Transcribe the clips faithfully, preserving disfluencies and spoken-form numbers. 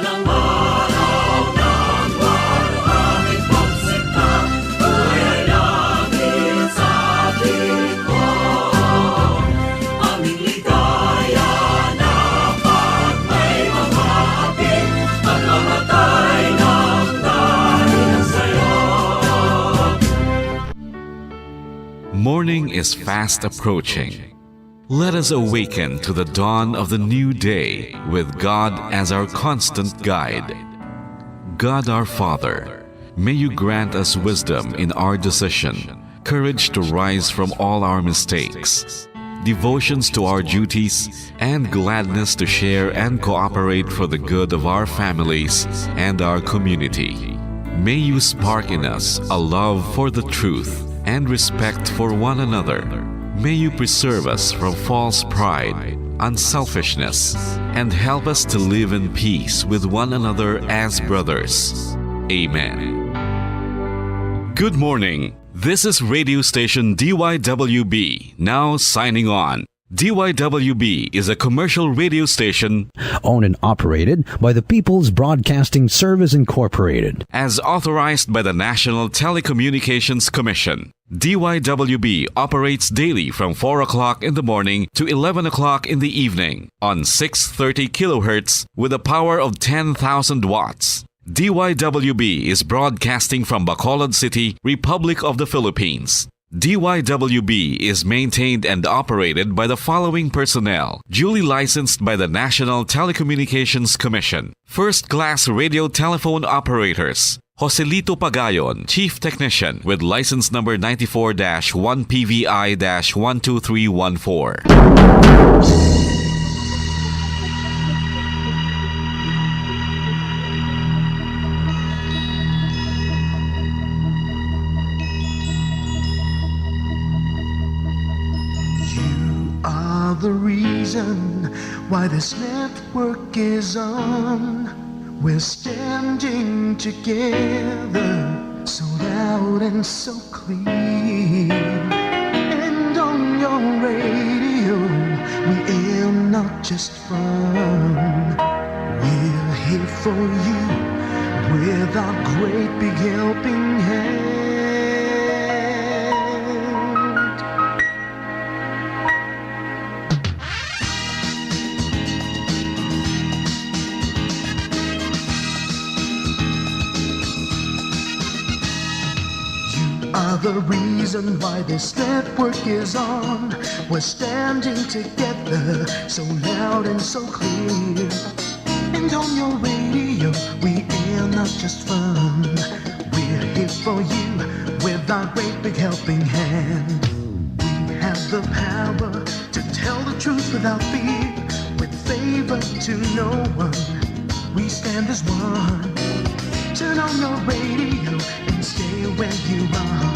Ang araw ng maraming pagsinta, ay langit sa atin po. Aming ligaya na pag may mga hapit, at mamatay ng dahil sa'yo. Morning is fast approaching. Let us awaken to the dawn of the new day with God as our constant guide. God our Father, may you grant us wisdom in our decision, courage to rise from all our mistakes, devotions to our duties, and gladness to share and cooperate for the good of our families and our community. May you spark in us a love for the truth and respect for one another. May you preserve us from false pride, unselfishness, and help us to live in peace with one another as brothers. Amen. Good morning. This is radio station D Y W B, now signing on. D Y W B is a commercial radio station owned and operated by the People's Broadcasting Service Incorporated. As authorized by the National Telecommunications Commission. D Y W B operates daily from four o'clock in the morning to eleven o'clock in the evening on six thirty kilohertz with a power of ten thousand watts. D Y W B is broadcasting from Bacolod City, Republic of the Philippines. D Y W B is maintained and operated by the following personnel, duly licensed by the National Telecommunications Commission. First class radio telephone operators, Joselito Pagayon, Chief Technician, with license number ninety-four dash one P V I dash one two three one four. You are the reason why this network is on. We're standing together, so loud and so clear. And on your radio, we aim not just fun. We're here for you with our great big helping hand. You are the reason why this network is on. We're standing together, so loud and so clear. And on your radio, we air not just fun. We're here for you with our great big helping hand. We have the power to tell the truth without fear, with favor to no one. We stand as one. Turn on your radio and stay where you are.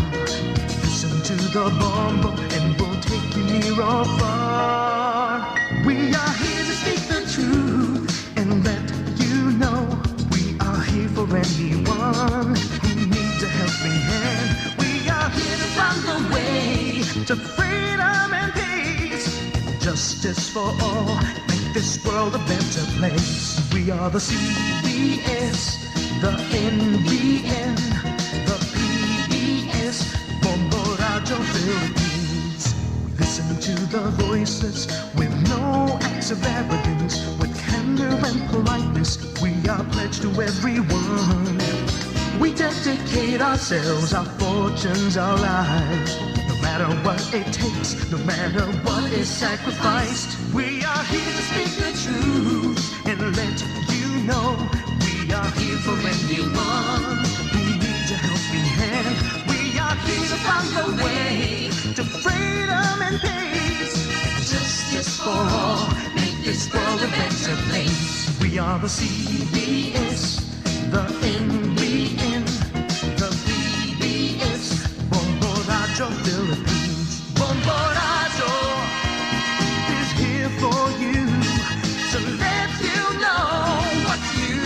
Listen to the Bombo and we'll take you near or far. We are here to speak the truth and let you know we are here for anyone who needs a helping hand. We are here to find the way to freedom and peace. Justice for all, make this world a better place. We are the C B S, the N B N, the P B S, Bombo Radyo Philippines. Listen to the voices with no acts of arrogance, with candor and politeness. We are pledged to everyone. We dedicate ourselves, our fortunes, our lives. No matter what it takes, no matter what is sacrificed, we are here to speak the truth and let you know we are here for anyone who needs a helping hand. We are here to find the way to freedom and peace. Justice for all, make this world a better place. We are the C B S, the N B N, the P B S, Bombo Radyo Philippines. Bombo Radyo is here for you to let you know what's new.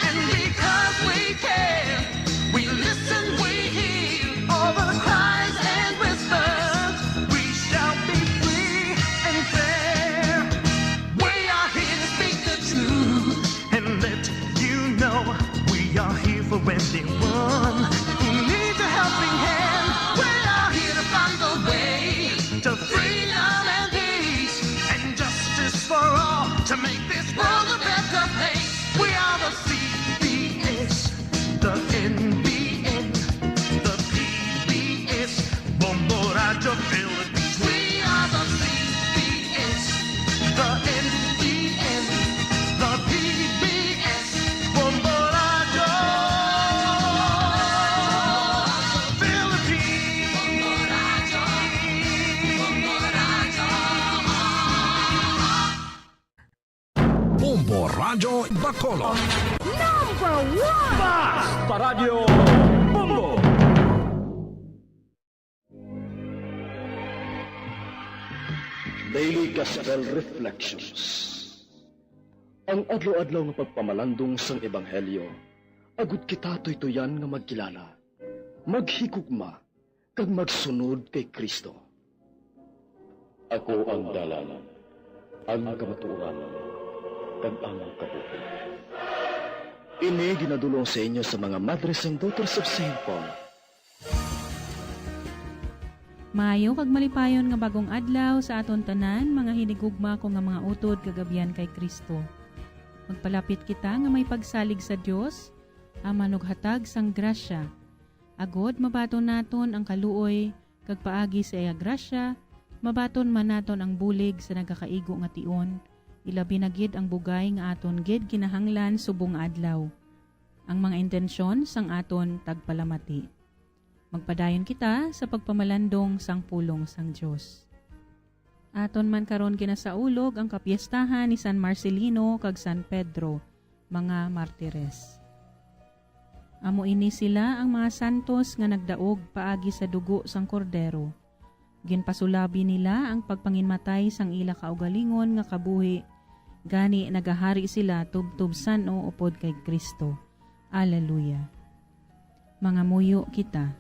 And because we care, we listen, we hear all the cries and whispers. We shall be free and fair. We are here to speak the truth Anyone who needs a helping hand, we are here to find the way to freedom and peace and justice for all, to make this world a better place. We are the C B S, the N B N, the P B S, Bombo Radyo Philippines. We are the C B S, the N B N, the P B S, Bombo Radyo Philippines. Bombo Radyo Bacolod. Number one! Basta Radyo Bombo! Daily Gospel Reflections. Ang adlaw-adlaw nga pagpamalandong sang Ebanghelyo, agud kita tuytoyan nga magkilala, maghigugma, kag magsunod kay Cristo. Ako ang dalan, ang kamatuoran, kag ang kabuhi. Ini ginadul-ong sa inyo sa mga Madres and Daughters of Saint Paul. Maayo kag malipayon nga bagong adlaw sa aton tanan, mga hinigugma ko nga mga utod kag abyan kay Cristo. Magpalapit kita nga may pagsalig sa Dios, ang manughatag sang grasya. Agod mabaton naton ang kaluoy, kag paagi sa iya grasya, mabaton man naton ang bulig sa nagakaigo nga tion, ilabi na gid ang bugay nga aton gid kinahanglan subong nga adlaw, ang mga intensyon sang aton tagpalamati. Magpadayon kita sa pagpamalandong sang pulong sang Dios. Aton man karon ginasaulog ang kapiestahan ni San Marcelino kag San Pedro, mga martires. Amo ini sila ang mga santos nga nagdaog paagi sa dugo sang Kordero. Ginpasulabi nila ang pagpanginmatay sang ila kaugalingon nga kabuhi, gani nagahari sila tubtob san-o upod kay Cristo. Aleluya. Mangamuyo kita.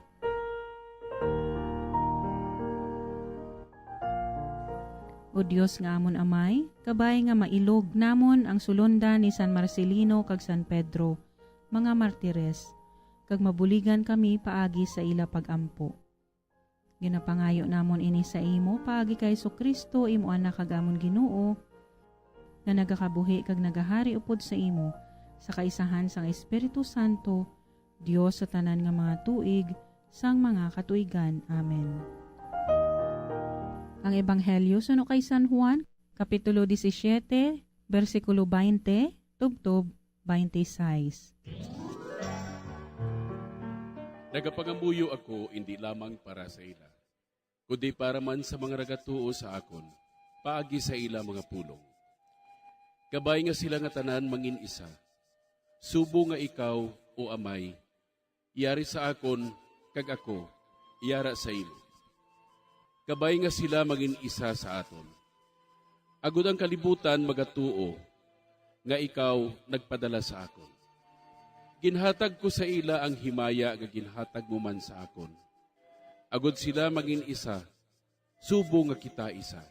O Dios nga amon Amay, kabay nga mailog namon ang sulondan ni San Marcelino kag San Pedro, mga martires, kag mabuligan kami paagi sa ila pag-ampo. Ginapangayo namon ini sa imo paagi kay Jesu-Cristo, imo Anak kag amon Ginoo, nga nagakabuhi kag nagahari upod sa imo, sa kaisahan sang Espiritu Santo, Dios sa tanan nga mga tuig sang mga katuigan. Amen. Ang Ebanghelyo suno kay San Juan, Kapitulo disisiete, bersikulo baynte, tubtob baynte sais. Nagapangamuyo ako indi lamang para sa ila, kundi para man sa mga nagatuo sa akon, paagi sa ila mga pulong. Kabay nga sila nga tanan mangin-isa, subong nga ikaw, O Amay, yari sa akon, kag ako yara sa imo. Kabay nga sila mangin-isa sa aton, agod ang kalibutan magatuo nga ikaw nagpadala sa akon. Ginhatag ko sa ila ang himaya nga ginhatag mo man sa akon, agod sila mangin-isa, subong nga kita isa.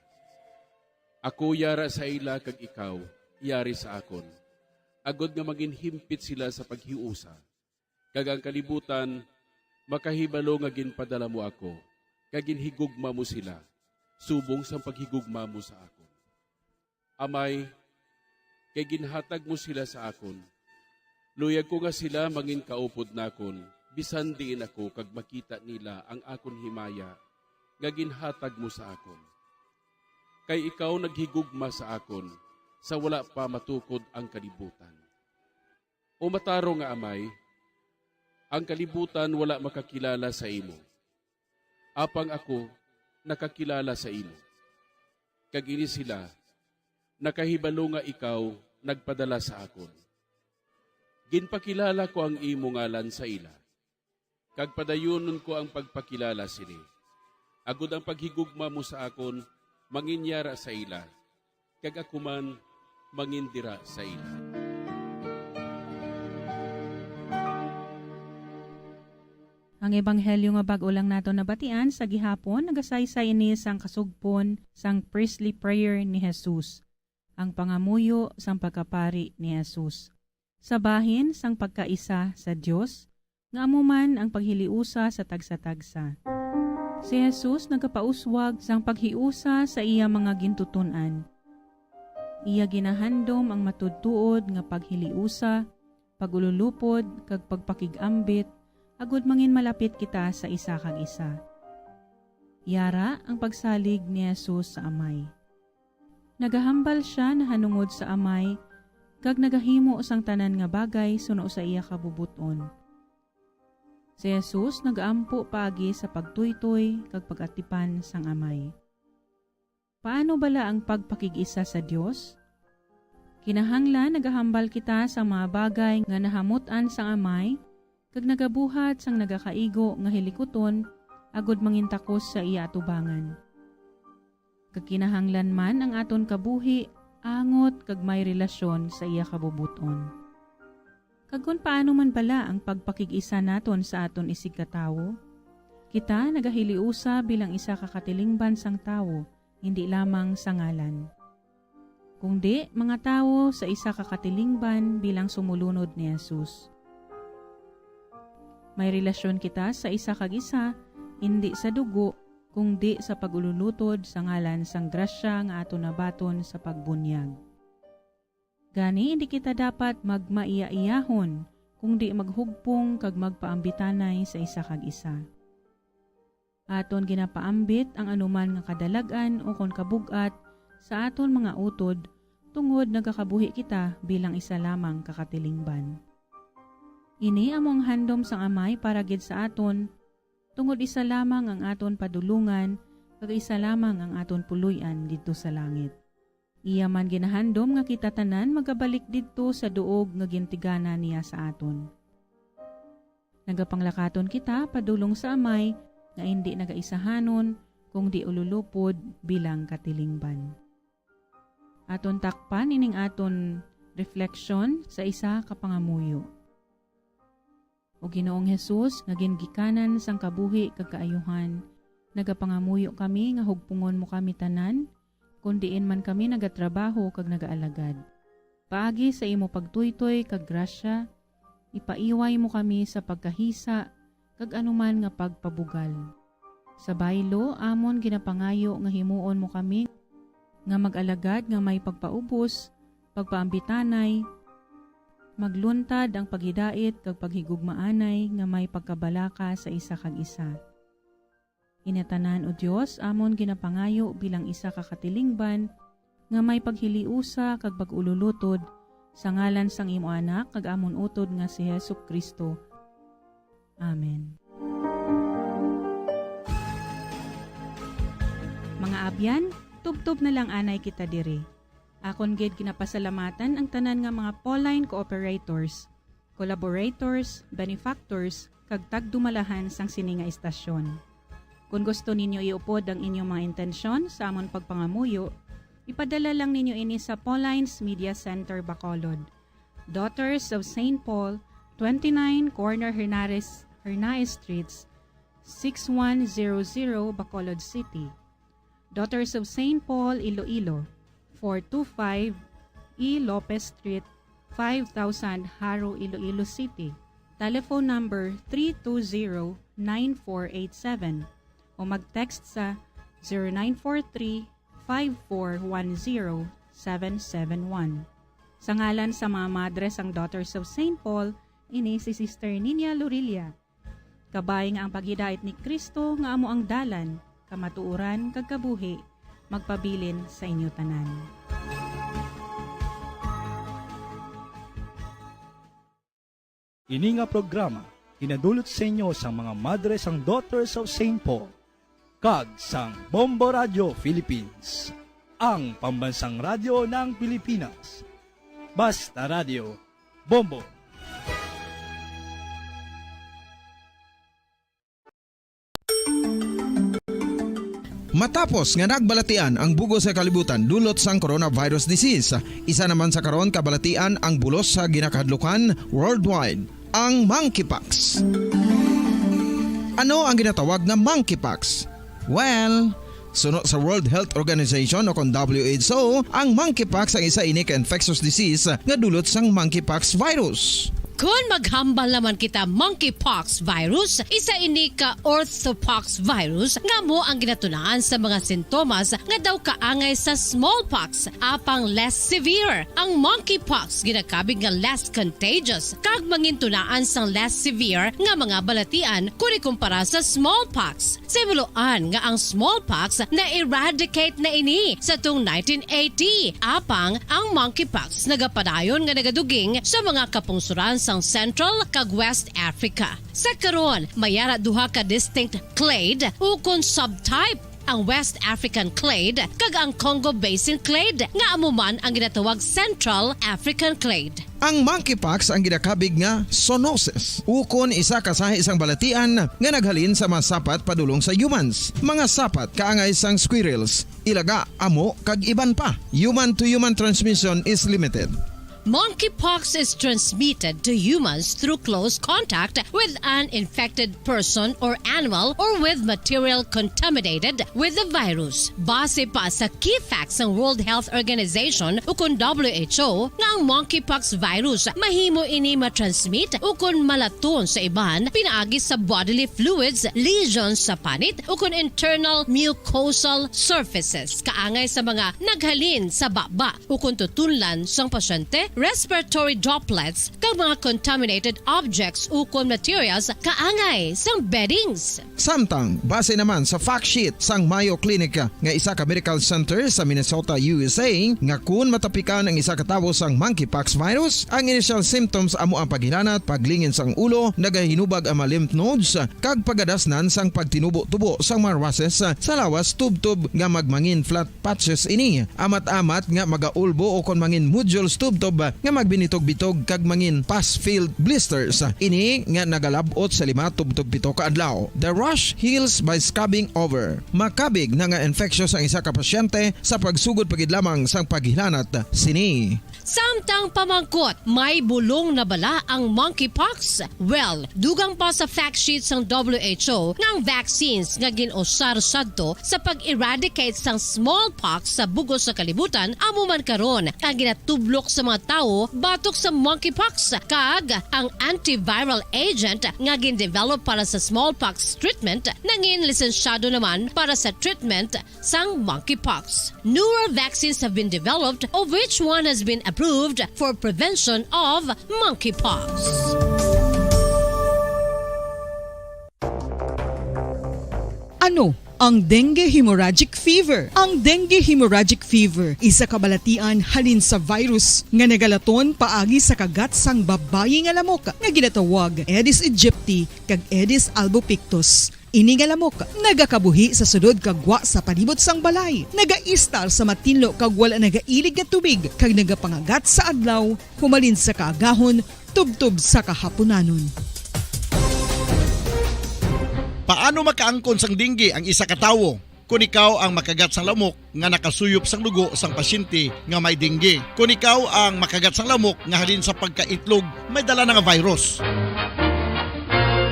Ako yara sa ila kag ikaw yari sa akon, agod nga manginhimpit sila sa paghiusa, kag ang kalibutan makahibalo nga ginpadala mo ako, kag ginhigugma mo sila, subong sang paghigugma mo sa akon. Amay, kay ginhatag mo sila sa akon, luyag ko nga sila mangin kaupod nakon, bisan diin ako, kag makita nila ang akon himaya nga ginhatag mo sa akon. Kay ikaw naghigugma sa akon sa wala pa matukod ang kalibutan. O matarong nga Amay, ang kalibutan wala makakilala sa imo, apang ako nakakilala sa imo, kag ini sila nakahibalo nga ikaw nagpadala sa akon. Ginpakilala ko ang imo ngalan sa ila, kag padayunon ko ang pagpakilala sini, agod ang paghigugma mo sa akon manginyara sa ila, kag ako man mangindira sa ila. Ang ebanghelyo nga bag-o lang nato nabatian sa gihapon nagasaysay ini sang kasugpon sang priestly prayer ni Jesus, ang pangamuyo sang pagkapari ni Jesus. Sa bahin sang pagkaisa sa Dios, nga amo man ang paghiliusa sa tagsa-tagsa. Si Jesus nagapauswag sang paghiusa sa iya mga gintuton-an. Iya ginahandom ang matuod-tuod nga paghiliusa, pag-ululupod, kag pagpakig-ambit, agod manginmalapit kita sa isa kag isa. Yara ang pagsalig ni Jesus sa Amay. Nagahambal sia nahanungod sa Amay, kag nagahimo sang tanan nga bagay suno sa iya kabubot-on. Si Jesus nagaampo paagi sa pagtuytoy kag pag-atipan sang Amay. Paano bala ang pagpakig-isa sa Dios? Kinahanglan nagahambal kita sa mga bagay nga nahamut-an sang Amay, kag nagabuhat sang nagakaigo nga hilikuton agud mangintakos sa iya atubangan. Kag kinahanglan man ang aton kabuhi angot kag may relasyon sa iya kabubot-on. Kag kon paano man bala ang pagpakig-isa naton sa aton isigkatawo? Kita nagahiliusa bilang isa ka katilingban sang tawo, hindi lamang sa ngalan, kundi mga tawo sa isa ka katilingban bilang sumulunod ni Jesus. May relasyon kita sa isa kag isa, indi sa dugo, kundi sa pag-ululutod sa ngalan sang grasya nga aton nabaton sa pagbunyag. Gani, indi kita dapat magmaiyaiyahon, kundi maghugpong kag magpaambitanay sa isa kag isa. Aton ginapaambit ang anuman nga kadalag-an ukon kabug-at sa aton mga utod, tungod nagakabuhi kita bilang isa lamang ka katilingban. Ini amo ang handom sang Amay para gid sa aton, tungod isa lamang ang aton padulongan, kag isa lamang ang aton puloy-an didto sa langit. Iya man ginahandom nga kita tanan magabalik didto sa duog nga gintiganan niya sa aton. Nagapanglakaton kita padulong sa Amay nga indi nagaisahanon, kundi ululupod bilang katilingban. Aton takpan ining aton refleksyon sa isa ka pangamuyo. O Ginoong Jesus, nga gingikanan sang kabuhi kag kaayuhan, nagapangamuyo kami nga hugpungon mo kami tanan, kon diin man kami nagatrabaho kag nagaalagad. Paagi sa imo pagtuytoy kag grasya, ipaiway mo kami sa pagkahisa kag anuman nga pagpabugal. Sa baylo, amon ginapangayo nga himuon mo kami nga mag-alagad nga may pagpaubos, pagpaambitanay, magluntad ang paghidait kag paghigugmaanay nga may pagkabalaka sa isa kag isa. Ini tanan, O Dios, amon ginapangayo bilang isa ka katilingban nga may paghiliusa kag pag-ululutod, sa ngalan sang imo Anak kag amon utod nga si Jesu-Cristo. Amen. Mga abyan, tubtob na lang anay kita diri. Akon gid ginapasalamatan ang tanan nga mga Pauline cooperators, collaborators, benefactors, kag tagdumalahan sang sini nga istasyon. Kon gusto ninyo iupod ang inyong mga intensyon sa amon pagpangamuyo, ipadala lang ninyo ini sa Pauline's Media Center, Bacolod, Daughters of Saint Paul, twenty-nine Corner Hernares, Hernaez Streets, six one zero zero, Bacolod City. Daughters of Saint Paul, Iloilo, four two five E Lopez Street, five thousand, Jaro, Iloilo City. Telephone number three two zero, nine four eight seven o mag-text sa zero nine four three, five four one zero, seven seven one. Sa ngalan sa mga madre sang Daughters of Saint Paul, ini si Sister Ninia Lorilla. Kabay nga ang paghidait ni Cristo nga amo ang dalan, kamatuoran, kag kabuhi, magpabilin sa inyo tanan. Ini nga programa ginadulot sa inyo sang mga madre sang Daughters of Saint Paul kag sang Bombo Radio Philippines, ang pambansang radyo ng Pilipinas. Basta Radio, Bombo. Matapos nga nagbalatian ang bug-os nga kalibutan dulot sang coronavirus disease, isa naman sa karon kabalatian ang bulos sa ginakahadlukan worldwide, ang monkeypox. Ano ang ginatawag nga monkeypox? Well, Suno sa World Health Organization o kon W H O, ang monkeypox ang isa ini ka infectious disease nga dulot sang monkeypox virus. Kon maghambal naman kita monkeypox virus, isa ini ka orthopox virus nga amo ang ginatunaan sa mga sintomas nga daw kaangay sa smallpox, apang less severe. Ang monkeypox ginakabig nga less contagious kag mangintunaan sang less severe nga mga balatian kon ikumpara sa smallpox. Sa himuloan nga ang smallpox na-eradicate na ini sa tung nineteen eighty, apang ang monkeypox nagapadayon nga nagaduging sa mga kapungsoran sang Central kag West Africa. Sa karon, may ara duha ka distinct clade ukon subtype, ang West African clade kag ang Congo Basin clade, nga amo man ang ginatawag Central African clade. Ang monkeypox ang ginakabig nga zoonosis, ukon isa ka sahi sang balatian nga naghalin sa mga sapat padulong sa humans. Mga sapat kaangay sang squirrels, ilaga, amo, kag iban pa. Human-to-human transmission is limited. Monkeypox is transmitted to humans through close contact with an infected person or animal or with material contaminated with the virus. Base pa sa key facts sang World Health Organization ukon W H O, nga ang monkeypox virus mahimo ini matransmit ukon malaton sa iban pinaagi sa bodily fluids, lesions sa panit, ukon internal mucosal surfaces kaangay sa mga naghalin sa baba ukon tutunlan sang pasyente, respiratory droplets, kag mga contaminated objects ukon materials kaangay sang beddings. Samtang, base naman sa fact sheet sang Mayo Clinic nga isa ka medical center sa Minnesota, U S A, nga kun matapikan ang isa ka tawo sang monkeypox virus, ang initial symptoms amo ang paghilanat, paglingin sang ulo, nagahinubag ang mga lymph nodes, kag pagadasnan sang pagtinubo-tubo sang mga rushes sa lawas tubtob nga magmangin flat patches ini, amat-amat nga magaulbo ukon mangin nodules tubtob nga magbinitog-bitog kag mangin pus-filled blisters. Ini nga nagalab-ot sa lima tubtob pito ka adlaw. The rash heals by scabbing over. Makabig na nga infectious ang isa ka pasyente sa pagsugod pa gid lamang sang paghilanat sini. Samtang pamangkot, may bulong na bala ang monkeypox? Well, dugang pa sa fact sheet sang W H O nga ang vaccines nga gin-usar sadto sa pag-eradicate sang smallpox sa bug-os sa kalibutan amo man karon ang ginatublok sa mga tawo batok sa monkeypox, kag ang antiviral agent nga gin-develop para sa smallpox treatment nangin lisensyado naman para sa treatment sang monkeypox. Newer vaccines have been developed, of which one has been approved for prevention of monkeypox. Ano ang dengue hemorrhagic fever? Ang dengue hemorrhagic fever isa ka balatian halin sa virus nga nagalaton paagi sa kagat sang babayi nga lamok nga ginatawag Aedes aegypti kag Aedes albopictus. Ini nga lamok nagakabuhi sa sulod kag gwa sa palibot sang balay, nagaistar sa matinlo kag wala nagailig nga tubig, kag nagapangagat sa adlaw humalin sa kaagahon tubtob sa kahapunanon. Paano makaangkon sang dengue ang isa ka tawo? Kon ikaw ang makagat sang lamok nga nakasuyop sang dugo sang pasyente nga may dengue, kon ikaw ang makagat sang lamok nga halin sa pagkaitlog may dala na nga virus.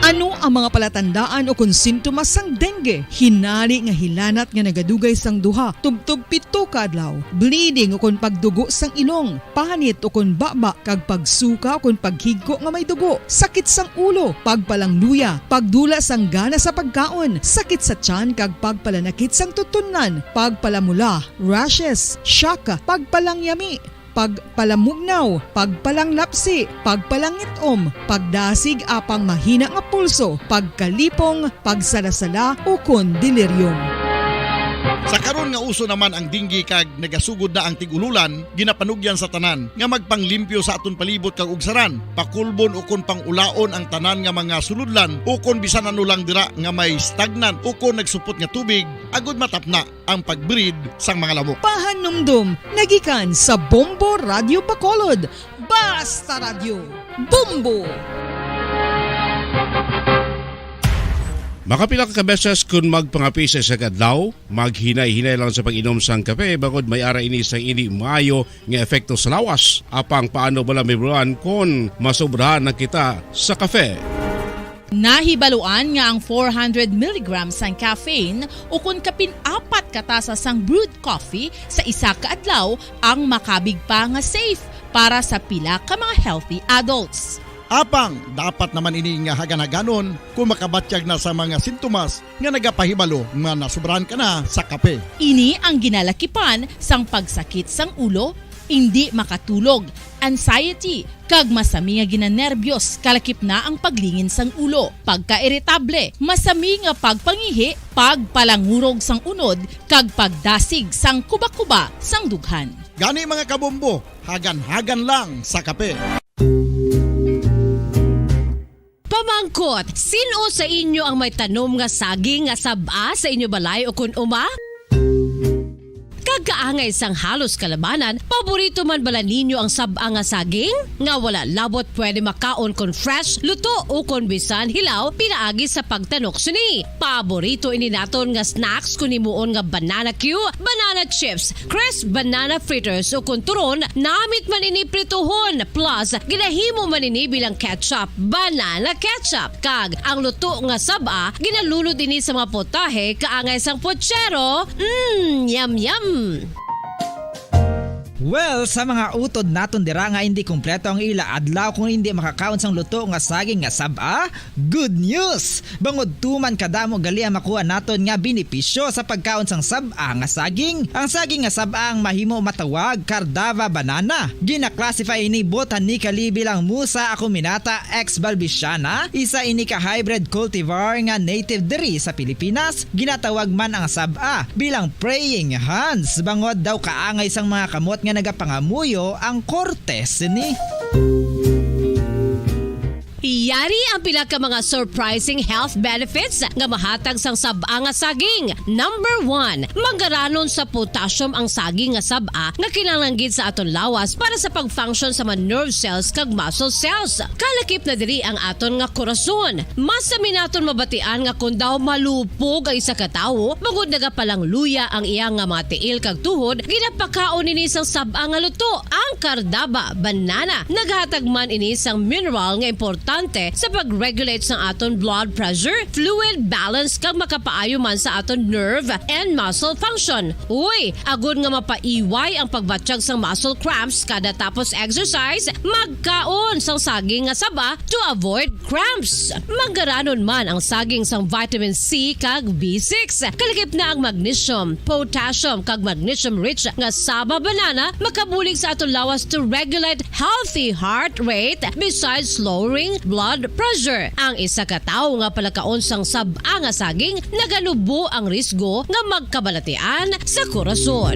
Ano ang mga palatandaan ukon sintomas sang dengue? Hinari nga hilanat nga nagadugay sang duha tubtob pito ka adlaw, bleeding ukon pagdugo sang ilong, panit ukon baba kag pagsuka ukon paghigko nga may dugo, sakit sang ulo, pagpalangluya, pagdula sang gana sa pagkaon, sakit sa tiyan kag pagpalanakit sang tutunlan, pagpalamula, rashes, shock, pagpalangyami, pagpalamugnaw, pagpalanglapsi, pagpalangit-om, pagdasig apang mahina nga pulso, pagkalipong, pagsalasala, ukon delirium. Sa karon nga uso naman ang dengue kag nagasugod na ang tig-ululan, ginapanugyan sa tanan nga magpanglimpyo sa aton palibot kag ugsaran, pakulbon ukon pang-ulaon ang tanan nga mga sulodlan ukon bisan ano lang dira nga may stagnant ukon nagsupot nga tubig, agud matapna ang pag-breed sang mga lamok. Pahanumdom nga gikan sa Bombo Radyo Bacolod. Basta Radyo, Bombo! Makapila ka beses kon magpangape sa isa ka adlaw, maghinay-hinay lang sa pag-inom sang kape, bangod may ara ini sang indi maayo nga epekto sa lawas. Apang paano bala may bulan kon masobrahan na kita sa kape? Nahibaluan nga ang four hundred milligrams sang caffeine ukon kapin apat ka tasa sang brewed coffee sa isa ka adlaw ang makabig pa nga safe para sa pila ka mga healthy adults. Apang dapat naman ini nga hagan-haganon kung makabatyag na sa mga sintomas nga nagapahibalo nga nasobrahan ka na sa kape. Ini ang ginalakipan sang pagsakit sang ulo, indi makatulog, anxiety, kag masami nga ginanerbiyos kalakip na ang paglingin sang ulo, pagkairitable, masami nga pagpangihi, pagpalangurog sang unod, kag pagdasig sang kubakuba sang dughan. Gani, mga kabombo, hagan-hagan lang sa kape. Pamangkot, sin-o sa inyo ang may tanom nga saging nga sab-a sa inyo balay o kun uma? Kag kaangay sang halos kalabanan, paborito man bala ninyo ang sab-a nga saging? Nga wala labot pwede makaon kon fresh, luto, o kon bisan hilaw pinaagi sa pagtanok sini. Paborito ini naton nga snacks kon himuon nga banana cue, banana chips, crisp banana fritters, o kon turon, namit man ini prituhon, plus ginahimo man ini bilang ketchup, banana ketchup. Kag ang luto nga sab-a, ginalunod ini sa mga putahe kaangay sang pochero. Mm, yum, yum! Well, sa mga utod naton dira nga hindi kompleto ang ila adlaw kung hindi makakaon sang luto nga saging nga sab-a, good news! Bangod tuman kadamo gali ang makuha naton nga benepisyo sa pagkaon sang sab-a nga saging. Ang saging nga sab-a ang mahimo matawag Cardava banana. Gina-classify ini botanically bilang Musa acuminata ex balbisiana, isa ini ka hybrid cultivar nga native diri sa Pilipinas. Ginatawag man ang sab-a bilang praying hands, bangod daw kaangay sang mga kamot nga nagapangamuyo ang korte sini. Yari ang pila ka mga surprising health benefits nga mahatag sang sab-a nga saging. Number one, manggaranon sa potassium ang saging nga sab-a nga kinahanglan gid sa aton lawas para sa pag-function sa mga nerve cells kag muscle cells. Kalakip na diri ang aton nga korason. Masami naton mabatian nga kon daw malupog ang isa ka tawo bangod nagapalangluya ang iya nga mga tiil kag tuhod, ginapakaon ini sang sab-a nga luto, ang Cardava banana. Naghatag man ini sang mineral nga importante sa pag-regulate sang aton blood pressure, fluid balance, kag makapaayo man sa aton nerve and muscle function. Uy, agod nga mapaiway ang pagbatyag sang muscle cramps kada tapos exercise, magkaon sang saging nga saba to avoid cramps. Manggaranon man ang saging sang vitamin C kag B six. Kalakip na ang magnesium, potassium, kag magnesium-rich nga saba banana makabulig sa aton lawas to regulate healthy heart rate, besides lowering blood pressure. Ang isa ka tawo nga palakaon sang sab-a nga saging naganubo ang risgo nga magkabalatian sa korason.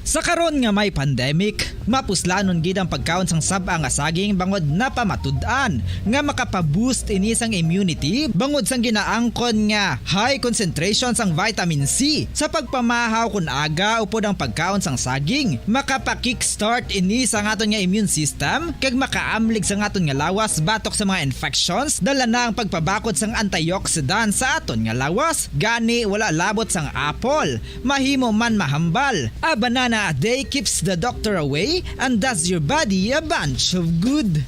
Sa karon nga may pandemic, mapuslanon gid ang pagkaon sang sab-a nga saging bangod napamatud-an nga makapa-boost ini sang immunity bangod sang ginaangkon nga high concentration sang vitamin C. Sa pagpamahaw kon aga upod ang pagkaon sang saging, makapa-kickstart ini sa aton nga immune system kag makaamlig sa aton nga lawas batok sa mga infections. Dala na ang pagpabakod sang antioxidant sa aton nga lawas. Gani, wala labot sang apple, mahimo man mahambal. A banana a day keeps the doctor away and does your body a bunch of good.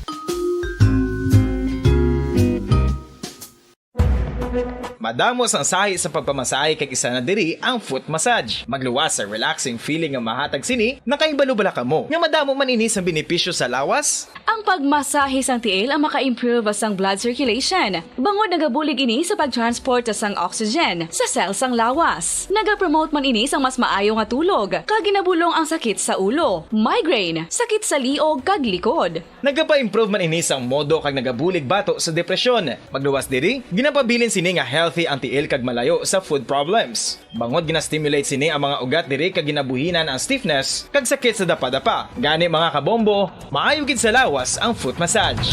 Madamo sang sahi sa pagpamasahe kag isa na diri ang foot massage. Magluwas sa relaxing feeling nga mahatag sini, nakahibalo bala kamo nga madamo man ini sang benepisyo sa lawas? Ang pagmasahe sang tiil ang maka-improve sang blood circulation, bangod nagabulig ini sa pag-transport sang oxygen sa cell sang lawas. Nagapromote man ini sang mas maayo nga tulog, kag ginabulong ang sakit sa ulo, migraine, sakit sa liog, kag likod. Nagapa-improve man ini sang modo kag nagabulig bato sa depresyon. Magluwas diri, ginapabilin sini nga healthy ang tiil kag malayo sa foot problems. Bangod gina-stimulate sini ang mga ugat diri kag ginabuhinan ang stiffness kag sakit sa dapadapa. Gani, mga kabombo, maayo gid sa lawas ang foot massage.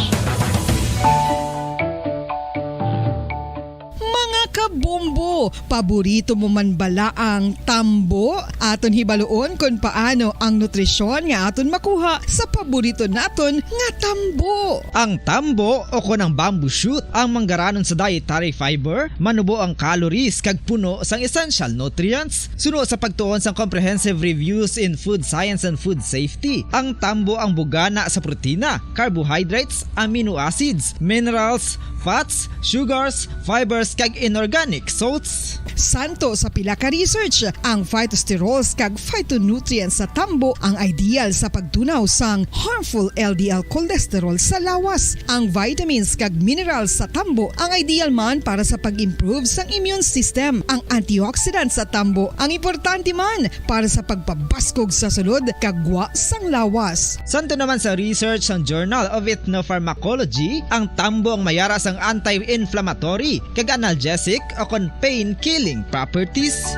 Mga Bombo, paborito mo man bala ang tambo? Aton hibaluon kon paano ang nutrisyon nga aton makuha sa paborito naton nga tambo. Ang tambo o kon ang bamboo shoot ang manggaranon sa dietary fiber, manubo ang calories kag puno sang essential nutrients. Suno sa pagtuon sang comprehensive reviews in food science and food safety, ang tambo ang bugana sa protina, carbohydrates, amino acids, minerals, fats, sugars, fibers, kag inorganic salts. Santo sa pila ka research, ang phytosterols kag phytonutrients sa tambo ang ideal sa pagtunaw sang harmful L D L cholesterol sa lawas. Ang vitamins kag minerals sa tambo ang ideal man para sa pag-improve sang immune system. Ang antioxidants sa tambo ang importante man para sa pagpabaskog sa sulod kag gwa sang lawas. Santo naman sa research sang Journal of Ethnopharmacology, ang tambo ang mayara sang anti-inflammatory kag analgesic o kon pain-killing properties.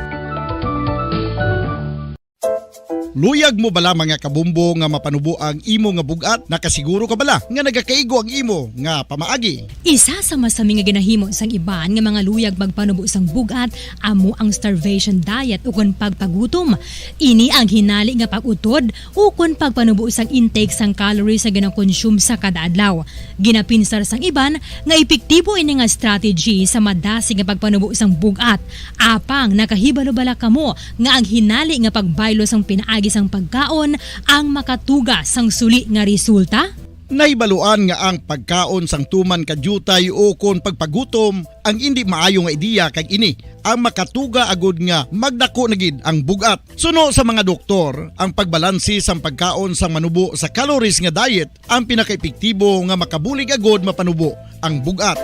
Luyag mo bala, mga kabombo, nga mapanubo ang imo nga bug-at? Nakasiguro ka bala nga nagakaigo ang imo nga pamaagi? Isa sa masami nga ginahimo sang iban nga mga luyag magpanubo sang bug-at amo ang starvation diet ukon pagpagutom. Ini ang hinali nga pag-utod ukon pagpanubo sang intake sang calories nga ginakonsume sa kada adlaw. Ginapinsar sang iban nga epektibo ini nga strategy sa madasig nga pagpanubo sang bug-at. Apang nakahibalo bala kamo nga ang hinali nga pagbaylo sang pinaagi sang pagkaon ang makatuga sang suli nga resulta? Nahibaluan nga ang pagkaon sang tuman ka diutay ukon pagpagutom ang indi maayo nga ideya, kag ini ang makatuga agud nga magdako na gid ang bug-at. Suno sa mga doktor, ang pagbalanse sang pagkaon sang manubo sa calories nga diet ang pinakaepektibo nga makabulig agud mapanubo ang bug-at.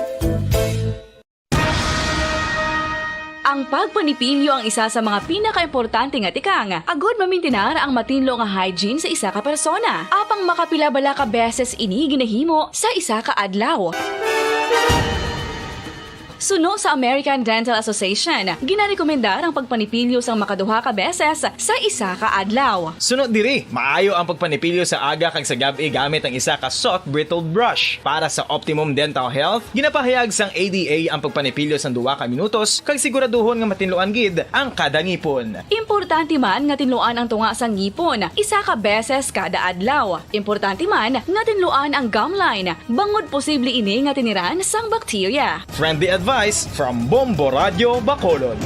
Ang pagpanipilyo ang isa sa mga pinakaimportante nga tikang agud mamintinar ang matinlo nga hygiene sa isa ka persona. Apang makapila bala ka beses ini ginahimo sa isa ka adlaw? Suno sa American Dental Association, ginarekomendar ang pagpanipilyo sang makaduha ka beses sa isa ka adlaw. Suno diri, maayo ang pagpanipilyo sa aga kag sa gab-i gamit ang isa ka soft bristled brush. Para sa optimum dental health, ginapahayag sang A D A ang pagpanipilyo sang duha ka minutos kag siguraduhon nga matinluan gid ang kada ngipon. Importante man nga tinluan ang tunga sang ngipon isa ka beses kada adlaw. Importante man nga tinluan ang gum line, bangod posible ini nga tiniran sang bakterya. Friendly advice from Bombo Radyo Bacolod.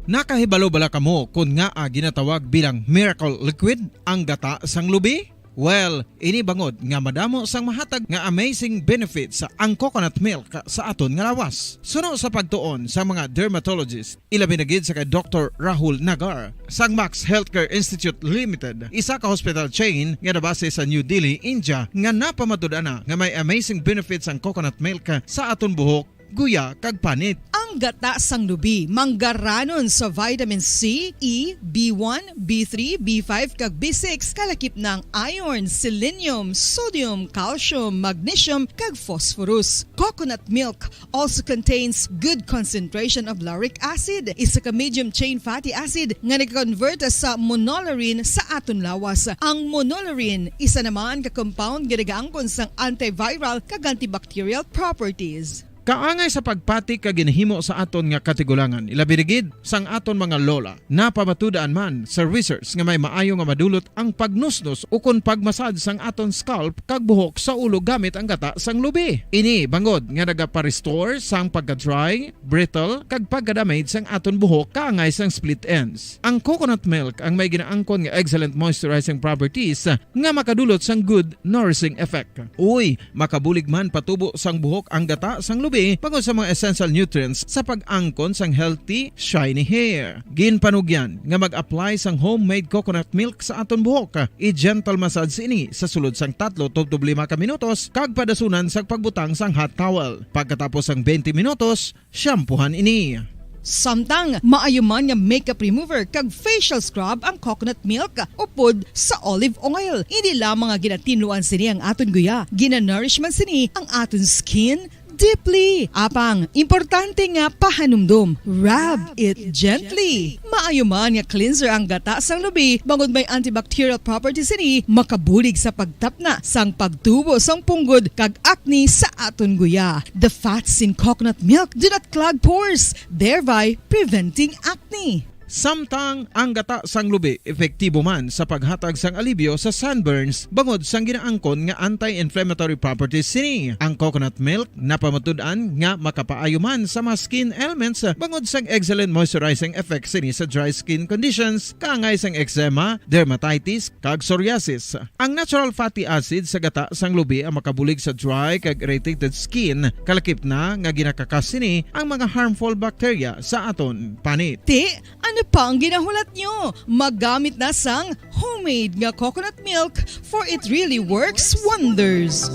Nakahibalo bala kamo kon ngaa ginatawag bilang miracle liquid ang gata sang lubi? Well, ini bangod nga madamo sang mahatag nga amazing benefits ang coconut milk sa aton nga lawas. Suno sa pagtuon sa mga dermatologist, ilabi na gid sa kay Doktor Rahul Nagar sang Max Healthcare Institute Limited, isa ka hospital chain nga nabase sa New Delhi, India, nga napamatud-an na nga may amazing benefits ang coconut milk sa aton buhok, guya, kag panit. Ang gata sang lubi manggaranon sa vitamin C, E, B one, B three, B five, kag B six, kalakip na ang iron, selenium, sodium, calcium, magnesium, kag phosphorus. Coconut milk also contains good concentration of lauric acid, isa ka medium chain fatty acid nga nag-convert sa monolaurin sa aton lawas. Ang monolaurin isa naman ka compound nga nagaangkon sang antiviral kag antibacterial properties. Kaangay sa pagpati kag ginahimo sa aton nga katigulangan, ilabi na gid sang aton mga lola. Napamatud-an man sa research nga may maayo nga madulot ang pagnusnos ukon pagmasad sang aton scalp kag buhok sa ulo gamit ang gata sang lubi. Ini bangod nga nagapa-restore sang pagka-dry, brittle, kag pagka-damage sang aton buhok kaangay sang split ends. Ang coconut milk ang may ginaangkon nga excellent moisturizing properties nga makadulot sang good nourishing effect. Uy, makabulig man patubo sang buhok ang gata sang lubi bangod sa mga essential nutrients sa pag-angkon sang healthy, shiny hair. Ginpanugyan nga mag-apply sang homemade coconut milk sa aton buhok. I-gentle massage ini sa sulod sang tatlo tubtob lima ka minutos kag padasunan sa pagbutang sang hot towel. Pagkatapos sang twenty minutos, shampoohan ini. Samtang maayo man nga makeup remover kag facial scrub ang coconut milk upod sa olive oil. Hindi lamang nga ginatinluan sini ang aton guya, ginanourish man sini ang aton skin, deeply. Apang, importante nga pahanumdom, rub it gently. Maayo man nga cleanser ang gata sang lubi, bangod may antibacterial properties sini, makabulig sa pagtapna sang pagtubo sang punggod kag acne sa aton guya. The fats in coconut milk do not clog pores, thereby preventing acne. Samtang ang gata sang lubi epektibo man sa paghatag sang alibyo sa sunburns bangod sang ginaangkon nga anti-inflammatory properties sini. Ang coconut milk napamatud-an nga makapaayo man sa mga skin ailments bangod sang excellent moisturizing effect sini sa dry skin conditions, kaangay sang eczema, dermatitis, kag psoriasis. Ang natural fatty acid sa gata sang lubi ang makabulig sa dry kag irritated skin, kalakip na nga ginakakas sini ang mga harmful bacteria sa aton panit. Ti, ano pa ang ginahulat nyo? Magamit na sang homemade nga coconut milk, for it really works wonders.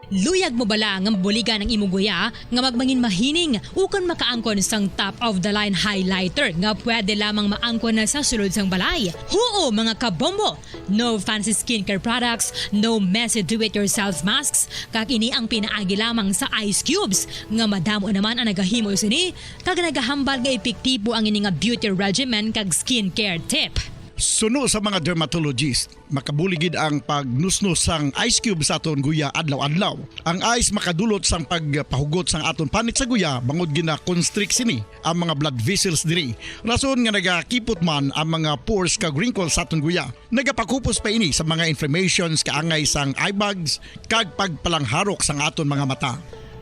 Luyag mo bala nga mabuligan ang imo guya nga magmangin mahining ukon makaangkon sang top of the line highlighter nga pwede lamang maangkon na sa sulod sang balay? Huo, mga kabombo! No fancy skincare products, no messy do-it-yourself masks, kag ini ang pinaagi lamang sa ice cubes, nga madamo naman ang nagahimo sini, kag nagahambal nga epektibo ang ini nga beauty regimen kag skincare tip. Suno sa mga dermatologist, makabulig gid ang pagnusnos sang ice cube sa aton guya adlaw-adlaw. Ang ice makadulot sang pagpahugot sang aton panit sa guya, bangod gina-constrict sini ang mga blood vessels diri. Rason nga nagakipot man ang mga pores kag wrinkles sa aton guya. Nagapakupos pa ini sa mga inflammations kaangay sang eye bags kag pagpalangharok sang aton mga mata.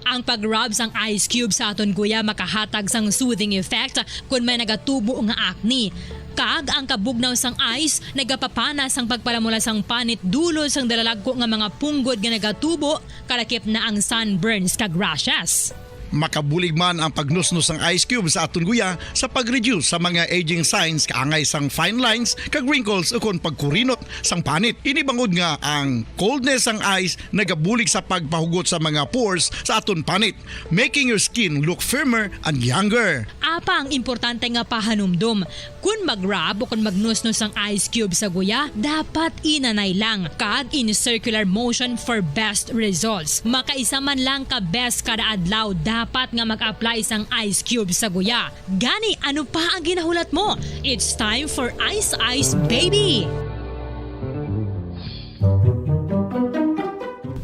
Ang pag-rub sang ice cube sa aton guya makahatag sang soothing effect kon may nagatubo nga acne. Kag ang kabugnaw sang ice nagapapana sang pagpalamula sang panit dulot sang dalalagko nga mga punggod nga nagatubo, kalakip na ang sunburns kag rashes. Makabulig man ang pagnusnos sang ice cube sa aton guya sa pag-reduce sa mga aging signs kaangay sang fine lines kag wrinkles ukon pagkurinot sang panit. Ini bangod nga ang coldness sang ice nagabulig sa pagpahugot sa mga pores sa aton panit, making your skin look firmer and younger. Apang importante nga pahanumdom, kon mag-rub o kon magnusnos ang ice cube sa guya, dapat inanay lang kag in circular motion for best results. Makaisa man lang ka beses kada adlaw dapat nga mag-apply sang ice cube sa guya. Gani, ano pa ang ginahulat mo? It's time for Ice Ice Baby!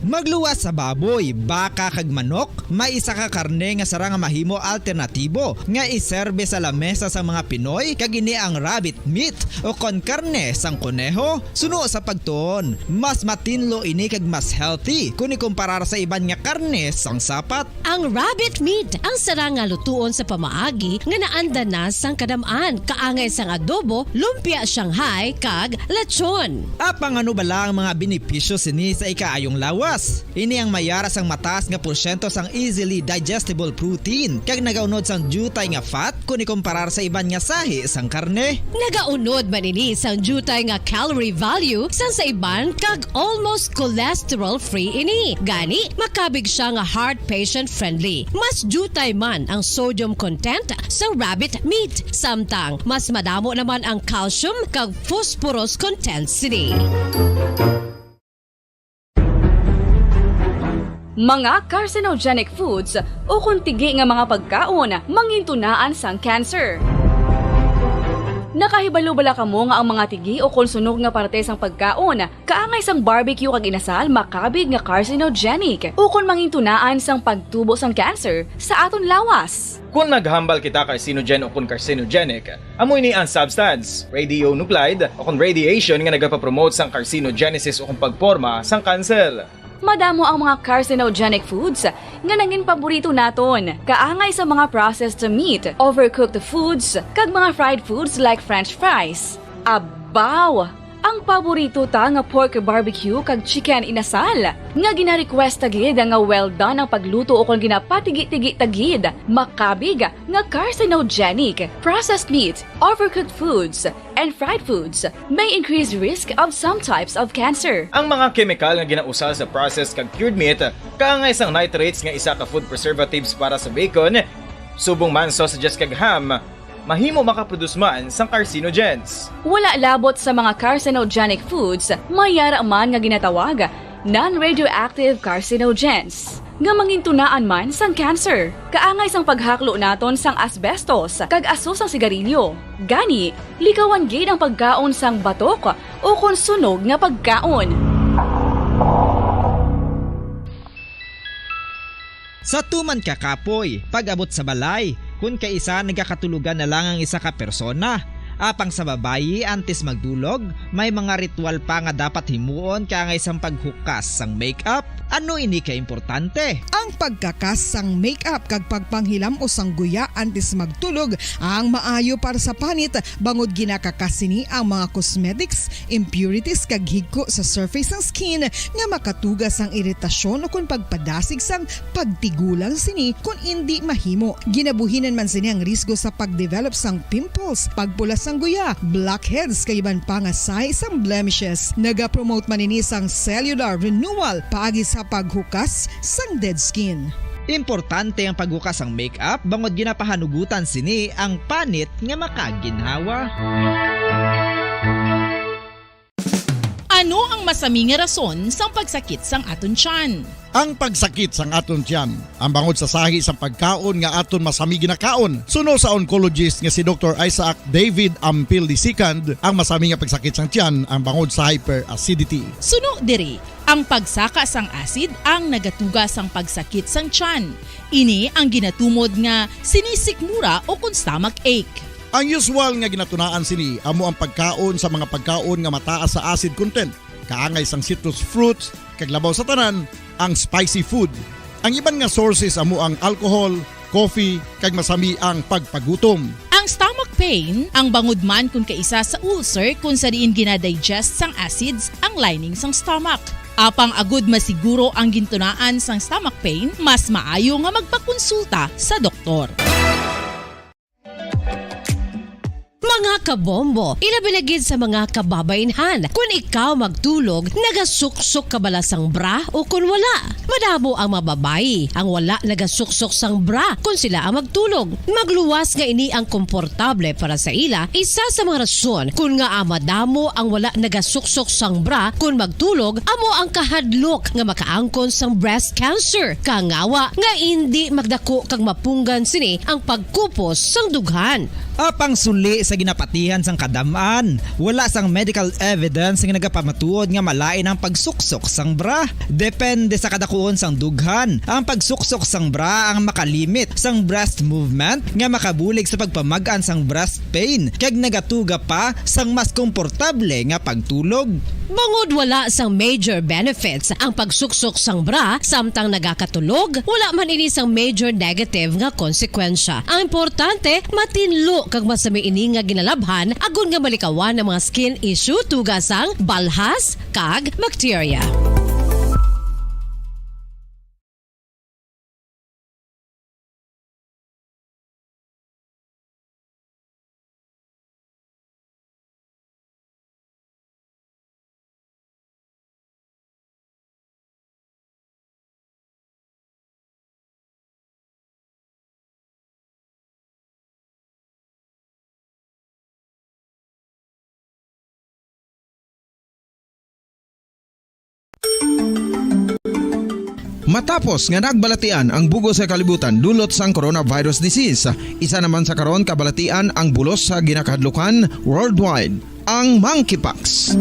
Magluwas sa baboy, baka kag manok, may isa ka karne nga sarang nga mahimo alternatibo nga iserbe sa lamesa sang mga Pinoy, kag ini ang rabbit meat o kon karne sang koneho. Suno sa pagtuon, mas matinlo ini kag mas healthy kon ikumparar sa iban nga karne sang sapat. Ang rabbit meat ang sarang nga lutuon sa pamaagi nga naanda na sang kadam-an, kaangay sang adobo, lumpia Shanghai, kag lechon. Apang ano bala ang mga benepisyo sini sa ikaayong lawas? Ini ang mayara sang mataas nga porsyento sang easily digestible protein, kag nagaunod sang diutay nga fat kon ikumparar sa iban nga sahi sang karne. Nagaunod man ini sang diutay nga calorie value sang sa iban, kag almost cholesterol-free ini. Gani, makabig sia nga heart patient-friendly. Mas diutay man ang sodium content sa rabbit meat, samtang mas madamo naman ang calcium kag phosphorus content sini. Mga carcinogenic foods ukon tigi nga mga pagkaon mangintunaan sang cancer. Nakahibalo bala kamo nga ang mga tigi ukon sunog nga parte sang pagkaon, kaangay sang barbecue kag inasal, makabig nga carcinogenic ukon mangintunaan sang pagtubo sang cancer sa aton lawas? Kon naghambal kita carcinogen ukon carcinogenic, amo ini ang substance, radionuclide, ukon radiation nga nagapapromote sang carcinogenesis ukon pagporma sang kanser. Madamo ang mga carcinogenic foods nga nangin paborito naton, kaangay sa mga processed meat, overcooked foods, kag mga fried foods like French fries. Abaw! Ang paborito ta nga pork barbecue kag chicken inasal, nga gina-request ta gid nga well done ang pagluto ukon ginapatigi-tigi ta gid, makabig nga carcinogenic. Processed meat, overcooked foods, and fried foods may increase risk of some types of cancer. Ang mga kemikal nga ginausal sa processed kag cured meat, kaangay sang nitrates nga isa ka food preservatives para sa bacon, subong man sausages kag ham, Mahimo makaproduce man sang carcinogens. Wala labot sa mga carcinogenic foods, may yara man nga ginatawag non-radioactive carcinogens, nga mangintunaan man sang cancer. Kaangay sang paghaklo naton sang asbestos kag aso sang sigarilyo. Gani, likawan gid ang pagkaon sang batok ukon sunog nga pagkaon. Sa tuman ka kapoy, pag-abot sa balay, kun kaisa nagakatulugan na lang ang isa ka persona. Apang sa babayi, antes magdulog, may mga ritual pa nga dapat himuon kaangay sang paghukas sang makeup. Ano ini ka importante? Ang pagkakas sang makeup kag pagpanghilam-os sang guya antes magtulog ang maayo para sa panit, bangod ginakakas sini ang mga cosmetics, impurities kag higko sa surface sang skin nga makatuga sang iritasyon ukon pagpadasig sang pagtigulang sini kon indi mahimo. Ginabuhinan man sini ang risgo sa pagdevelop sang pimples, pagpula sang guya, blackheads kag iban pa nga sahi sang blemishes. Nagapromote man ini sang cellular renewal paagi sa paghukas sang dead skin. Importante ang paghukas sang makeup bangod ginapahanugutan sini ang panit nga makaginhawa. Ano ang masami nga rason sang pagsakit sang aton tiyan? Ang pagsakit sang aton tiyan, ang bangod sa sahi sang pagkaon nga aton masami ginakaon. Suno sa oncologist nga si Doktor Isaac David Ampil the second, ang masami nga pagsakit sang tiyan ang bangod sa hyperacidity. Suno diri, ang pagsaka sang acid ang nagatuga sang pagsakit sang tiyan. Ini ang ginatumod nga sinisikmura ukon stomach ache. Ang usual nga ginatunaan sini amo ang pagkaon sa mga pagkaon nga mataas sa acid content, kaangay sang citrus fruits, kag labaw sa tanan, ang spicy food. Ang iban nga sources amo ang alcohol, coffee, kag masami ang pagpagutom. Ang stomach pain, ang bangod man kon kaisa sa ulcer kon sa diin ginadigest sang acids ang lining sang stomach. Apang agud masiguro ang gintunaan sang stomach pain, mas maayo nga magpakonsulta sa doktor. Mga kabombo, ilabi na gid sa mga kababaynhan, kun ikaw magtulog, nagasuksok ka bala sang bra o kun wala? Madamo ang mga babayi ang wala nagasuksok sang bra kun sila ang magtulog. Magluwas nga ini ang komportable para sa ila. Isa sa mga rason kun ngaa madamo ang wala nagasuksok sang bra kun magtulog amo ang kahadlok nga makaangkon sang breast cancer, kangawa nga indi magdako kag mapunggan sini ang pagkupos sang dughan. Apang suli sa ginapatihan sang kadam-an, wala sang medical evidence nga nagapamatuod nga malain ang pagsuksok sang bra. Depende sa kadakuon sang dughan, ang pagsuksok sang bra ang makalimit sang breast movement nga makabulig sa pagpamag-an sang breast pain kag nagatuga pa sang mas komportable nga pagtulog. Bangod wala sang major benefits ang pagsuksok sang bra samtang nagakatulog, wala man ini sang major negative nga konsekwensya. Ang importante, matinlo kag masami ini nga ginalabhan agod nga malikawan ang mga skin issue tuga sang balhas kag bakterya. Matapos nga nagbalatian ang bug-os nga kalibutan dulot sang coronavirus disease, isa naman sa karon kabalatian ang bulos sa ginakahadlukan worldwide, ang monkeypox.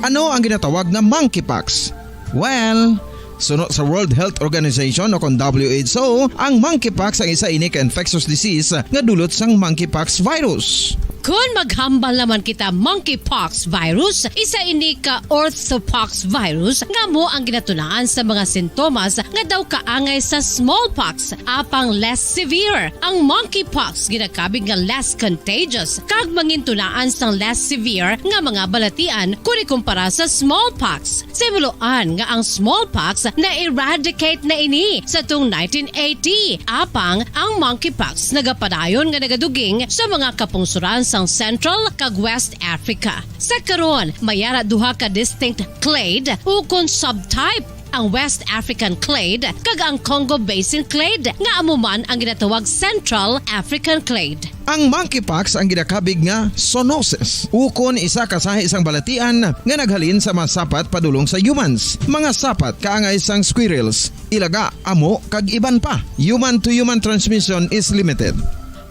Ano ang ginatawag na monkeypox? Well, suno sa World Health Organization o kon W H O, ang monkeypox ang isa ini ka infectious disease nga dulot sang monkeypox virus. Kon maghambal naman kita monkeypox virus, isa ini ka orthopox virus nga amo ang ginatunaan sa mga sintomas nga daw kaangay sa smallpox, apang less severe. Ang monkeypox ginakabig nga less contagious kag mangintunaan sang less severe nga mga balatian kon ikumpara sa smallpox. Sa himuloan nga ang smallpox na-eradicate na ini sa tung nineteen eighty, apang ang monkeypox nagapadayon nga nagaduging sa mga kapungsoran sang Central kag West Africa. Sa karon, may ara duha ka distinct clade ukon subtype ang West African clade, kag ang Congo Basin clade, nga amo man ang ginatawag Central African clade. Ang monkeypox ang ginakabig nga zoonosis, ukon isa ka sahi sang balatian nga naghalin sa mga sapat padulong sa humans, mga sapat kaangay sang squirrels, ilaga, amo, kag iban pa. Human-to-human transmission is limited.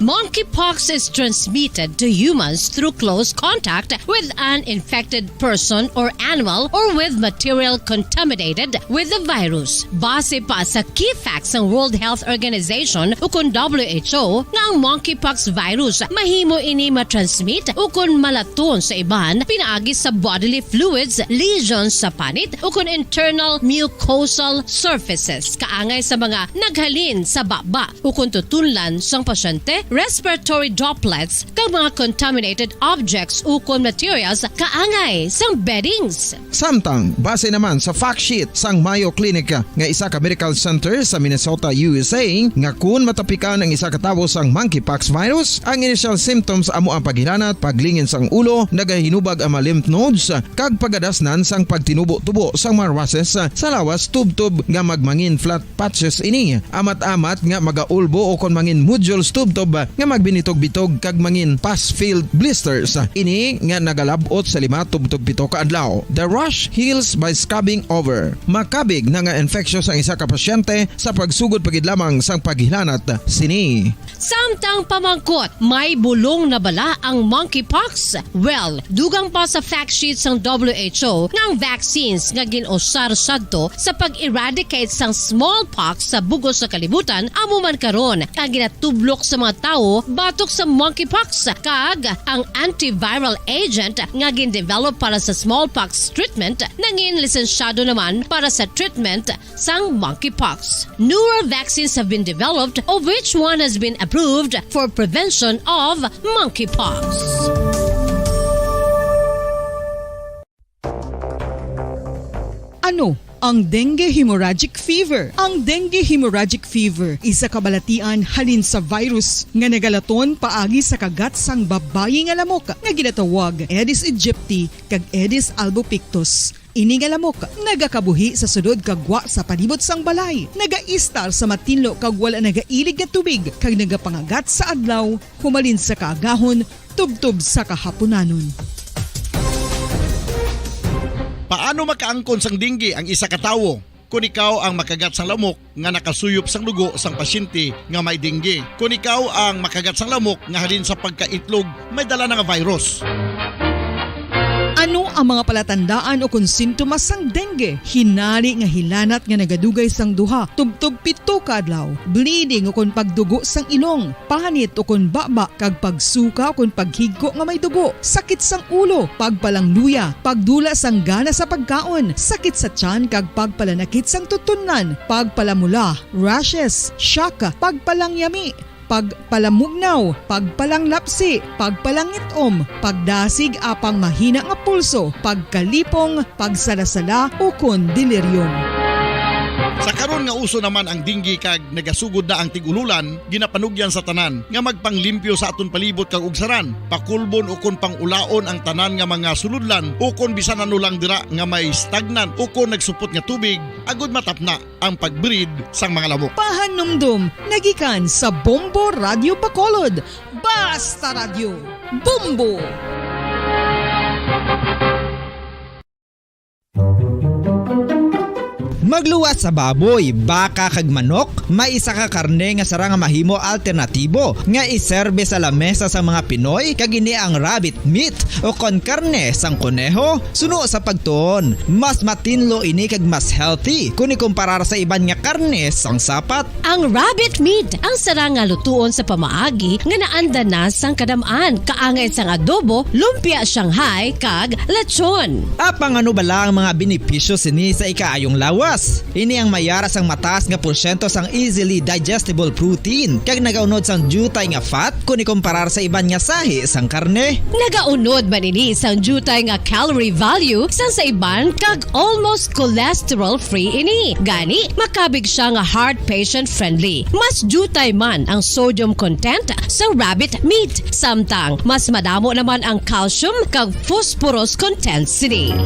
Monkeypox is transmitted to humans through close contact with an infected person or animal or with material contaminated with the virus. Base pa sa key facts sang World Health Organization ukon W H O nga ang monkeypox virus mahimo ini matransmit ukon malaton sa iban pinaagi sa bodily fluids, lesions sa panit ukon internal mucosal surfaces kaangay sa mga naghalin sa baba ukon tutunlan sang pasyente, respiratory droplets, kag mga contaminated objects ukon materials kaangay sang beddings. Samtang, base naman sa fact sheet sang Mayo Clinic nga isa ka medical center sa Minnesota, U S A, nga kun matapikan ang isa ka tawo sang monkeypox virus, ang initial symptoms amo ang paghilanat, paglingin sang ulo, nagahinubag ang mga lymph nodes, kag pagadasnan sang pagtinubo-tubo sang mga rashes sa lawas tubtob nga magmangin flat patches ini, amat-amat nga magaulbo ukon mangin nodules tubtob nga magbinitog-bitog kag mangin pus-filled blisters. Ini nga nagalab-ot sa lima tubtob pito ka adlaw. The rash heals by scabbing over. Makabig na nga infectious ang isa ka pasyente sa pagsugod pa gid lamang sang paghilanat sini. Samtang pamangkot, may bulong na bala ang monkeypox? Well, dugang pa sa fact sheet sang W H O nga ang vaccines nga gin-usar sadto sa pag-eradicate sang smallpox sa bug-os nga kalibutan amo man karon ang ginatublok sa mga tawo batok sa monkeypox, kag ang antiviral agent nga gin-develop para sa smallpox treatment nangin lisensyado naman para sa treatment sang monkeypox. Newer vaccines have been developed, of which one has been approved for prevention of monkeypox. Ano ang dengue hemorrhagic fever? Ang dengue hemorrhagic fever isa ka balatian halin sa virus nga nagalaton paagi sa kagat sang babayi nga lamok nga ginatawag Aedes aegypti kag Aedes albopictus. Ini nga lamok nagakabuhi sa sulod kag gwa sa palibot sang balay, nagaistar sa matinlo kag wala nagailig nga tubig, kag nagapangagat sa adlaw humalin sa kaagahon tubtob sa kahapunanon. Paano makaangkon sang dengue ang isa ka tawo? Kon ikaw ang makagat sang lamok nga nakasuyop sang dugo sang pasyente nga may dengue, kon ikaw ang makagat sang lamok nga halin sa pagkaitlog may dala na nga virus. Ano ang mga palatandaan o kon sintomas sang dengue? Hinali nga hilanat nga nagadugay sang duha tubtob pito ka adlaw, bleeding o kon pagdugo sang ilong, panit o kon baba, kag pagsuka o kon paghigko nga may dugo, sakit sang ulo, pagpalangluya, pagdula sang gana sa pagkaon, sakit sa tiyan kag pagpalanakit sang tutunlan, pagpalamula, rashes, shock, pagpalangyami, pagpalamugnaw, pagpalanglapsi, pagpalangit-om, pagdasig apang mahina nga pulso, pagkalipong, pagsalasala, ukon delirium. Sa karon nga uso naman ang dengue kag nagasugod na ang tig-ululan, ginapanugyan sa tanan nga magpanglimpyo sa aton palibot kag ugsaran, pakulbon ukon pangulaon ang tanan nga mga sulodlan ukon bisan ano lang dira nga may stagnant ukon nagsupot nga tubig, agud matapna ang pag-breed sang mga lamok. Pahanumdom nga gikan sa Bombo Radyo Bacolod. Basta Radyo, Bombo! Magluwas sa baboy, baka, kag manok, may isa ka karne nga sarang nga mahimo alternatibo nga iserbe sa lamesa sa mga Pinoy, kag ini ang rabbit meat, o kon karne sang koneho. Suno sa pagtuon, mas matinlo ini kag mas healthy kon ikumparar sa iban nga karne sang sapat. Ang rabbit meat ang sarang nga lutuon sa pamaagi nga naanda na sang kadam-an, kaangay sang adobo, lumpia Shanghai, kag lechon. Apang ano bala ang mga benepisyo sini sa ikaayong lawas? Ini ang may ara sang mataas nga porsyento sang easily digestible protein, kag nagaunod sang diutay nga fat kon ikumparar sa iban nga sahi sang karne. Nagaunod man ini sang diutay nga calorie value sang sa iban, kag almost cholesterol-free ini. Gani, makabig sia nga heart patient-friendly. Mas diutay man ang sodium content sa rabbit meat, samtang mas madamo naman ang calcium kag phosphorus content sini.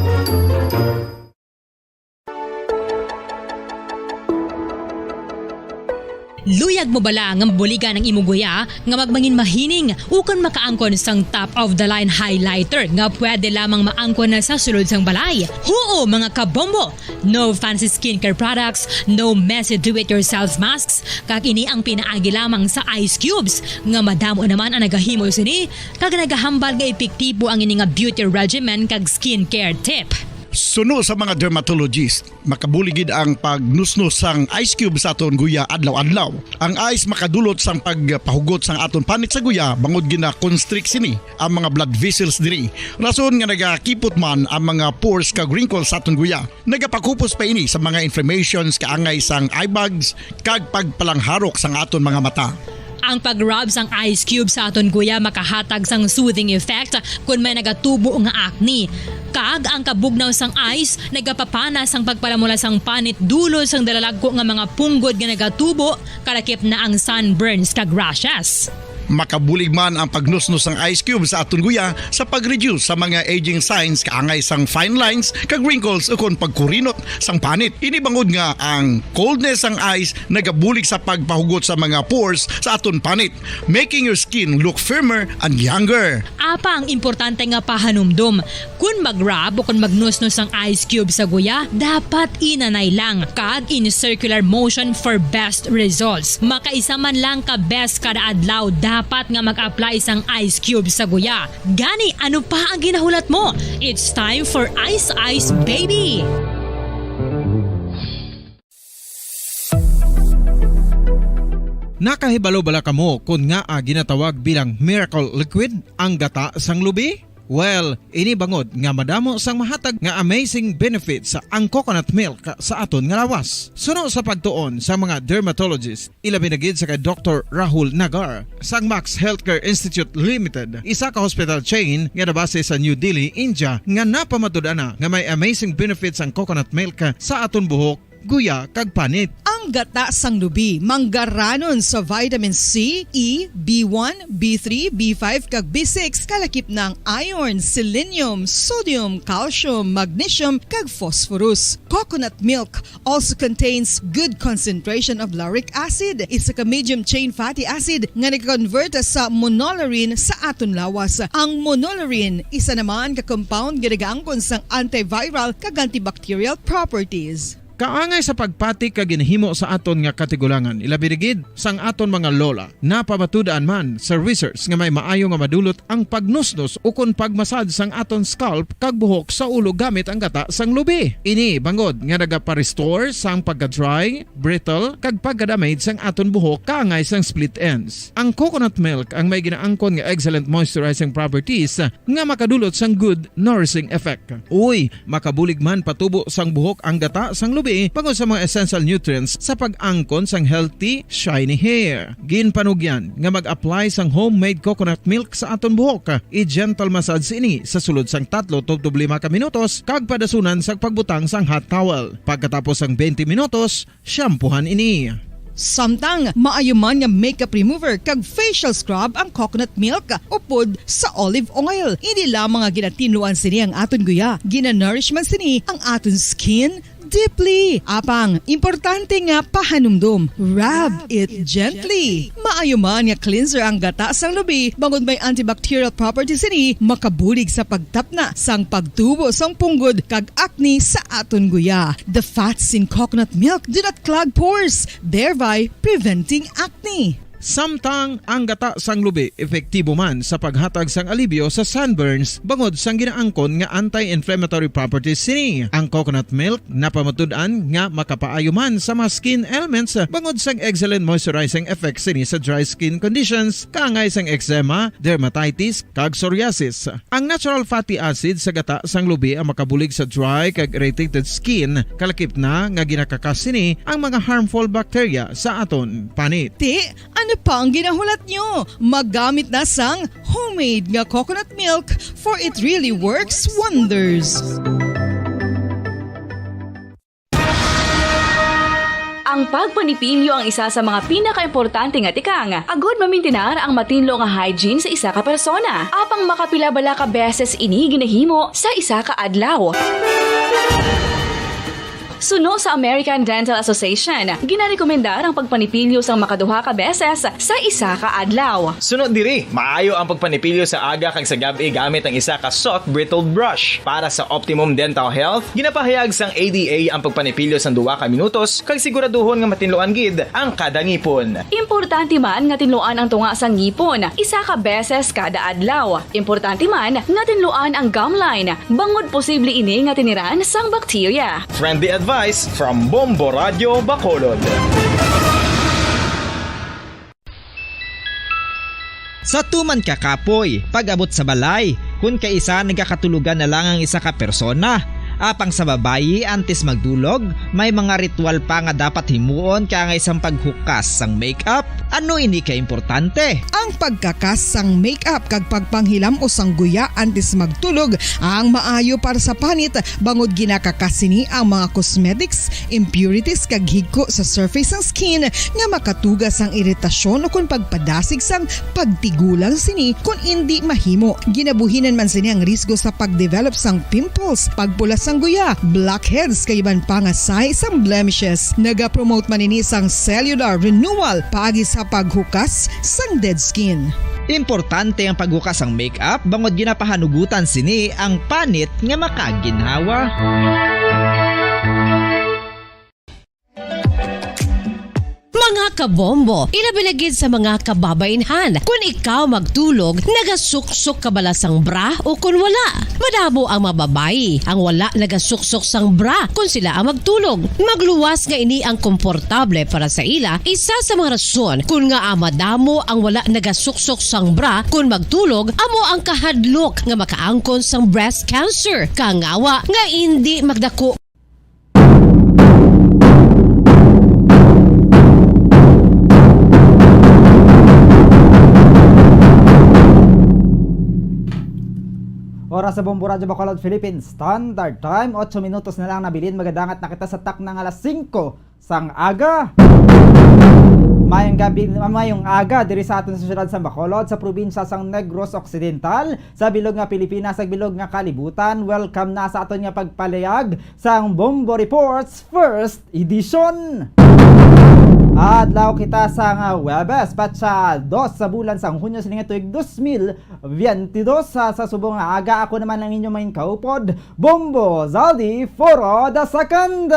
Luyag mo bala nga mabuligan ang imo guya nga magmangin mahining ukon makaangkon sang top of the line highlighter nga pwede lamang maangkon na sa sulod sang balay? Huo, mga kabombo! No fancy skincare products, no messy do-it-yourself masks, kag ini ang pinaagi lamang sa ice cubes nga madamo naman ang nagahimo sini kag nagahambal nga epektibo ang ini nga beauty regimen kag skincare tip. Suno sa mga dermatologist, makabulig gid ang pagnusnos sang ice cube sa aton guya adlaw-adlaw. Ang ice makadulot sang pagpahugot sang aton panit sa guya bangod gina-constrict sini ang mga blood vessels diri. Rason nga nagakipot man ang mga pores kag wrinkles sa aton guya. Nagapakupos pa ini sa mga inflammations, kaangay sang eye bags, kag pagpalangharok sang aton mga mata. Ang pag-rub sang ice cube sa aton guya makahatag sang soothing effect kon may nagatubo nga acne. Kag ang kabugnaw sang ice nagapapana sang pagpalamula sang panit dulot sang dalalagko nga mga punggod nga nagatubo, kalakip na ang sunburns kag rashes. Makabulig man ang pagnusnos sang ice cube sa aton guya sa pag-reduce sa mga aging signs kaangay sang fine lines kag wrinkles ukon pagkurinot sang panit. Ini bangod nga ang coldness sang ice nagabulig sa pagpahugot sa mga pores sa aton panit, making your skin look firmer and younger. Apang importante nga pahanumdom, kon mag-rub o kon magnusnos ang ice cube sa guya, dapat inanay lang kag in circular motion for best results. Makaisa man lang ka beses kada adlaw dapat nga mag-apply sang ice cube sa guya. Gani, ano pa ang ginahulat mo? It's time for Ice Ice Baby! Nakahibalo bala kamo kon ngaa ginatawag bilang miracle liquid ang gata sang lubi? Well, ini bangod nga madamo sang mahatag nga amazing benefits ang coconut milk sa aton nga lawas. Suno sa pagtuon sa mga dermatologist, ilabi na gid sa kay Doktor Rahul Nagar sang Max Healthcare Institute Limited, isa ka hospital chain nga nabase sa New Delhi, India, nga napamatud-an na nga may amazing benefits ang coconut milk sa aton buhok, guya, kag panit. Ang gata sang lubi manggaranon sa vitamin C, E, B one, B three, B five, kag B six, kalakip na ang iron, selenium, sodium, calcium, magnesium, kag phosphorus. Coconut milk also contains good concentration of lauric acid, isa ka medium chain fatty acid nga nag-convert sa monolaurin sa aton lawas. Ang monolaurin isa naman ka compound nga nagaangkon sang antiviral kag antibacterial properties. Kaangay sa pagpati kag ginahimo sa aton nga katigulangan, ilabi na gid sang aton mga lola. Napamatud-an man sa research nga may maayo nga madulot ang pagnusnos ukon pagmasad sang aton scalp kag buhok sa ulo gamit ang gata sang lubi. Ini bangod nga nagapa-restore sang pagka-dry, brittle, kag pagka-damage sang aton buhok kaangay sang split ends. Ang coconut milk ang may ginaangkon nga excellent moisturizing properties nga makadulot sang good nourishing effect. Uy, makabulig man patubo sang buhok ang gata sang lubi bangod sa mga essential nutrients sa pag-angkon sang healthy, shiny hair. Ginpanugyan nga mag-apply sang homemade coconut milk sa aton buhok. I-gentle massage ini sa sulod sang tatlo tubtob lima ka minutos kag padasunan sang pagbutang sang hot towel. Pagkatapos sang twenty minutos, shampoohan ini. Samtang maayo man nga makeup remover kag facial scrub ang coconut milk upod sa olive oil. Hindi lamang nga ginatinluan sini ang aton guya, ginanourish man sini ang aton skin deeply. Apang, importante nga pahanumdom, rub it gently. Maayo man nga cleanser ang gata sang lubi bangod may antibacterial properties sini, makabulig sa pagtapna sang pagtubo sang punggod kag acne sa aton guya. The fats in coconut milk do not clog pores, thereby preventing acne. Samtang ang gata sang lubi epektibo man sa paghatag sang alibyo sa sunburns bangod sang ginaangkon nga anti-inflammatory properties sini. Ang coconut milk napamatud-an nga makapaayo man sa mga skin ailments bangod sang excellent moisturizing effect sini sa dry skin conditions kaangay sang eczema, dermatitis, kag psoriasis. Ang natural fatty acid sa gata sang lubi ang makabulig sa dry kag irritated skin, kalakip na nga ginakakas sini ang mga harmful bacteria sa aton panit. Ti, ano pa ang ginahulat nyo? Maggamit na sang homemade nga coconut milk, for it really works wonders. Ang pagpanipilyo ang isa sa mga pinakaimportante nga tikang agud mamintinar ang matinlo nga hygiene sa isa ka persona. Apang makapila bala ka beses ini ginahimo sa isa ka adlaw? Suno sa American Dental Association, ginarekomendar ang pagpanipilyo sang makaduha ka beses sa isa ka adlaw. Suno diri, maayo ang pagpanipilyo sa aga kag sa gab-i gamit ang isa ka soft bristled brush. Para sa optimum dental health, ginapahayag sang A D A ang pagpanipilyo sang duha ka minutos kag siguraduhon nga matinluan gid ang kada ngipon. Importante man nga tinluan ang tunga sang ngipon isa ka beses kada adlaw. Importante man nga tinluan ang gum line, bangod posible ini nga tiniran sang bakterya. Friendly advice from Bombo Radio Bacolod. Sa tuman ka kapoy, pag-abot sa balay, kun kaisa nagakatulogan na lang ang isa ka persona. Apang sa babayi, antes magdulog, may mga ritual pa nga dapat himuon, kaangay sang paghukas sang makeup. Ano ini ka importante? Ang pagkakas sang makeup kag pagpanghilam-os sang guya antes magtulog ang maayo para sa panit, bangod ginakakas sini ang mga cosmetics, impurities kag higko sa surface sang skin nga makatuga sang iritasyon ukon pagpadasig sang pagtigulang sini kon indi mahimo. Ginabuhinan man sini ang risgo sa pag-develop sang pimples, pagpula sang guya, blackheads kag iban pa nga sign sang blemishes. Nagapromote man ini sang cellular renewal paagi sa paghukas sang dead skin. Importante ang paghukas sang makeup bangod ginapahanugutan sini ang panit nga makaginhawa. Mga kabombo, ilabi na gid sa mga kababainhan. Kun ikaw magtulog, nagasuksok ka bala sang bra o kun wala? Madamo ang mga babayi ang wala nagasuksok sang bra kun sila ang magtulog. Magluwas nga ini ang komportable para sa ila, isa sa mga rason kun ngaa madamo ang wala nagasuksok sang bra kun magtulog, amo ang kahadlok nga makaangkon sang breast cancer, kangawa nga indi magdako. Oras sa Bombo Radyo Bacolod, Philippine Standard Time, otso minutos na lang nabilin, magadangat na kita sa takna nga alas singko sang aga. Mayong gabi, mayong aga diri sa aton sa siyudad sang Bacolod, sa probinsya sang Negros Occidental, sa bilog nga Pilipinas, sa bilog nga kalibutan. Welcome na sa aton nga pagpalayag sang Bombo Reports First Edition. Adlaw kita sa nga Huwebes, petsa dos sa bulan sang Hunyo sining tuig dos mil biyente dos. Sa, sa subong nga aga, ako naman ang inyong main kaupod, Bombo Zaldi Foro the Second.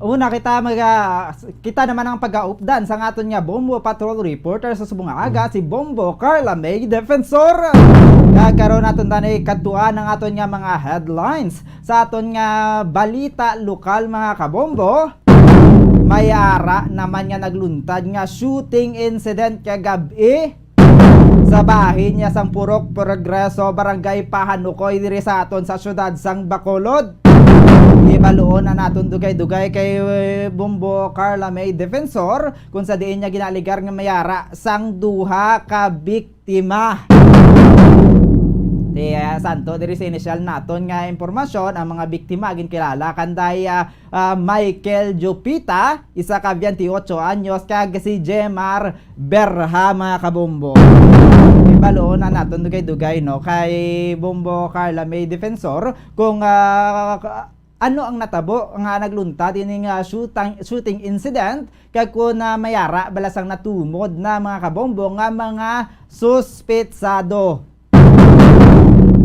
Una kita mag, ah, kita naman ang pag-aupdan sa aton nga Bombo Patrol reporter sa subong nga aga, si Bombo Carla May Defensor. Kag karon aton tani kadtuan ang aton nga mga headlines sa aton nga balita lokal, mga kabombo. May ara naman nga nagluntad nga shooting incident kagab-i sa bahin niya sang Purok Progreso, Barangay Pahanukoy, diri sa aton sa siyudad sang Bacolod. Ibaluon na naton dugay-dugay kay, eh, Bombo Carla May Defensor kung sa diin niya ginaaligar nga may ara sang duha ka biktima. Ti, ah, santo diri sa inisyal naton nga impormasyon, ang mga biktima ginkilala kanday, ah, ah, Michael Jupita, isa ka biyente otso anyos, kag si Jemar Berha, mga kabombo. Ibaluon na naton dugay-dugay, no, kay Bombo Carla May Defensor kung, ah, ano ang natabo nga nagluntad ining, ah, shooting, shooting incident, kag kung, ah, may ara bala sang natumod na, mga kabombo, nga mga suspetsado.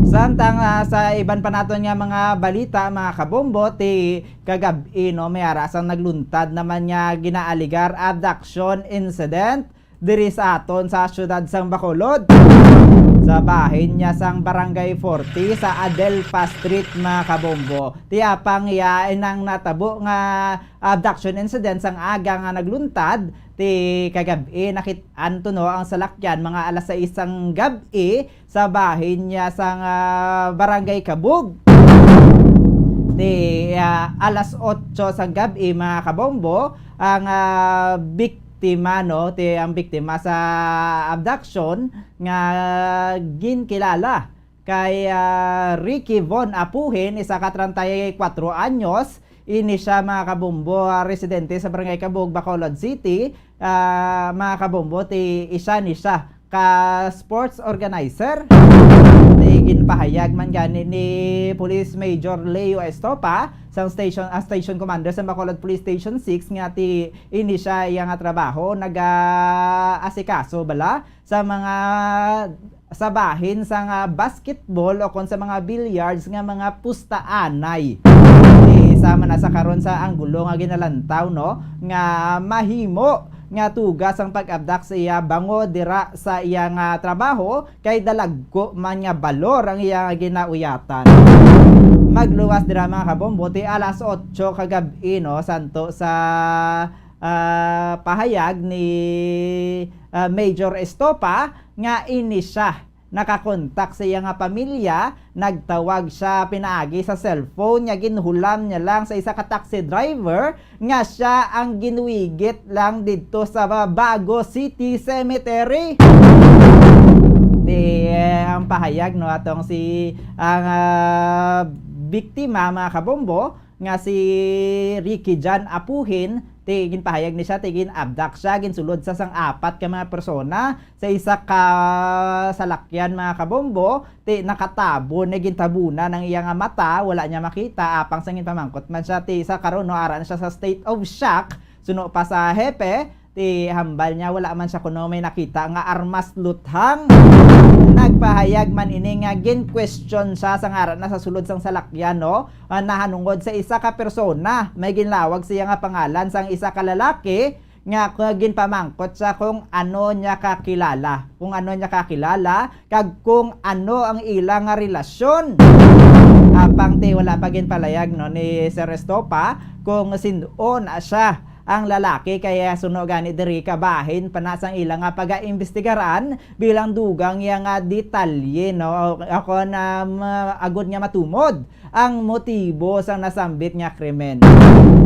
Samtang, ah, sa iban pa naton nga mga balita, mga kabombo, ti kagab-i, no, may ara sang nagluntad naman nga ginaaligar abduction incident diri sa aton sa siyudad sang Bacolod, sa bahin niya sang Barangay forty sa Adelpa Street, mga kabombo. Ti apang iya inang natabo nga abduction incident sang aga nga nagluntad, ti kagab-i nakit-an to, no, ang salakyan mga alas sais sang gab-i sa bahin niya sang, ah, Barangay Kabug. Ti, ah, alas otso sang gab-i, mga kabombo, ang, ah, biktima, no, ti ang biktima sa abduction nga ginkilala kay, ah, Ricky Von Apuhin, isa ka treinta y cuatro anyos. Ini siya, mga kabombo, ah, residente sa Barangay Kabug, Bacolod City. Ah, mga kabombo, ti isa ni siya ka sports organizer. Ti Ginpahayag man gani ni Police Major Leo Estopa, sang station, ah, station commander sa Bacolod Police Station six, nga ti ini siya iya nga trabaho naga-asikaso bala sa mga, sa bahin sang basketball o kon sa mga billiards nga mga pustaanay. Ti sama na sa karon sa anggulo nga ginalantaw, no, nga mahimo nga tuga sang pag-abdak sa iya bangod dira sa iya nga trabaho kay dalagko man nga balor ang iya nga ginauyatan. Magluwas dira, mga kabombo, ti alas otso kagab-i, no, santo sa, ah, pahayag ni, ah, Major Estopa nga ini siya nakakontak sa iya nga pamilya, nagtawag siya pinaagi sa cellphone nga ginhulam niya lang sa isa ka taxi driver nga siya ang ginwigit lang didto sa Bago City Cemetery. Ti, eh, ang pahayag, no, atong si, ang, ah, biktima, mga kabombo, nga si Ricky John Apuhin, ti ginpahayag ni siya, ti gin-abduct siya, ginsulod sa sang apat ka mga persona sa isa ka salakyan, mga kabombo, ti nakatabo ni, gintabunan ang iya nga mata, wala niya makita, apang sa ginpamangkot man siya, ti sa karon, no, ara na siya sa state of shock, suno pa sa hepe, ti hambal niya wala man siya kuno may nakita nga armas luthang. Nagpahayag man ini nga gin-question siya sa ngaran na sa sulod sang salakyan, no? Ah, nahanungod sa isa ka persona, may ginlawag siya nga pangalan sang isa ka lalaki nga k-, ginpamangkot siya kung ano niya kakilala, kung ano niya kakilala, kag kung ano ang ila nga relasyon. Apang ti wala pa ginpalayag, no, ni Sir Estopa kung sin-o na siya ang lalaki, kaya suno gani diri kabahin pa na sang ila nga pagaimbestigaran bilang dugang iya nga detalye, no? Ako na ma-, agod nga matumod ang motibo sang nasambit nga krimen.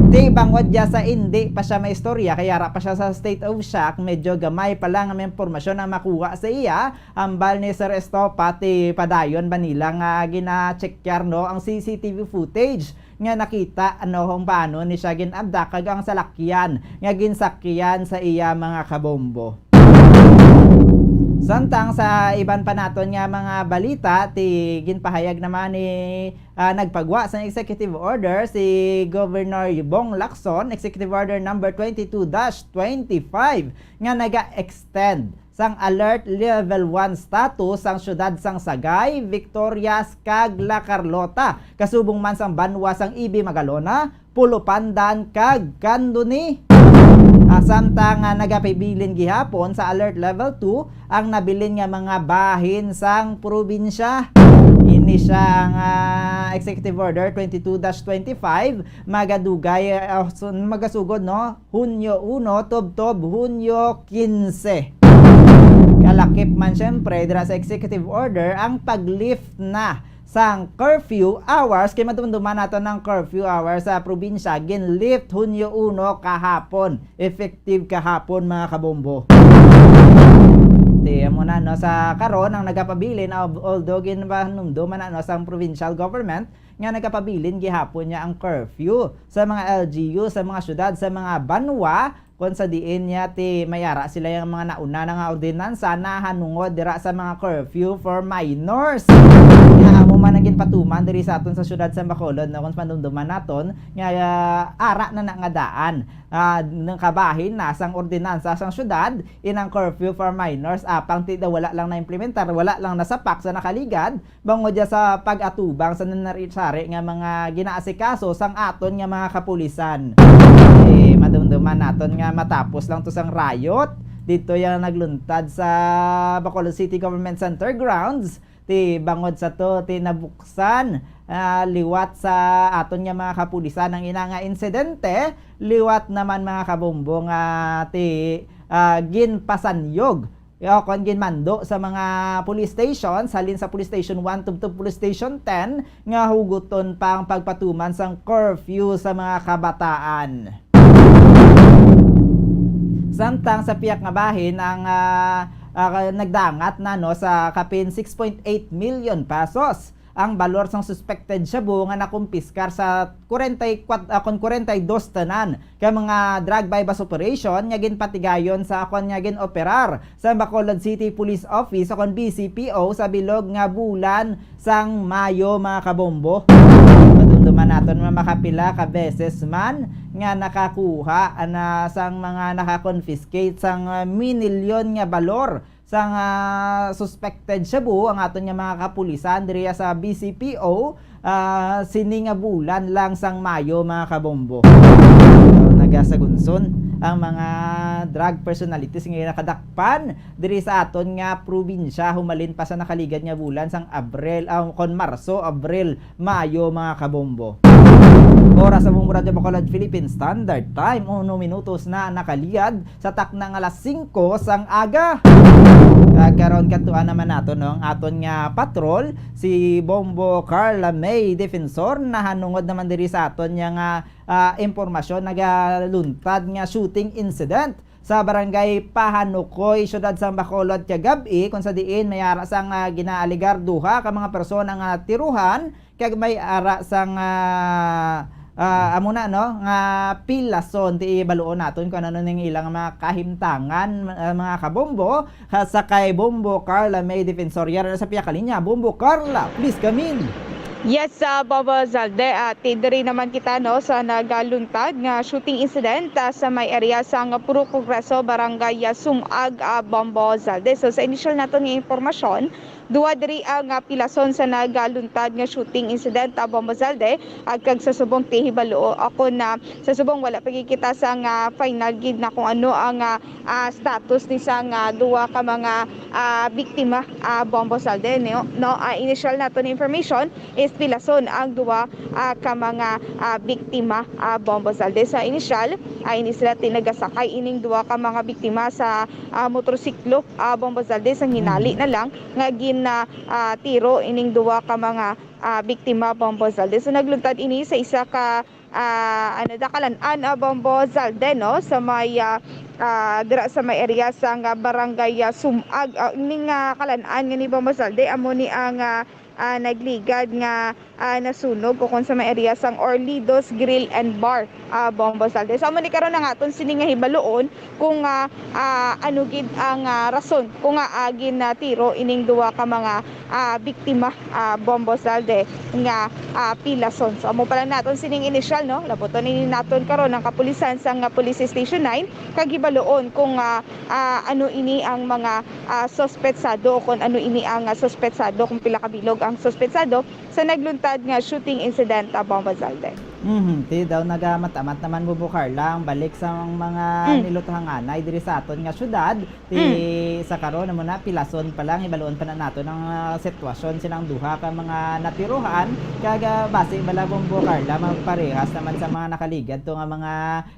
Ti bangod ya sa indi pa siya maistorya, kay ara pa siya sa state of shock, medyo gamay pa lang ang impormasyon ang makuha sa iya, ambal ni Sir Estopa, ti padayon ba nila nga gina-checkar, no, ang C C T V footage nga nakita, ano, kung paano ni siya gin-abdak kag ang salakyan nga ginsakyan sa iya, mga kabombo. Samtang sa iban pa naton nga mga balita, ti ginpahayag naman ni, ah, nagpagwa sa executive order si Governor Bong Lacson, Executive Order number twenty-two dash twenty-five, nga naga-extend sang alert level one status sang siyudad sang Sagay, Victorias, kag La Carlota, kasubong man sang banwa sang Ibi Magalona, Pulupandan, kag Candoni. Ah, samtang, ah, nagapabilin gihapon sa alert level two ang nabilin nga mga bahin sang probinsya. Ini siya ang, ah, Executive Order twenty-two dash twenty-five, magadugay, ah, su-, magasugod, no? Hunyo uno, tubtob Hunyo quince. Kalakip man, siyempre, dira sa executive order ang pag-lift na sang curfew hours, kay madumduman nato ang curfew hours sa probinsya, gin-lift Hunyo uno kahapon, effective kahapon, mga kabombo. Ti, amo na, no, sa karon ang nagapabilin, al-, although ginpanumduman na, no, sang provincial government, nga nagapabilin gihapon niya ang curfew sa mga L G U, sa mga syudad, sa mga banwa, kon sa diin niya ti may ara sila yang mga nauna na nga ordinansa nahanungod dira sa mga curfew for minors. Nga amo man ang ginpatuman diri sa aton sa syudad sa Bacolod, no, kon panumduman naton nga, ah, ara na na nga daan, ah, nang kabahin na sang ordinansa sang syudad, inang curfew for minors, apang ti daw wala lang na-implementar, wala lang nasapak sa nakaligad, bangod ya sa pag-atubang sa nanari-sari nga mga ginaasikaso sang aton nga mga kapulisan. Eh, madumduman naton nga matapos lang to sang riot dito yang nagluntad sa Bacolod City Government Center grounds, ti bangod sa to, ti nabuksan, ah, liwat sa aton nga mga kapulisan ang ina nga insidente, liwat naman, mga kabombo, nga ti, ah, ginpasanyog o kon ginmando sa mga police stations, halin sa Police Station one tubtob Police Station ten, nga huguton pa ang pagpatuman sang curfew sa mga kabataan. Samtang sa pihak nga bahin, ang, ah, ah, nagdangat na, no, sa kapin six point eight million pesos ang balor sang suspected shabu nga nakumpiskar sa kwarenta y kuwatro, ah, kon kwarenta y dos tanan ka mga drug buy-bust operation nga ginpatigayon sa kon nga gin-operar sa Bacolod City Police Office o kon B C P O sa bilog nga bulan sang Mayo, mga kabombo. Madumduman naton nga makapila ka beses man nga nakakuha na sang mga naka-confiscate sang, ah, minilyon nga balor sang, ah, suspected shabu ang aton nga mga kapulisan diri sa B C P O, ah, sini nga bulan lang sang Mayo, mga kabombo. So, nagasagunson ang mga drug personalities nga nakadakpan diri sa aton nga probinsya humalin pa sa nakaligad nga bulan sang Abril, ah, kon Marso, Abril, Mayo, mga kabombo. Oras sa Bombo Radyo Bacolod, Philippine Standard Time, uno minutos na nakaliyad sa takna nga alas singko sang aga. Kag karon kadtuan naman nato, no, ang aton nga patrol, si Bombo Carla May Defensor, nahanungod naman diri sa aton nga, ah, impormasyon, nagaluntad nga shooting incident sa Barangay Pahanukoy, siyudad sang Bacolod, kagab-i, kung sa diin may ara sang, ah, ginaaligar duha ka mga persona nga tiruhan, kag may ara sang, ah, ah, amo na, no, nga pilason. Ti ibaluon naton kung ano ning ilang mga kahimtangan, ah, mga kabombo, ha, sa kay Bombo Carla May Defensor. Yara na sa pihak linya, Bombo Carla, please come in. Yes, ah, Bombo Zalde, ah, ti diri naman kita, no, sa nagaluntad nga shooting incident, ah, sa may area sang Purok Progreso, Barangay, ah, Sumag, ah, Bombo Zalde. So, sa initial naton nga impormasyon, duha diri ang, ah, pilason sa nagaluntad nga shooting incident, ah, Bombo Zalde, ah, kag sa subong ti hibalo, ako na sa subong wala pa gid kita sa nga final gid na kung ano ang, ah, ah, status ni sa nga duha ka mga, ah, biktima, ah, Bombo Zalde, no? No, ah, initial naton information is pilason ang duha, ah, ka mga, ah, biktima, ah, Bombo Zalde. Sa initial, ah, ini sila ti nagasakay ining duha ka mga biktima sa, ah, motorsiklo, ah, Bombo Zalde, sa hinali na lang nga gin, ah, ah, tiro ining duwa ka mga, ah, biktima, Bombo Zalde. So, nagluntad ini sa isa ka, ah, ano da, kalan-an, ah, Bombo Zalde, no? Sa may, ah, ah, dira sa may area sa nga barangay, ah, Sumag. Ah, ining, ah, kalan-an nga ni Bombo Zalde, amo ni ang, ah, ah, nagligad nga, ah, nasunog o kung sa may area sang Orlidos Grill and Bar, ah, Bombo Zalde. So, amo ni karon ang aton sini nga hibaloon kung, ah, ah, ano gid ang, ah, rason kung nga, ah, ginatiro ining duha ka mga, ah, biktima, ah, Bombo Zalde, nga, ah, pilason. So, amo pa lang naton sining initial, no? Labuton ini naton karon ang kapulisan sa nga Police Station nine kag hibaloon kung, ah, ah, ano ini ang mga, ah, suspetsado o kung ano ini ang, ah, suspetsado, kung pila ka bilog ang suspetsado sa nagluntad nga shooting incident, ah, Bombo Zalde. Mhm, ti daw nagamat-amat naman, Bombo Carla, ang balik sa mga Mm. niluthanganay diri sa aton nga syudad. Ti Mm. sa karon, amo na, pilason pa lang, hibaloon pa na naton ang, ah, sitwasyon silang duha ka mga natiruhan. Kag, ah, basi bala, Bombo Carla, magparehas naman sa mga nakaligad to nga mga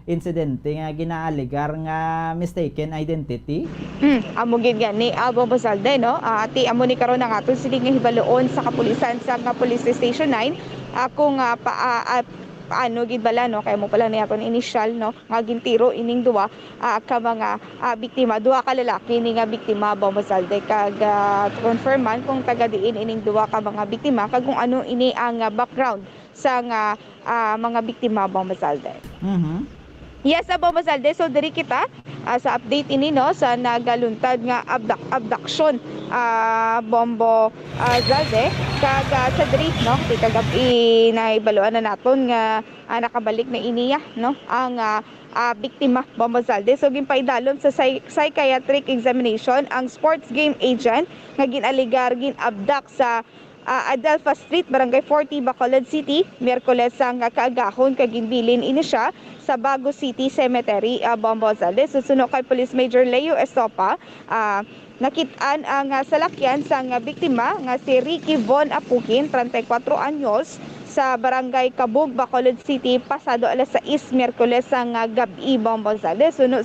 insidente nga ginaaligar nga mistaken identity? Hmm, amo gid gani, ah, Bombo Zalde, no? Ah, ti amo ni karon ang aton sini nga hibaloon sa kapulisan sa nga Police Station nine, ah, kung, ah, pa, ah, ah, paano gid bala, no? Kay amo pa lang ni aton initial, no, nga gintiro ining duha, ah, ka mga, ah, biktima. Duha ka lalaki ni nga biktima, Bombo Zalde, kag, ah, confirm man kung taga diin ining duha ka mga biktima kag kung ano ini ang, ah, background sa nga, ah, mga biktima, Bombo Zalde. Mhm. Yes, ah, Bombo Zalde. So, diri kita, ah, sa update ini, no, sa nagaluntad nga abdak-, abduction, ah, Bombo, ah, Zalde. Kag, ah, sa diri, no, ti kagab-i nahibaluan na naton nga, ah, nakabalik na iniya, no, ang, ah, ah, biktima, Bombo Zalde. So, ginpaidalom sa psy-, psychiatric examination ang sports game agent nga gin-alegar gin-abduct sa ah, Adelfa Street, Barangay forty, Bacolod City, Miyerkules sang kaagahon, kag ginbilin ini siya sa Bago City Cemetery, ah, Bombo Zalde. Susuno kay Police Major Leo Estopa, ah, nakit-an ang, ah, salakyan sang, ah, biktima nga si Ricky Von Apukin, treinta y cuatro anyos, sa Barangay Kabug, Bacolod City, pasado alas sais Miyerkules sang, ah, gab-i, Bombo Zalde. Suno,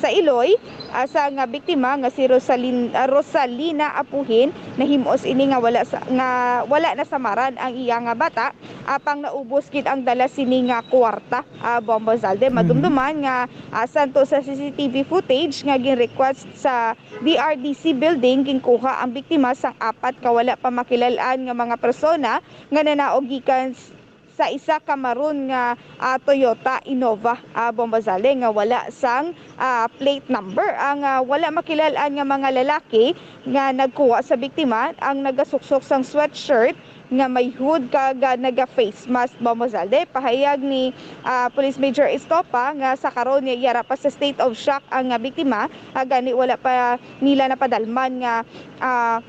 Sa Iloy, ah, sa nga biktima nga si Rosalin-, ah, Rosalina Apuhin, nahimos ini nga wala sa, nga wala nasamaran ang iya nga bata, apang naubos gid ang dala sini nga kwarta, ah, Bombo Zalde. Mhm. Madumduman nga, ah, santo sa C C T V footage nga gin-request sa D R D C building, ginkuha ang biktima sang apat ka wala pa makilal-an nga mga persona nga nanaog gikan s-, sa isa ka maroon nga, ah, Toyota Innova, ah, Bombo Zalde, nga wala sang, ah, plate number. Ang, ah, wala makilal-an nga mga lalaki nga nagkuha sa biktima ang nagasuksok sang sweatshirt nga may hood kag, ah, naga-face mask, Bombo Zalde. Pahayag ni, ah, Police Major Estopa nga sa karon nga yara pa sa state of shock ang, ah, biktima, ah, gani wala pa nila napadalman nga, ah,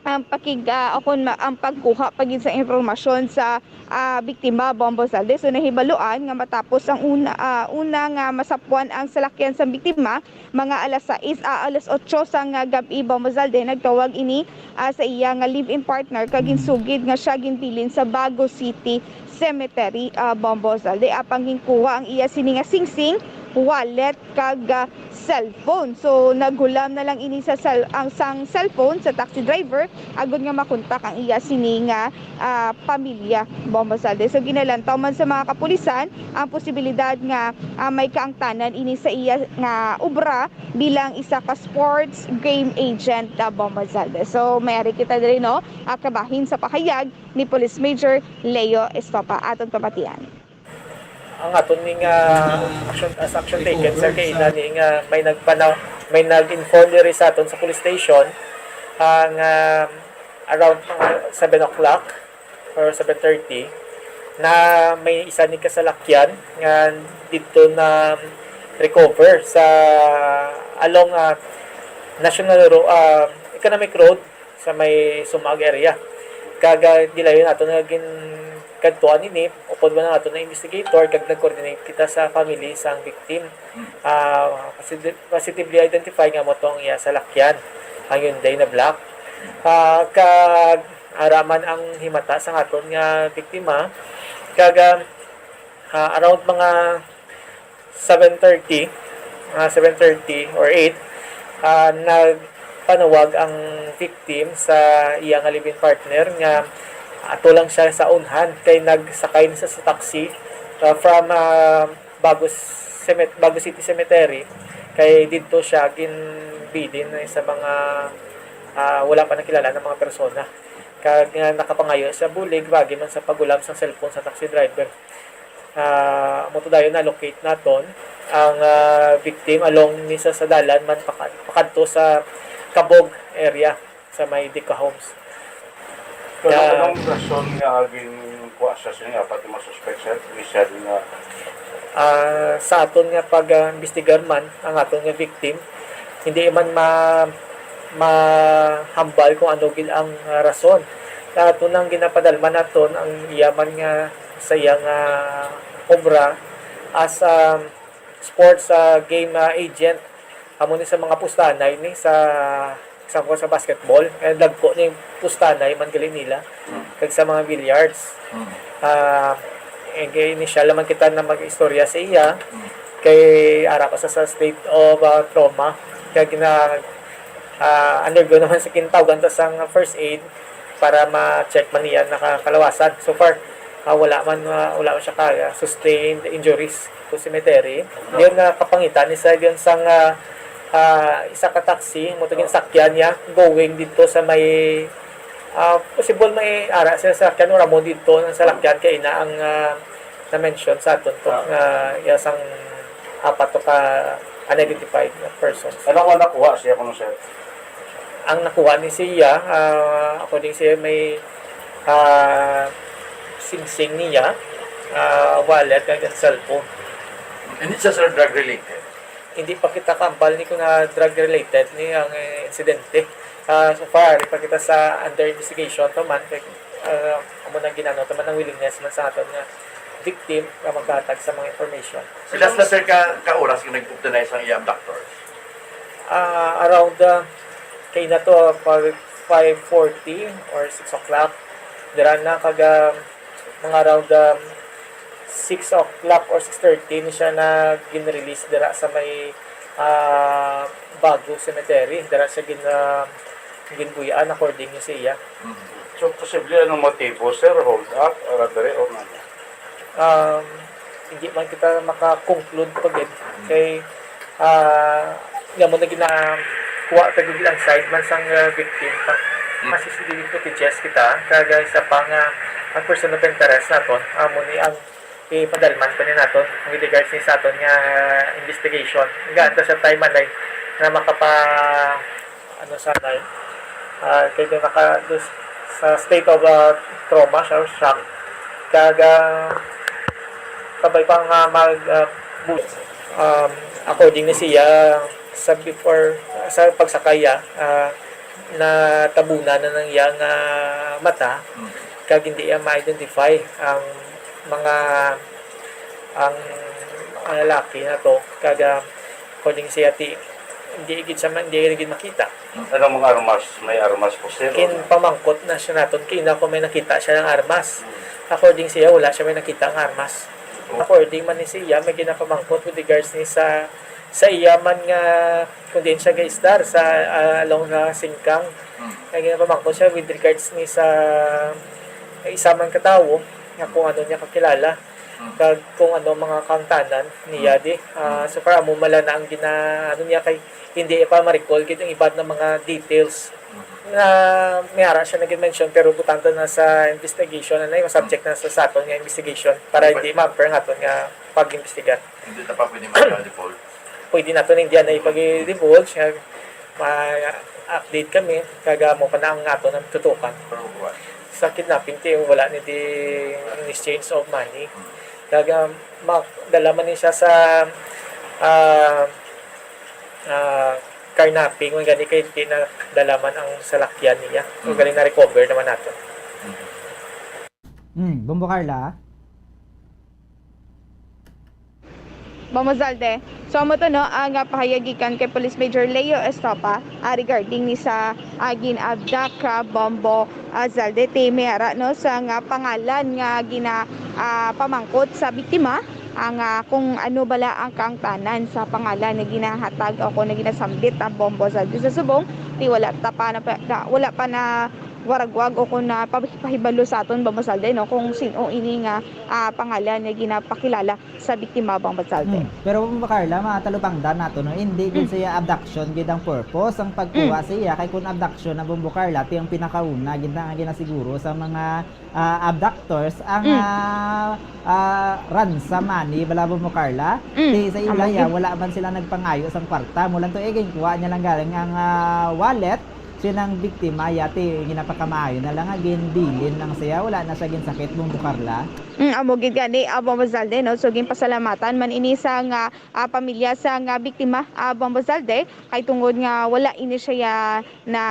ang pakig-, ah, o kon ma-, ang pagkuha pa gid sa impormasyon sa, ah, biktima, Bombo Zalde. So, nahibaluan nga matapos ang una, ah, una nga masapwan ang salakyan sa biktima, mga alas sais, ah, alas otso sang, ah, gab-i, Bombo Zalde, nagtawag ini, ah, sa iya nga live-in partner kag ginsugid nga siya ginbilin sa Bago City Cemetery, ah, Bombo Zalde. Apang ginkuha ang iya sini nga singsing, wallet, kag, ah, cellphone. So, naghulam na lang ini sa cell-, ang sang cellphone sa taxi driver agod nga makontak ang iya sini nga, ah, pamilya, Bombo Zalde. So, ginalantaw man sa mga kapulisan ang posibilidad nga, ah, may kaangtanan ini sa iya nga obra bilang isa ka sports game agent, ah, Bombo Zalde. So, may ari kita diri, no, ah, kabahin sa pahayag ni Police Major Leo Estopa. Aton pamatian. Ang aton ni nga action, as action taken, sir, kay ina ni nga may nagpana-, may nag-inform diri sa aton sa police station, ah, nga around mga seven o'clock or seven thirty, na may isa ni kasalakyan nga dito na recover sa along, ah, National Ro-, ah, Economic Road sa may Sumaag area. Kag, ah, gilayon nato nga ginkadtuan ini, upod man ang ato na investigator, kag nag-coordinate kita sa family sang victim. Ah, posi-, positively identified nga mo tong iya salakyan, ang Hyundai na black. Ah, kag ara man ang himata sang aton nga biktima, kag, ah, ah, around mga seven thirty, ah, seven thirty or eight, ah, nagpanawag ang victim sa iya nga live-in partner nga ato lang siya sa unhan kay nagsakay na siya sa taxi, ah, from, ah, Bago Cemet-, Bago City Cemetery, kay didto siya ginbilin sa mga, ah, wala pa nakilala nga mga persona. Kag nga nakapangayo sa bulig, baagi man sa paghulam sang cellphone sa taxi driver. Ah, amo to dayon na-locate naton ang, ah, victim along ni sa, sa dalan man paka-, pakadto sa Kabog area sa may Dica Homes. So, anong, ah, anong rason nga ginkuha siya sini nga apat nga suspect, sir? Initial nga. Ah, sa aton nga pag, ah, imbestigar man ang aton nga victim, hindi man ma-, mahambal kung ano gid ang, ah, rason. Sa aton ang ginapadalman naton ang iya man nga sa iya nga obra as, ah, sports, ah, game, ah, agent. Amo ni sa mga pustanay ni sa, example, sa basketball, eh, dagko ni pustanay man gali nila. Mm. Kag sa mga billiards. Mm. Ah, eh, kay initial naman kita na mag-istorya sa iya. Mm. Kay ara pa sa, sa state of, ah, trauma. Kag na, ah, undergo naman sa kintawgan ta sang first aid para ma-check man niya nakakalawasan. So far, ah, wala man, ah, wala man siya ka, ah, sustained injuries to cemetery. Yun nga kapangitan ni sa yun sang, ah, ah, isa ka taxi, mo to ginsakyan niya, going dito sa may, ah, possible may ara sa sakyan o ramo dito ng salakyan kay ina ang, ah, na-mention sa aton to, ah, iya sang apat to ka unidentified persons. Ano ang nakuha siya kuno, sir? Ang nakuha ni siya, ah, according siya may, ah, singsing niya, ah, wallet kag ang cellphone. Hindi siya, sir, drug related? Hindi pa kita kambal ni kung, ah, drug related ni ang, eh, insidente. Ah, so far, di pa kita sa under investigation pa man, kay, ah, amo na ginano, taman ang willingness man sa aton nga victim nga maghatag sa mga information. Pila sila, sir, ka, ka oras nga nag-obtain sa iyang doctor? Ah, around, ah, kay na to, ah, pag five forty or six o'clock, dira na kag, ah, mga around, ah, six o'clock or six thirty ni siya na gin-release dira sa may, ah, Bago Cemetery, dira sa gin-, ah, ginbuy-an, according ni siya. Mhm. So, posible anong motibo, sir? Hold up, robbery, or ano? Um, hindi man kita maka-conclude pa gid kay, ah, nga mo na ginakuha ta gid ang side man sang, ah, victim pa. Mm. May C C T V footages kita, kag isa pa nga ang person of interest naton, amo ni ang ipadalman pa ni naton with regards ni sa aton nga investigation. Nga, at the same time, anay, na makapa-, ano, sanay, ah, kay di naka-, dus-, sa state of, ah, trauma siya, or shock. Kag, ah, kabay pa nga mag, ah, bu-, um, according ni siya, sa before, sa pagsakay, ah, ah, natabunan na ng iyang, ah, mata, Mm. kag hindi iya ma-identify ang mga, ang, ang lalaki na to. Kag, ah, according siya, ti, hindi gid siya ma-, hindi gid makita. Anong mga armas? May armas po, sir? Ginpamangkot na siya naton kina kung may nakita siya ng armas. Hmm. According siya, wala siya may nakita ng armas. Oh. According man ni siya, may ginapamangkot with regards ni sa, sa iya man nga kung diin siya ga-istar sa, ah, along sa Singkang. Hmm. May ginapamangkot siya with regards ni sa isa man ka tawo nga kung ano niya kakilala. Mm. Kag kung ano mga kaangtanan niya Mm. di. Ah, Mm. so far, amo man lang na ang gina-, ano niya kay hindi pa ma-recall gid ang iban nga mga details Mm. na may ara siya nag-mention, pero butang ta na sa investigation, ano, yung Mm. subject na sa, sa aton nga investigation para Okay. hindi ma-hamper ang aton nga pag-imbestiga. Hindi ta pa pwede mag-default. Pwede naton hindi na ipag-divulge nga ma-update kami, kag amo pa na ang aton ang tutukan. Pero kuwan. Sa kidnapping, ti, wala ni di in exchange of money. Hmm. Kag, ah, ma-, dala man ni siya sa, ah, ah, carnapping, man gani kay ti na dala man ang salakyan niya. So, Hmm. galing na-recover naman nato. Hmm. Hmm, Bombo Carla? Bombo Zalde. So, amo to, no, ang, ah, pahayag gikan kay Police Major Leo Estopa, ah, regarding ni sa, ah, gin-abduct ka, Bombo, ah, Zalde. Ti may ara, no, sa nga pangalan nga gina-, ah, pamangkot sa biktima, ang, ah, kung ano bala ang kaangtanan sa pangalan nga ginahatag o kung nga ginasambit ang Bombo Zalde sa subong. Ti wala ta pa na, na, wala pa na waragwag o kung na pahibalo sa aton, Bombo Zalde, no, kung sin-o ini nga, ah, pangalan nga ginapakilala sa biktima, Bombo Zalde. Hmm. Pero, Bombo Carla, matalupangdan nato, no? Hindi gid Mm. siya abduction gid ang purpose, ang pagkuha Mm. siya, kay kung abduction na, Bombo Carla, ti ang pinakauna gid na nga ginasiguro sa mga, ah, abductors ang, Mm. ah, ah, ransom money, bala, Bombo Carla. Mm. Ti sa Amo ilaya, gid. Wala man sila nagpangayo sang kwarta. Mulan to, eh, ginkuha niya lang galing ang, ah, wallet. Sinang biktima, yati, ginapakamaayo na lang nga ginbilin lang siya, wala na siya ginsakit, Bombo Carla. Mm, amo gid gani, ah, Bombo Zalde, no? So, ginpasalamatan man ini sa nga, ah, pamilya sa nga biktima, ah, Bombo Zalde, kay tungod nga wala ini siya na,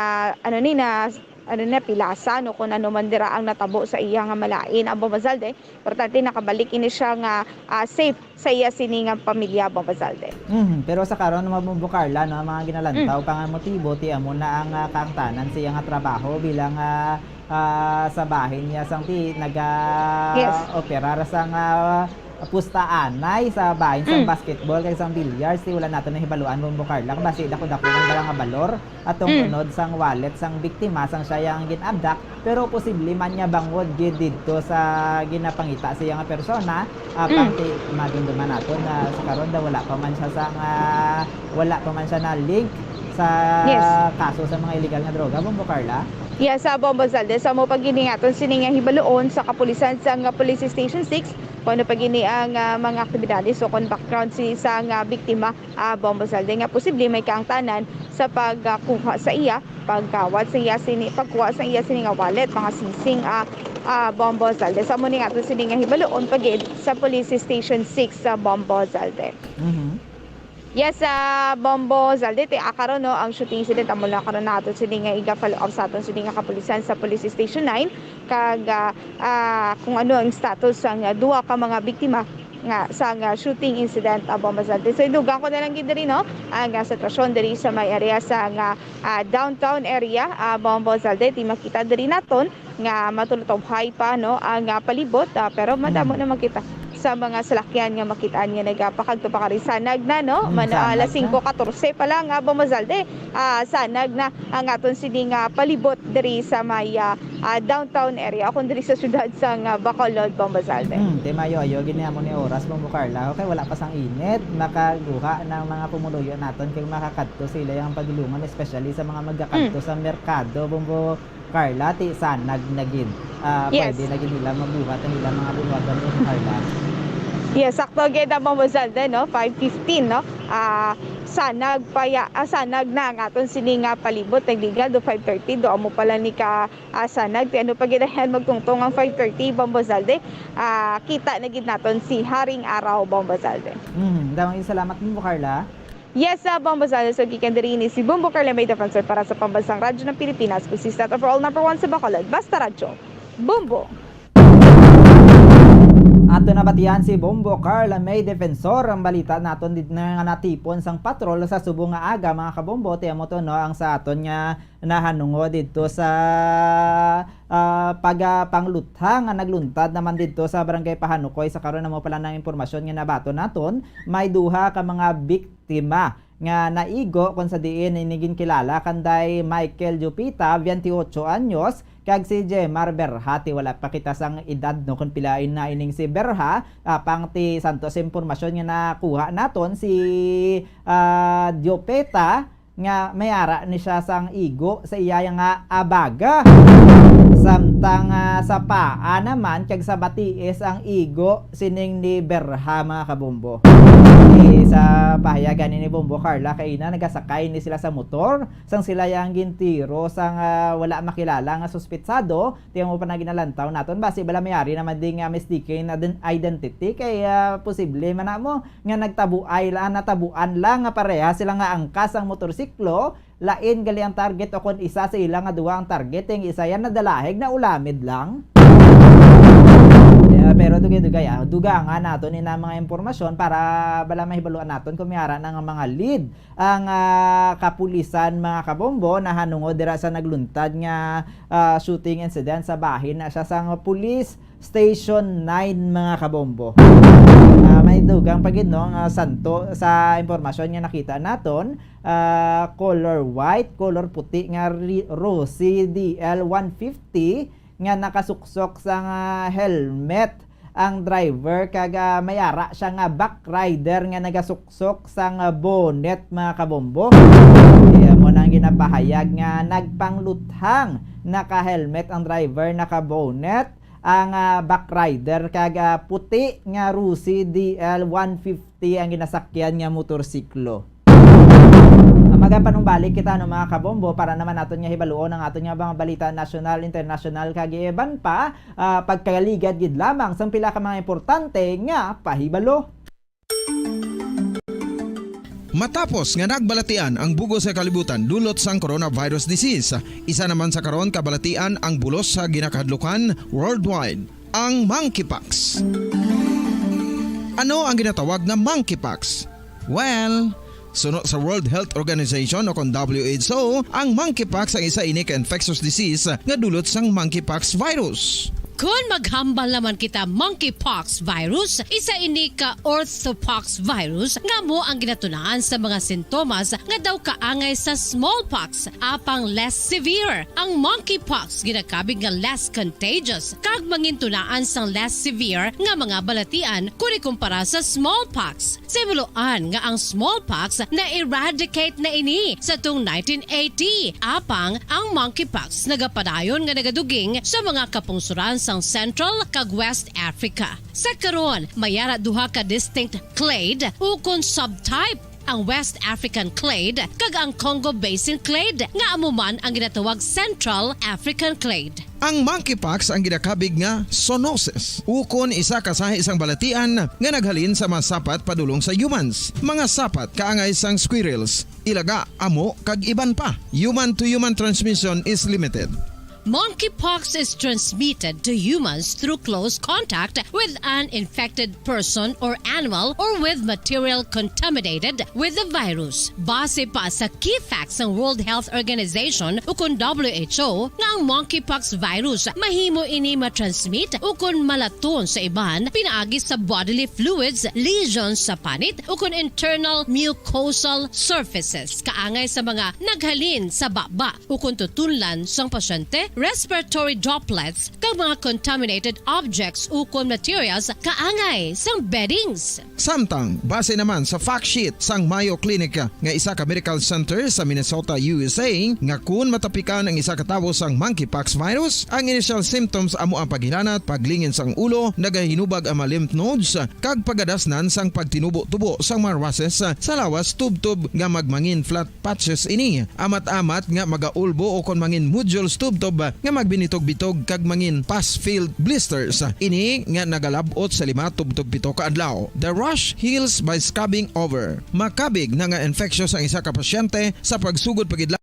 ano ni, na, ano na, pilasa, no? Kung ano man dira ang natabo sa iya nga malain, ah, Bombo Zalde. Importante, nakabalik ini siya nga, ah, safe sa iya sini nga pamilya, Bombo Zalde. Mhm. Pero sa karon, Bombo Carla, no, ang mga ginalantaw Mm. pa nga motibo, ti amo na ang, ah, kaangtanan sa iya nga trabaho bilang, ah, ah, sa bahin niya sang ti Yes. naga-operar sang, ah, pustaanay sa bahin sang Mm. basketball kag sang billiards. Ti wala nato nahibaluan, Bombo Carla, kung basi dako-dako ang dala nga balor. Atong Mm. unod sang wallet sang biktima, sang siya yang gin-abduct, pero posible man nga bangod gid didto sa ginapangita sa iya nga persona, ah, Mm. pang ti-, madumduman naton nga sa karon daw wala pa man siya sang, ah, wala pa man siya na-link sa Yes. kaso sa mga illegal nga droga, Bombo Carla? Yes, sa Bombo Zalde, sa mo pag-iningaton sini nga hibaluon sa kapulisan sa nga Police Station six, kung ano pa gini ang, ah, mga aktibidades o kung background si sa nga biktima. Ah, Bombo Zalde, nga posible may kaangtanan sa pagkuha sa iya, pagkawat sa iya sini, pagkuha sa iya sini nga wallet, mga singsing, ah, ah, Bombo Zalde. Sa amo ni nga ato sini nga hibaluon pa gid sa Police Station six sa Bombo Zalde. Mhm. Yes, ah, Bombo Zalde, ti, ah, karon, no, ang shooting incident, amo na karon na ato sini nga iga-follow up sa aton sini nga kapulisan sa Police Station nine, kag, ah, ah, kung ano ang status sang, ah, duha ka mga biktima nga sa nga shooting incident, ah, Bombo Zalde. So, idugang ko na lang gid diri, no, ang, ah, sitwasyon diri sa may area sa nga, ah, downtown area, ah, Bombo Zalde. Ti makita diri naton nga matulutobhay pa, no, ang, ah, palibot, ah, pero madamo Mm. na makita sa mga salakyan nga makit-an nga nagapakadto pa kari, sanag na, no? Mm, man, ah, sanag alas na. Singko katorse pa lang, ah, Bombo Zalde, ah, sanag na ang aton sini nga palibot diri sa may, ah, ah, downtown area, o kung diri sa syudad sang, ah, Bacolod, Bombo Zalde. Hmm, ti maayo-ayo gid ni amo ni oras, Bombo Carla. Okay, wala pa sang init, makaguha ng mga pumuluyo naton kay makakadto sila yung padulungan, especially sa mga magakadto Mm. sa merkado, Bombo Carla, ti sanag na gid. Ah, Yes. Pwede na gid nila mabuhat ang ilang mga buhaton, Bombo Carla. Yes, sakto gid ang Bombo Zalde, no? Five fifteen, no? Ah, sanag pa ya-, ah, sanag na ang aton sini nga palibot. Nagligad do five thirty, do amo pala ni ka, ah, sanag. Ti ano pa gid yan magtungtong ang five thirty, Bombo Zalde? Ah, kita na gid naton si Haring Araw, Bombo Zalde. Mhm. Damo gid salamat, Bombo Carla. Yes, ah, Bombo Zalde. So, gikan diri ni si Bombo Carla May Defensor para sa Pambansang Radyo ng Pilipinas, consistent overall number one sa Bacolod. Basta Radyo. Bombo! Ato nabatian si Bombo Carla May Defensor. Ang balita naton did-, nga natipon sang patrol sa subong nga aga, mga kabombo, ti amo to, no, ang sa aton nga nahanungod didto sa, ah, pagapangluthang nga nagluntad naman didto sa Barangay Pahanukoy. Sa karon, amo pala nang impormasyon nga nabaton naton, may duha ka mga biktima nga naigo, kung sa diin ini ginkilala kanday Michael Jupita, twenty-ocho anyos, kag si Jemar Berha. Ti wala pa kita sang edad, no, kung pila na ining si Berha. Apang ti santos impormasyon nga nakuha naton, si, ah, Jupita, nga may ara ni siya sang igo sa iya nga abaga. Samtang, ah, sa paa naman kag sa batiis ang igo sining ni Berha, mga kabombo. Di sa pahayag gani ni Bombo Carla, kaina nagasakay ni sila sa motor, sang sila yang gintiro sang, ah, wala makilala nga suspetsado, ti amo pa na ginalantaw naton. Basi bala may ari naman di nga mistaken na din identity kay, ah, posible man na mo nga nagtabuay la, natabuan lang nga pareha sila nga angkas ang motorsiklo, lain gali ang target o kon isa sa ila nga duha ang target, ang isa yan nadalahig na ulamid lang. Yeah, pero dugay-dugay, ah, dugangan naton ina mga impormasyon para bala mahibaluan naton kung may ara na nga mga lead ang, ah, kapulisan, mga kabombo, nahanungod dira sa nagluntad nga, ah, shooting incident sa bahin na siya sang police Station nine, mga kabombo. Ah, may dugang pa gid, no, nga santo sa impormasyon nga nakita naton, ah, color white, color puti nga ri-, Rosy D L one fifty nga nakasuksok sang helmet ang driver kag, ah, may ara siya nga back rider nga nagasuksok sang bonnet, mga kabombo. Iya mo nang ginapahayag nga nagpangluthang, naka-helmet ang driver, naka-bonnet, ang, ah, back rider kag, ah, puti nga Rosy D L one fifty ang ginasakyan nga motorsiklo. Ah, magapanumbalik kita, no, mga kabombo, para naman naton nga hibaluon ang aton nga mga balita nasyonal, internasyonal, kag iban pa, ah, pagkaligad gid lamang sang pila ka mga importante nga pahibalo. Matapos nga nagbalatian ang bug-os nga kalibutan dulot sang coronavirus disease, isa naman sa karon kabalatian ang bulos sa ginakahadlukan worldwide, ang monkeypox. Ano ang ginatawag na monkeypox? Well, suno sa World Health Organization o kon W H O, ang monkeypox ang isa ini ka infectious disease nga dulot sang monkeypox virus. Kon maghambal naman kita monkeypox virus, isa ini ka orthopox virus nga amo ang ginatunaan sa mga sintomas nga daw kaangay sa smallpox, apang less severe. Ang monkeypox ginakabig nga less contagious kag mangintunaan sang less severe nga mga balatian kon ikumpara sa smallpox. Sa hibaluan nga ang smallpox na-eradicate na ini sa tung nineteen eighty, apang ang monkeypox nagapadayon nga nagaduging sa mga kapungsoran sang Central kag West Africa. Sa karon, may ara duha ka distinct clade ukon subtype, ang West African clade kag ang Congo Basin clade, nga amo man ang ginatawag Central African clade. Ang monkeypox ang ginakabig nga zoonosis, ukon isa ka sahi sang balatian nga naghalin sa mga sapat padulong sa humans, mga sapat kaangay sang squirrels, ilaga, amo, kag iban pa. Human to human transmission is limited. Monkeypox is transmitted to humans through close contact with an infected person or animal or with material contaminated with the virus. Base pa sa key facts sang World Health Organization ukon W H O nga ang monkeypox virus mahimo ini matransmit ukon malaton sa iban pinaagi sa bodily fluids, lesions sa panit ukon internal mucosal surfaces, kaangay sa mga naghalin sa baba ukon tutunlan sang pasyente, respiratory droplets, kag mga contaminated objects ukon materials kaangay sang beddings. Samtang, base naman sa fact sheet sang Mayo Clinic nga isa ka medical center sa Minnesota, U S A, nga kun matapikan ang isa ka tawo sang monkeypox virus, ang initial symptoms amo ang paghilanat, paglingin sang ulo, nagahinubag ang mga lymph nodes, kag pagadasnan sang pagtinubo-tubo sang mga rushes sa lawas, tubtob nga magmangin flat patches ini, amat-amat nga magaulbo ukon mangin nodules tubtob nga magbinitog-bitog kag mangin pus-filled blisters. Ini nga nagalab-ot sa lima tubtob pito ka adlaw. The rash heals by scrubbing over. Makabig na nga infectious ang isa ka pasyente sa pagsugod pagidlawon.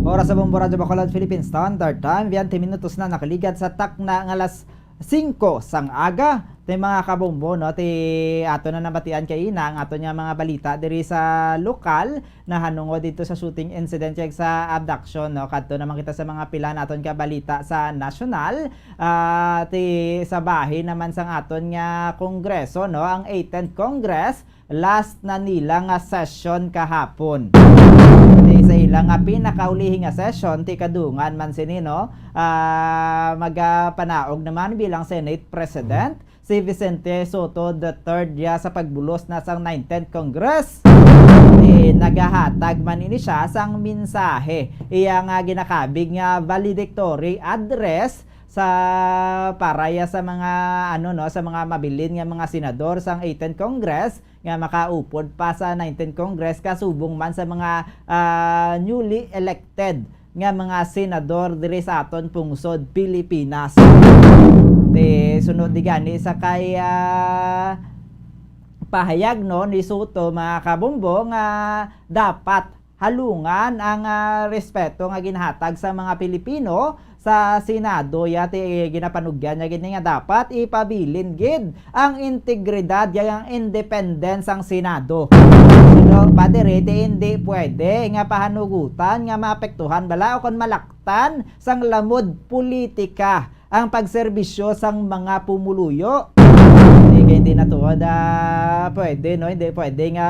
Oras sa Bombo Radyo Bacolod, Philippine Standard Time, twenty minutos na nakaligad sa takna nga alas singko sang aga. Ti mga kabombo, no, ti ato na nabatian kaina ang ato nga mga balita diri sa lokal nahanungod dito sa shooting incident kag sa abduction, no. Kadto naman kita sa mga pila naton ka balita sa nasyonal. Ah, ti sa bahin naman sang aton nga kongreso, no, ang eighteenth Congress, last na nila nga session kahapon. Ti sa ila nga pinakaulihi nga session, ti kadungan man sini, no, ah, magapanaog naman bilang Senate President si Vicente Sotto the third ya sa pagbulos na sang nineteenth Congress. Ti nagahatag man ini siya sang mensahe. Iya nga ginakabig nga valedictory address sa para ya sa mga, ano, no, sa mga mabilin nga mga senador sang eighteenth Congress nga makaupod pa sa nineteenth Congress kasubong man sa mga, ah, newly elected nga mga senador diri sa aton pungsod Pilipinas. Ti sunod di gani sa kay, ah, pahayag, no, ni Sotto, mga kabombo, nga dapat halungan ang, ah, respeto nga ginhatag sa mga Pilipino sa Senado. Ya ti ginapanugyan niya gid ni nga dapat ipabilin gid ang integridad kag ang independence sang Senado. Pero, Padre, ti hindi pwede nga pahanugutan nga maapektuhan bala o kon malaktan sang lamod politika ang pagserbisyo sang mga pumuluyo. Hindi, kay hindi na tuod, ah, pwede, no? Hindi pwede nga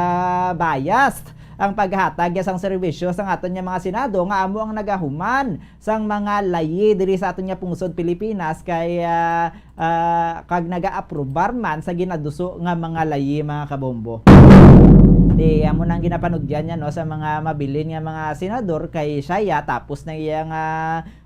biased ang paghatag sang serbisyo sang aton nga mga Senado nga amo ang nagahuman sang mga layi diri sa aton nga pungsod Pilipinas kay, ah, ah, kag nagaaprobar man sa ginaduso nga mga layi, mga kabombo. Di amo nang ginapanugyan niya, no, sa mga mabilin nga mga senador kay siya ya tapos na iya nga,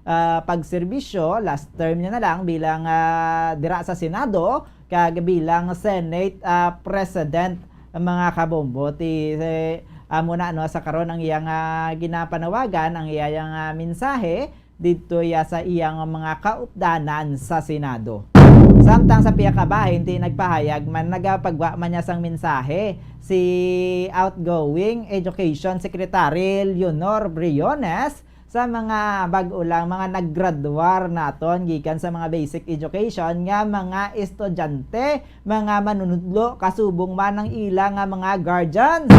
ah, pagserbisyo, last term niya na lang bilang, ah, dira sa Senado kag bilang Senate, ah, President, mga kabombo. Ti, eh, amo na, no, sa karon ang iyang, ah, ginapanawagan, ang iyang, ah, mensahe didto ya sa iyang mga kaupdanan sa Senado. Samtang sa pihak kabahin, ti nagpahayag man, nagapagwa man niya sang mensahe si outgoing Education Secretary Leonor Briones sa mga bag-o lang mga naggraduar naton gikan sa mga basic education nga mga estudyante, mga manunudlo, kasubong man ang ila nga mga guardians.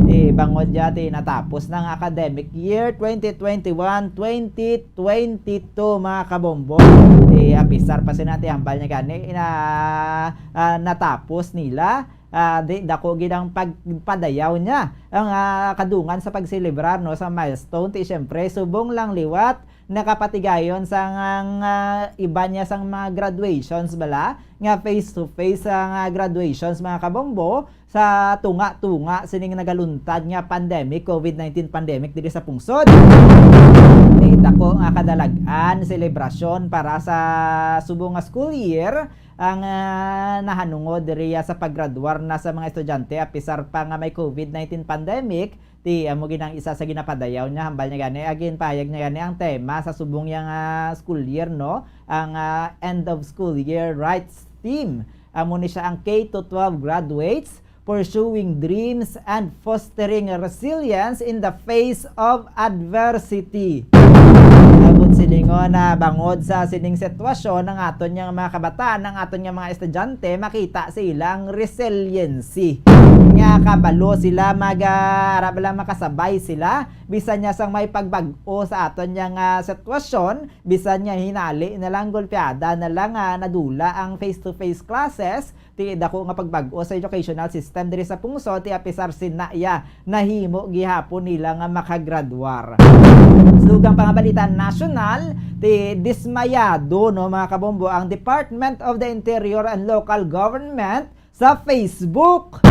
Di bangod ya ti natapos na nga academic year twenty twenty-one, twenty twenty-two, mga kabombo. Di apisar pa sina ti hambal niya gani na, ah, natapos nila. Ah, di, dako gid ang pagpadayaw niya. Ang, ah, kadungan sa pagselebrar, no, sa milestone, ti siyempre, subong lang liwat, nakapatigayon sa nga, nga iban niya sang mga graduations bala, nga face to face sa nga graduations, mga kabombo, sa tunga-tunga sining nagaluntad nga pandemic, covid nineteen pandemic diri sa pungsod. Di dako nga kadalag-an, selebrasyon para sa subong nga school year, ang, ah, nahanungod diriya sa paggraduar na sa mga estudyante, apisar pa nga may covid nineteen pandemic, ti amo gid ang isa sa ginapadayaw niya, hambal niya gani, agin pahayag niya gani ang tema sa subong niya nga school year, no? Ang, ah, end of school year rites theme. Amo ni siya ang K to twelve graduates pursuing dreams, and fostering resilience in the face of adversity. Abot silingon na bangod sa sining sitwasyon, ang aton nga mga kabataan, ang aton nga mga estudyante, makita sa ilang resiliency. Nga kabalo sila mag, ah, ara ba lang, makasabay sila bisan niya sang may pagbag-o sa aton nga, ah, sitwasyon, bisan niya hinali na lang, golpeada na lang, ah, nadula ang face-to-face classes, ti dako nga pagbag-o sa educational system diri sa pungsod, ti apisar sina iya, nahimo gihapon nila nga makagradwar. Sa dugang pa nga balita nasyonal, ti dismayado, no, mga kabombo, ang Department of the Interior and Local Government sa Facebook.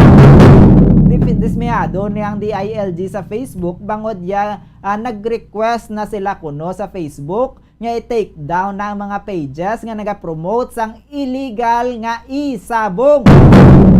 Di-, dismayado ni ang D I L G sa Facebook bangod ya, ah, nag-request na sila kuno sa Facebook nga i-take down na ang mga pages nga nagapromote sang illegal nga e-sabong.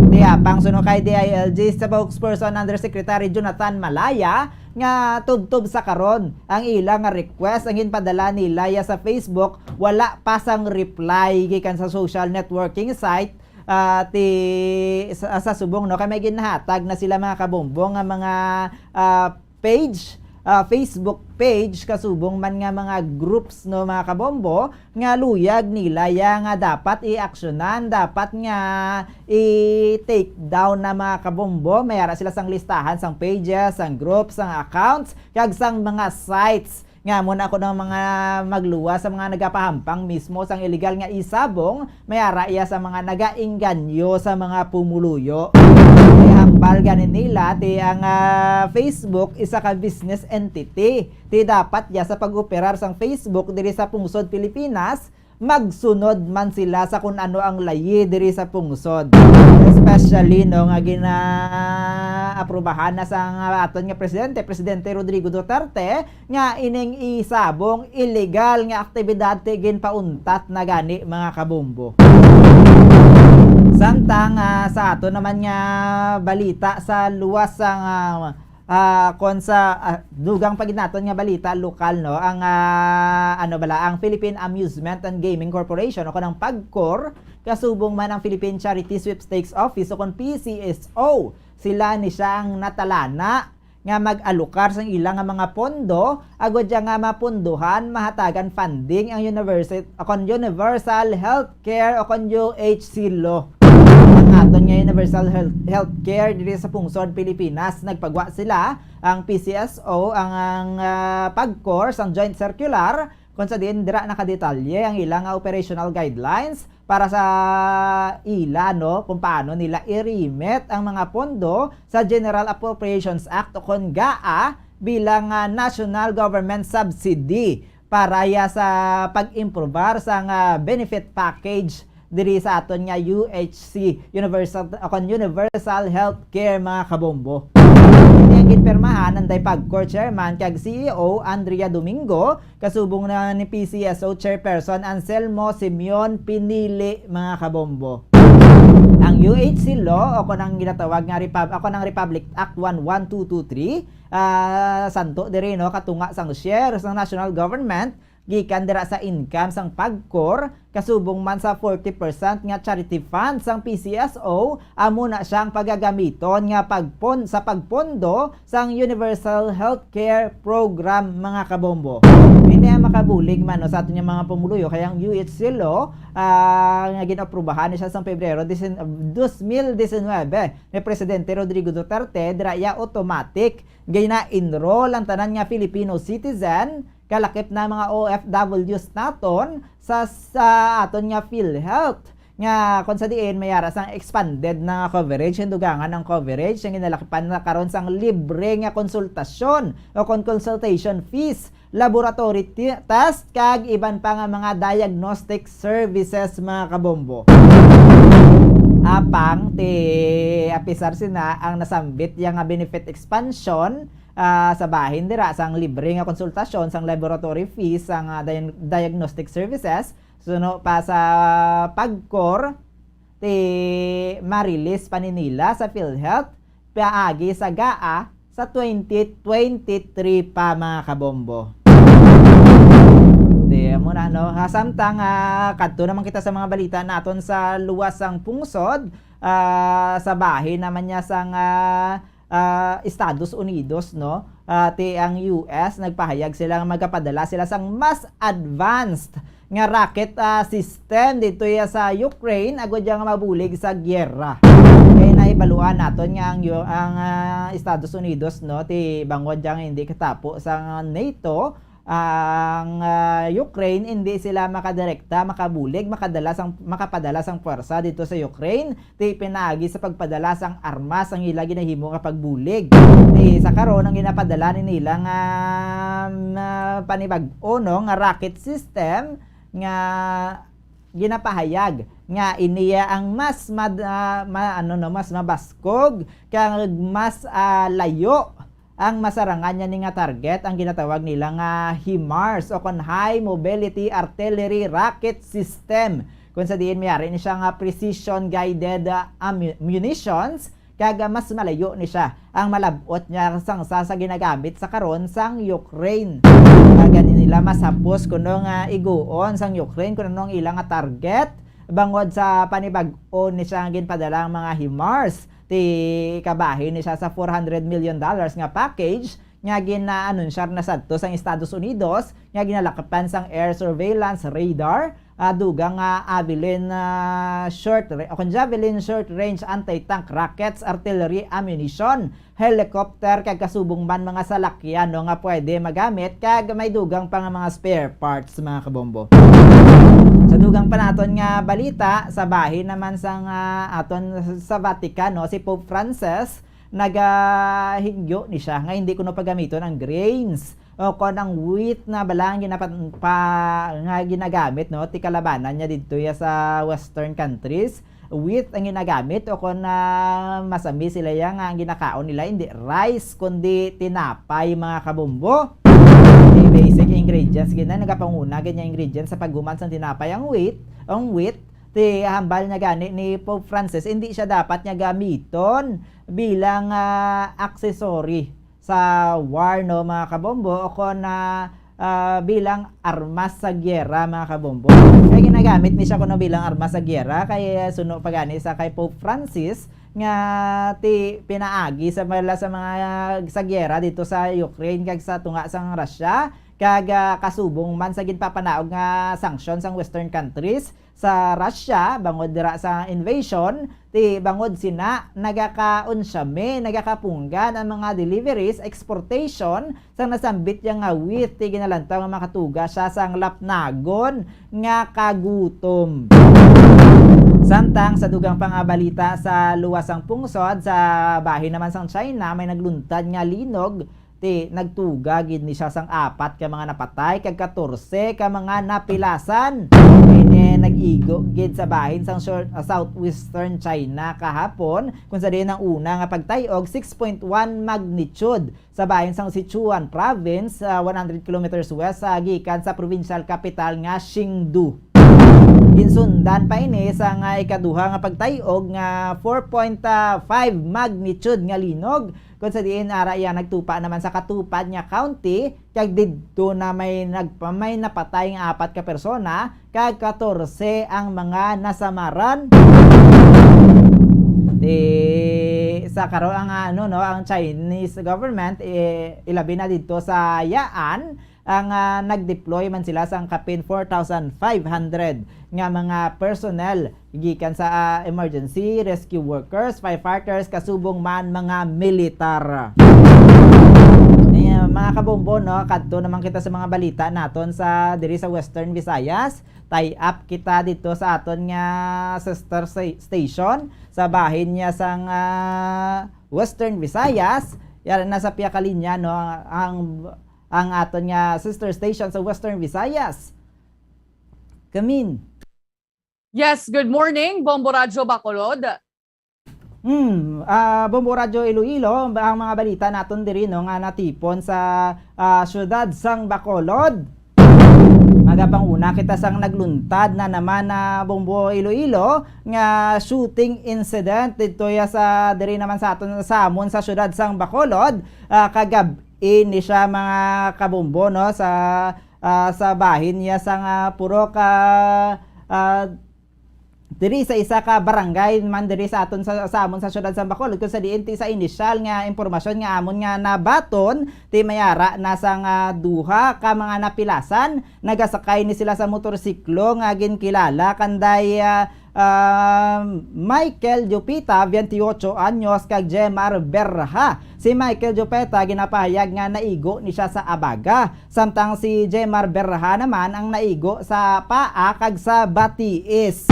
Di apang suno kay D I L G spokesperson Undersecretary Jonathan Malaya nga tubtob sa karon ang ila nga request ang ginpadala nila ya sa Facebook, wala pa sang reply gikan sa social networking site, ah, ti, sa, sa subong, no, kay may ginahatag na sila, mga kabombo, nga mga, ah, page, ah, Facebook page, kasubong man nga mga groups, no, mga kabombo, nga luyag nila ya nga dapat i-aksyonan, dapat nga i-take down na, mga kabombo. May ara sila sang listahan sang pages, sang groups, sang accounts, kag sang mga sites nga amo na kuno ang mga magluwas sa mga nagapahampang mismo sang illegal nga e-sabong, may ara iya sa mga nagaengganyo sa mga pumuluyo. May hambal gani nila ti ang, ah, Facebook isa ka business entity. Ti dapat ya sa pag-operar sang Facebook diri sa pungsod Pilipinas, magsunod man sila sa kun ano ang layi diri sa pungsod. Especially, no, nga gina-aprobahan na sang aton nga presidente, Presidente Rodrigo Duterte, nga ining e-sabong illegal nga aktibidad ti ginpauntat na gani, mga kabombo. Samtang, ah, sa ato naman nga balita sa luwas sang, ah, ah, kon sa, ah, dugang pa gid naton nga balita lokal, no, ang, ah, ano bala, ang Philippine Amusement and Gaming Corporation o kon ang PAGCOR, kasubong man ang Philippine Charity Sweepstakes Office o kon P C S O, sila ni siya ang natalana nga mag-alokar sang ila nga mga pondo, agod siya nga mapundohan, mahatagan funding ang university, kon universal health care o kon U H C law. Ang aton nga universal health, health care diri sa pungsod Pilipinas, nagpagwa sila ang P C S O, ang, ang, ah, PAGCOR sang joint circular, kung sa diin dira nakadetalye ang ila nga operational guidelines para sa ila, no, kung paano nila i-remit ang mga pondo sa General Appropriations Act o kon GAA bilang, ah, national government subsidy para ya sa pag-improbar sang, ah, benefit package diri sa aton nga U H C, Universal, o kon Universal Health Care, mga kabombo. Ini ang ginpirmahan anday PAGCOR Chairman kag C E O Andrea Domingo, kasubong na ni P C S O Chairperson Anselmo Simeon Pinili, mga kabombo. Ang U H C law, o kon ang ginatawag nga Repub-, o kon ang Republic Act one one two two three, ah, santo diri, no, katunga sang share sang national government gikan dira sa income sang PAGCOR, kasubong man sa forty percent nga charity fund sang P C S O, amo na siya ang pagagamiton nga pagpon-, sa pagpondo sang Universal Healthcare Program, mga kabombo. Ini ang makabulig man, no, sa aton nga mga pumuluyo, kay ang U H C law, ah, nga gin-aprubahan ni siya sang Pebrero disin-, dos mil disinwebe ni Presidente Rodrigo Duterte, dira iya automatic gina-enroll ang tanan nga Filipino citizen, kalakip na mga O F Ws naton sa, sa aton nga PhilHealth, nga kung sa diin may ara sang expanded na nga coverage, hindugangan ang coverage, ang ginalakipan na karon sang libre nga konsultasyon o kon consultation fees, laboratory ti-, test, kag iban pa nga mga diagnostic services, mga kabombo. Apang ti apisar sina ang nasambit ya nga benefit expansion, ah, sa bahin dira sang libre nga konsultasyon, sang laboratory fees, sang, ah, diag-, diagnostic services, suno pa sa PAGCOR, ti ma-release pa ni nila sa PhilHealth paagi sa GAA sa twenty twenty-three pa, mga kabombo. Ti, amo na, no? Ha, samtang, ah, kadto naman kita sa mga balita naton sa luwas sang pungsod, ah, sa bahin naman niya sang, ah, ah, Estados Unidos, no? Ah, ti ang U S nagpahayag sila nga magapadala sila sang mas advanced nga rocket, ah, system dito ya sa Ukraine, agud ya nga mabulig sa giyera. Kay nahibaluan naton nga ang U-, ang, ah, Estados Unidos, no, ti bangod ya nga hindi katapo sa NATO, ang, ah, Ukraine, hindi sila makadirekta, makabulig, makadala sang, makapadala sang pwersa dito sa Ukraine. Ti pinaagi sa pagpadala sang armas ang ila ginahimo nga pagbulig. Ti sa karon ang ginapadala ni nila nga, nga panibag-o, no, nga rocket system nga ginapahayag nga iniya ang mas mad-, ah, ma-, ano, no, mas mabaskog kag mas, ah, layo ang masarangan niya ni nga target, ang ginatawag nila nga HIMARS o kon High Mobility Artillery Rocket System, kung sa diin may ari ni siya nga precision guided, ah, ammu-, munitions, kag, ah, mas malayo ni siya ang malab-ot niya sang sa, sa ginagamit sa karon sang Ukraine. Kag di nila masapos kuno nga iguon sang Ukraine kung ano ang ila nga target, bangod sa panibag-o ni siya nga ginpadala ang mga HIMARS. Ti kabahin ni siya sa four hundred million dollars nga package nga gin-aanunsyar na sadto sang Estados Unidos nga ginalakapan sang air surveillance radar, ah, dugang nga Avelin, ah, short ra-, o kon Javelin short range anti-tank rockets, artillery ammunition, helicopter, kag kasubong man mga salakyan, no, nga pwede magamit, kag may dugang pa nga mga spare parts, mga kabombo. Sa dugang pa naton nga balita, sa bahin naman sang, ah, aton sa Vatican, no, si Pope Francis, nagahingyo ni siya nga hindi kuno pagamiton ang grains o kon ang wheat na bala ang ginapa-, pa-, nga ginagamit, no, ti kalabanan niya didto ya sa western countries. Wheat ang ginagamit o kon, ah, masami sila ya nga ang ginakaon nila hindi rice kundi tinapay, mga kabombo. Ti basic ingredients gid na, nagapanguna gid nga ingredients sa paghuman sang tinapay ang wheat, ang wheat. Ti hambal niya gani ni Pope Francis, hindi siya dapat niya gamiton bilang, ah, accessory sa war, no, mga kabombo, o kon, ah, ah, bilang armas sa giyera, mga kabombo. Kay ginagamit ni siya kuno bilang armas sa giyera, kay, ah, suno pa gani sa kay Pope Francis nga ti pinaagi sa mala sa mga sa giyera dito sa Ukraine kag sa tunga sang Russia, kag, ah, kasubong man sa ginpapanaog nga sanction sang Western countries sa Russia bangod dira sa invasion, ti bangod sina nagakaunsyami, nagakapunggan ang mga deliveries, exportation sang nasambit ya nga wheat, ti ginalantaw nga makatuga siya sang lapnagon nga kagutom. Samtang sa dugang pa nga balita sa luwas sang pungsod, sa bahin naman sang China, may nagluntad nga linog, ti nagtuga gid ni siya sang apat ka mga napatay kag katorse ka mga napilasan. Ini nag-igo gid sa bahin sang shor-, ah, southwestern China kahapon, kung sa diin ang una nga pagtay-og six point one magnitude sa bahin sang Sichuan province, ah, one hundred kilometers west, ah, gikan sa provincial capital nga Chengdu. Ginsundan pa ini sang ikaduha nga pagtay-og nga four point five magnitude nga linog, kung sa diin ara iya nagtupa naman sa katupad nga county, kag didto na may nagpa-, may napatay nga apat ka persona, kag katorse ang mga nasamaran. Di, sa karon ang, ano, no, ang Chinese government, eh, ilabi na didto sa Ya'an, ang, ah, nag-deploy man sila sang kapin four thousand five hundred nga mga personnel gikan sa, ah, emergency rescue workers, firefighters, kasubong man mga militar. Ayan, mga kabombo, no, kadto naman kita sa mga balita naton sa diri sa Western Visayas. Tie up kita dito sa aton nga sister sa-, station sa bahin niya sang, ah, Western Visayas. Yara na sa pia ka linya, no, ang, ang aton nga sister station sa Western Visayas. Kamin. Yes, good morning, Bombo Radyo Bacolod. Hmm, ah, Bombo Radyo Iloilo, ang mga balita naton diri, no, nga natipon sa, ah, siyudad sang Bacolod. Magapanguna kita sang nagluntad na naman na Bombo Iloilo nga shooting incident didto ya sa diri naman sa aton sa amon sa siyudad sang Bacolod, ah, kagab-i ni siya, mga kabombo, no, sa, ah, sa bahin niya sang, ah, puro ka, ah, diri sa isa ka barangay man diri sa aton sa, sa amon sa siyudad sa Bacolod, kung sa diin ti sa inisyal nga impormasyon nga amon nga nabaton, ti may ara na sang, ah, duha ka mga napilasan. Nagasakay ni sila sa motorsiklo nga ginkilala kanday, ah, ah, Michael Jupita, twenty-ocho anyos, kag Jemar Berha. Si Michael Jupita ginapahayag nga naigo ni siya sa abaga. Samtang si Jemar Berha naman ang naigo sa paa kag sa batiis.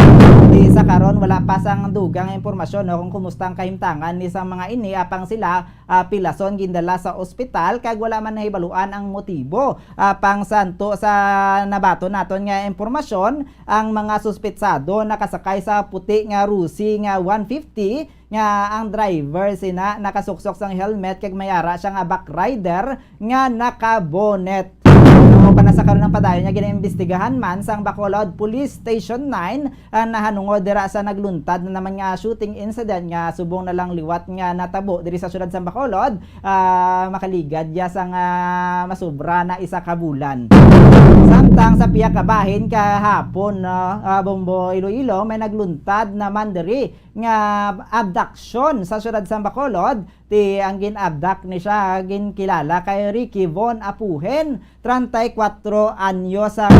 Di sa karon, wala pa sang dugang nga impormasyon, no, kung kumusta ang kahimtangan ni sa mga ini, apang sila, ah, pilason gindala sa ospital kag wala man nahibaluan ang motibo. Apang santo sa nabaton naton nga impormasyon, ang mga suspetsado nakasakay sa puti nga Rusi nga one fifty, nga ang driver sina nakasuksok sang helmet kag may ara siya nga back rider nga naka-bonnet. Ano pa na sa karon ang padayon nga ginaimbestigahan man sang Bacolod Police Station nine ang nahanungod dira sa nagluntad na naman nga shooting incident nga subong na lang liwat nga natabo diri sa siyudad sa Bacolod, ah, makaligad ya sang, ah, masubra na isa ka bulan. Samtang sa pihak ka bahin kahapon, no, ah, Bombo Iloilo, may nagluntad naman diri nga abduction sa siyudad sa Bacolod, ti ang gin-abduct ni siya ginkilala kay Ricky Von Apuhen, treinta y cuatro anyos, sa,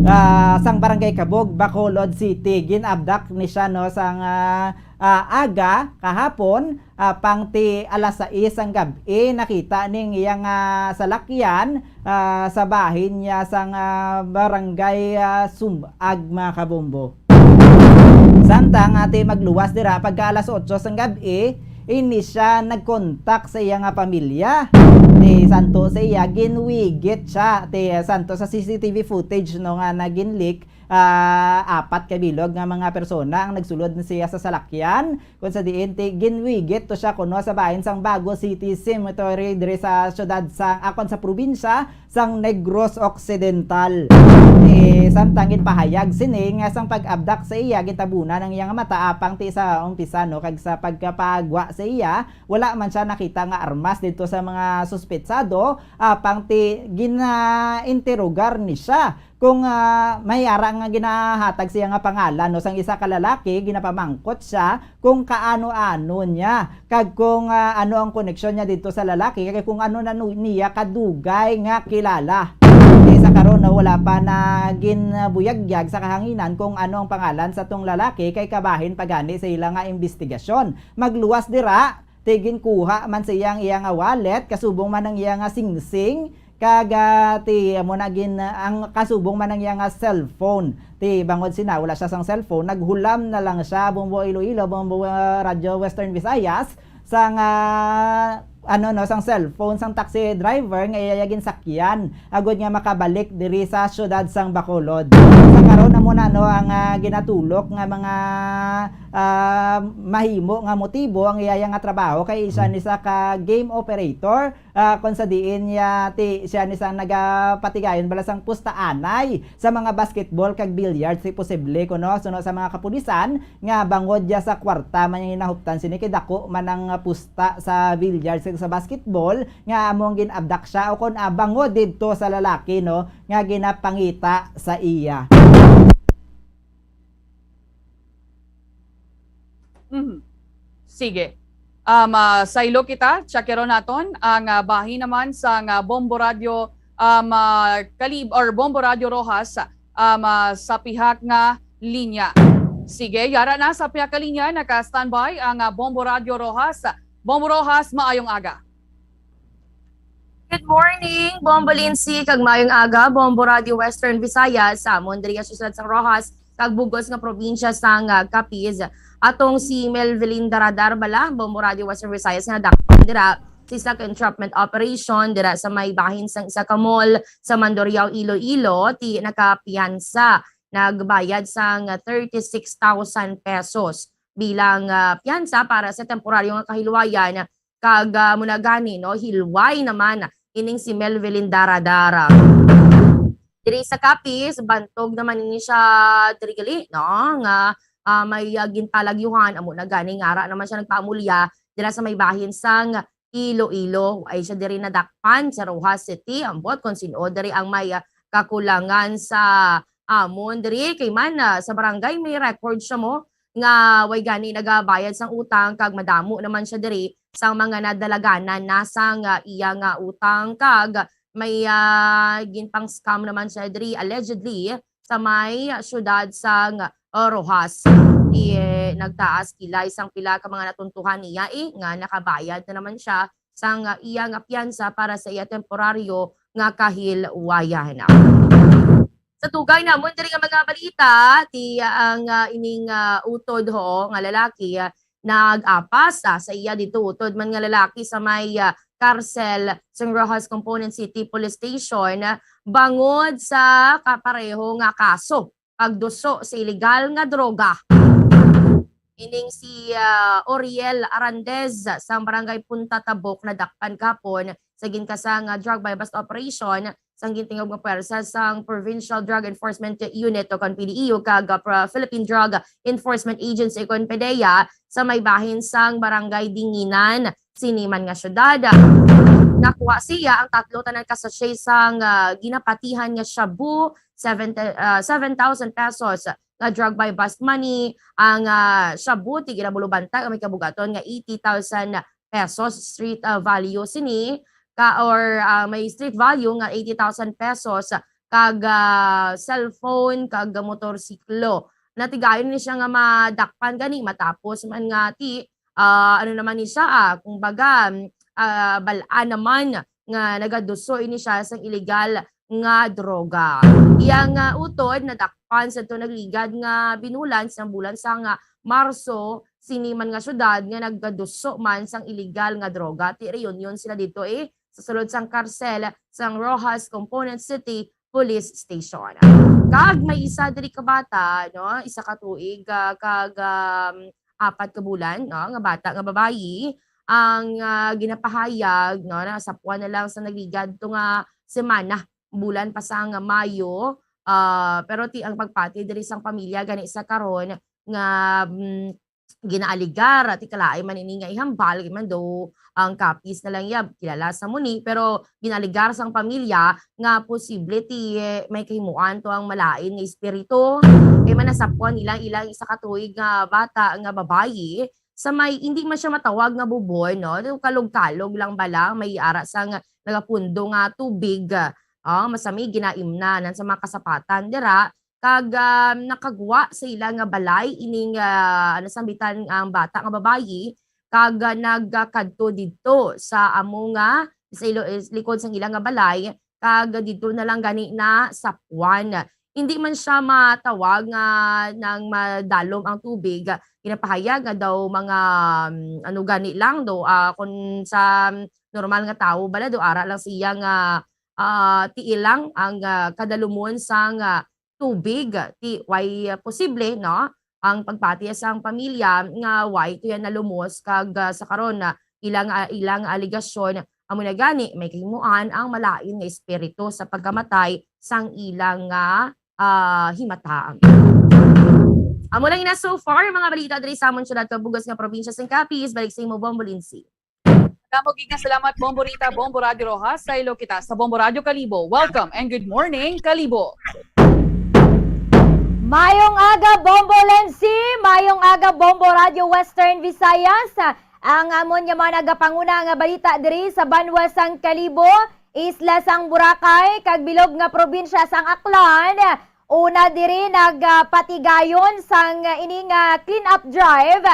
ah, sang Barangay Cabog, Bacolod City. Gin-abduct ni siya, no, sang, ah, ah, aga kahapon, ah, pang ti alas sais sang gab-i, nakita ning iyang, ah, salakyan, ah, sa bahin niya sang, ah, Barangay, ah, Sumag, mga kabombo. Samtang ati magluwas dira pagka alas otso sang gab-i, ini siya nagkontak sa iya nga pamilya. Ti santo sa iya, ginwigit siya. Ti santo sa C C T V footage, no, nga nagin-leak, ah, apat ka bilog nga mga persona ang nagsulod na siya sa salakyan, kung sa diin ti ginwigit to siya kuno sa bahin sang Bago City Cemetery diri sa siyudad sang, akon sa probinsya sang Negros Occidental. Eh, samtang ginpahayag sini nga sang pag-abdak sa iya, gitabunan ang iyang mata apang ti sa umpisa, no, kag sa pagkapagwa sa iya, wala man siya nakita nga armas didto sa mga suspetsado, apang ti ginainterogar ni siya kung, ah, may ara nga ginahatag siya nga pangalan, no, sang isa ka lalaki, ginapamangkot siya kung kaano-ano niya, kag kung, ah, ano ang koneksyon niya didto sa lalaki, kag kung ano na nu-, niya kadugay nga kilala. Kay sa karon, no, wala pa na ginbuyagyag sa kahanginan kung ano ang pangalan sa tong lalaki, kay kabahin pa gani sa ila nga imbestigasyon. Magluwas dira, ti ginkuha man sa iya ang iya nga wallet, kasubong man ang iya nga singsing, kag, ah, ti amo na gin-, ang kasubong man ang iya nga cellphone. Ti bangod sina wala siya sang cellphone, naghulam na lang siya, Bombo Iloilo, Bombo, ah, Radyo Western Visayas, sang, ah, ano, no, sang cellphone sang taxi driver nga iya ginsakyan, agod nga makabalik diri sa siyudad sang Bacolod. Sa karon, amo na, no, ang, ah, ginatulok nga mga, ah, mahimo nga motibo ang iya nga trabaho kay siya ni sa ka game operator, ah, kung sa diin niya ti siya ni sang nagapatigayon bala sang pustaanay sa mga basketball kag billiards, ti posible kuno suno sa mga kapulisan nga bangod ya sa kwarta man yung hinahuptan sini kay dako man ang pusta sa billiards kag sa basketball nga amo ang gin-abdak siya o kon, ah, bangod didto sa lalaki, no, nga ginapangita sa iya. Mhm. Sige. Um, ah, saylo kita, check naton ang, ah, bahin naman sang, ah, Bombo Radyo, um, ah, Kalib-, or Bombo Radyo Roxas, um, ah, sa pihak nga linya. Sige, yara na sa pihak nga linya, naka-standby ang, ah, Bombo Radyo Roxas. Bombo Roxas, maayong aga. Good morning, Bombo Lindsay, kag maayong aga, Bombo Radio Western Visayas, sa amon diri sa siyudad sang Roxas, kag bug-os nga probinsya sang, ah, Capiz. Atong si Melvin Daradar bala, Bombo Radio Western Visayas, nga nadakpan dira sa isa ka entrapment operation dira sa may bahin sang isa ka mall sa Mandurriao, Iloilo, ti nakapiyansa. Nagbayad sang thirty-six thousand pesos bilang, ah, piyansa para sa temporaryo nga kahilwayan, kag, ah, amo na gani, no, hilway naman ining si Melvin Daradara. Diri sa Capiz, bantog naman ini siya diri gali, no, nga, ah, may, ah, gintalagyuhan, amo na gani nga ara naman siya nagpaamulya dira sa may bahin sang Iloilo. Ay siya diri nadakpan sa Roxas City, ambot kung sin-o diri ang may, ah, kakulangan sa amon diri, kay man, ah, sa barangay may record siya mo nga way gani nagabayad sang utang, kag madamo naman siya diri sang mga nadalaganan na sang, ah, iya nga utang, kag may, ah, ginpang-scam naman siya diri, allegedly, sa may siyudad sang, ah, Roxas. Ti, eh, nagtaas kilay sang pila ka mga natuntuhan niya, eh, nga nakabayad na naman siya sang, ah, iya nga piyansa para sa iya temporaryo nga kahilwayan. Sa tugay namon diri nga mga balita, ti, ah, ang, ah, ining, ah, utod ho nga lalaki, ah, nag-apas, ah, sa iya dito utod man nga lalaki sa may, ah, karsel sang Roxas Component City Police Station, ah, bangod sa kapareho nga kaso, pagduso sa iligal nga droga. Ining si, ah, Oriel Arandez sang barangay Punta Tabok nadakpan kahapon sa ginkasa nga drug buy-bust operation sang gintingob nga pwersa sang Provincial Drug Enforcement Unit o kon P D E U kag, ah, Pro-, Philippine Drug Enforcement Agency o kon PDEA sa may bahin sang Barangay Dinginan sini man nga syudad. Nakuha siya ang tatlo tanan ka sachet sang, ah, ginapatihan nga shabu, seven, ah, seven thousand pesos nga drug buy-bust money, ang, ah, shabu ti ginabulubantay nga may kabugaton nga eighty thousand pesos street, ah, value sini ka, or, ah, may street value nga eighty thousand pesos, kag, ah, cellphone kag motorsiklo. Natigayon ni siya nga madakpan gani matapos man nga ti, ah, ano naman ni siya, ah, kumbaga, ah, bal-an naman nga nagaduso ini siya sang iligal nga droga. Iya nga utod nadakpan sa to nagligad nga binulan sa bulan sang, ah, Marso sini man nga syudad nga nagaduso man sang iligal nga droga. Ti reunion sila dito, eh, sa sulod sang karsel sang Roxas Component City Police Station. Kag may isa diri ka bata, no, isa ka tuig, ah, kag, um, apat ka bulan, no, nga bata nga babayi ang, ah, ginapahayag, no, nasapuan na lang sa nagligad to nga semana, bulan pa sang Mayo, ah, pero ti ang pagpati diri sang pamilya gani sa karon nga, mm, ginaaligar, ti kalain man ini nga ihambal, kay man daw ang kapis na lang iya, kilala sa muni, pero ginaaligar sang pamilya nga posible ti, eh, may kahimuan to ang malain nga espiritu. Kay man nasapuan nila ilang isa ka tuig nga bata nga babayi sa may, hindi man siya matawag nga bubon, no? Daw kalog-kalog lang bala, may ara sang nagapundo nga tubig. Oh, masami ginaimnanan sa mga kasapatan dira. Kag, ah, nakagwa sa ila nga balay ining, ah, nasambitan ang bata nga babayi, kag, ah, nagkadto didto sa amo nga sa ilo-, is-, likod sang ila nga balay, kag didto na lang gani nasapuan. Hindi man siya matawag nga nang madalom ang tubig. Ginapahayag nga daw mga, um, ano gani lang daw, ah, kung sa normal nga tawo bala daw, ara lang siya nga, ah, tiil lang ang, ah, kadalumon sang, ah, tubig. Ti way posible, no, ang pagpati sang pamilya nga way tuyan nalumos kag, ah, sa karon na ilang, ah, ilang aligasyon amo na gani may kahimuan ang malain nga espiritu sa pagkamatay sang ilang, ah, ah, himata. Amo lang ina so far mga balita diri sa amon syudad kag bugas nga probinsya sang Capiz. Balik sa imo, Bombo Lindsay. Damo gid nga salamat, Bombo Rita, Bombo Radio Roxas. Saylo kita sa Bombo Radio Kalibo. Welcome and good morning, Kalibo. Mayong aga, Bombo Lensi. Mayong aga, Bombo Radio Western Visayas. Ang amon nga mga nagapanguna nga balita diri sa banwa sang Kalibo, isla sang Boracay, kag bilog nga probinsya sang Aklan. Una diri nagpatigayon sang ini nga clean-up drive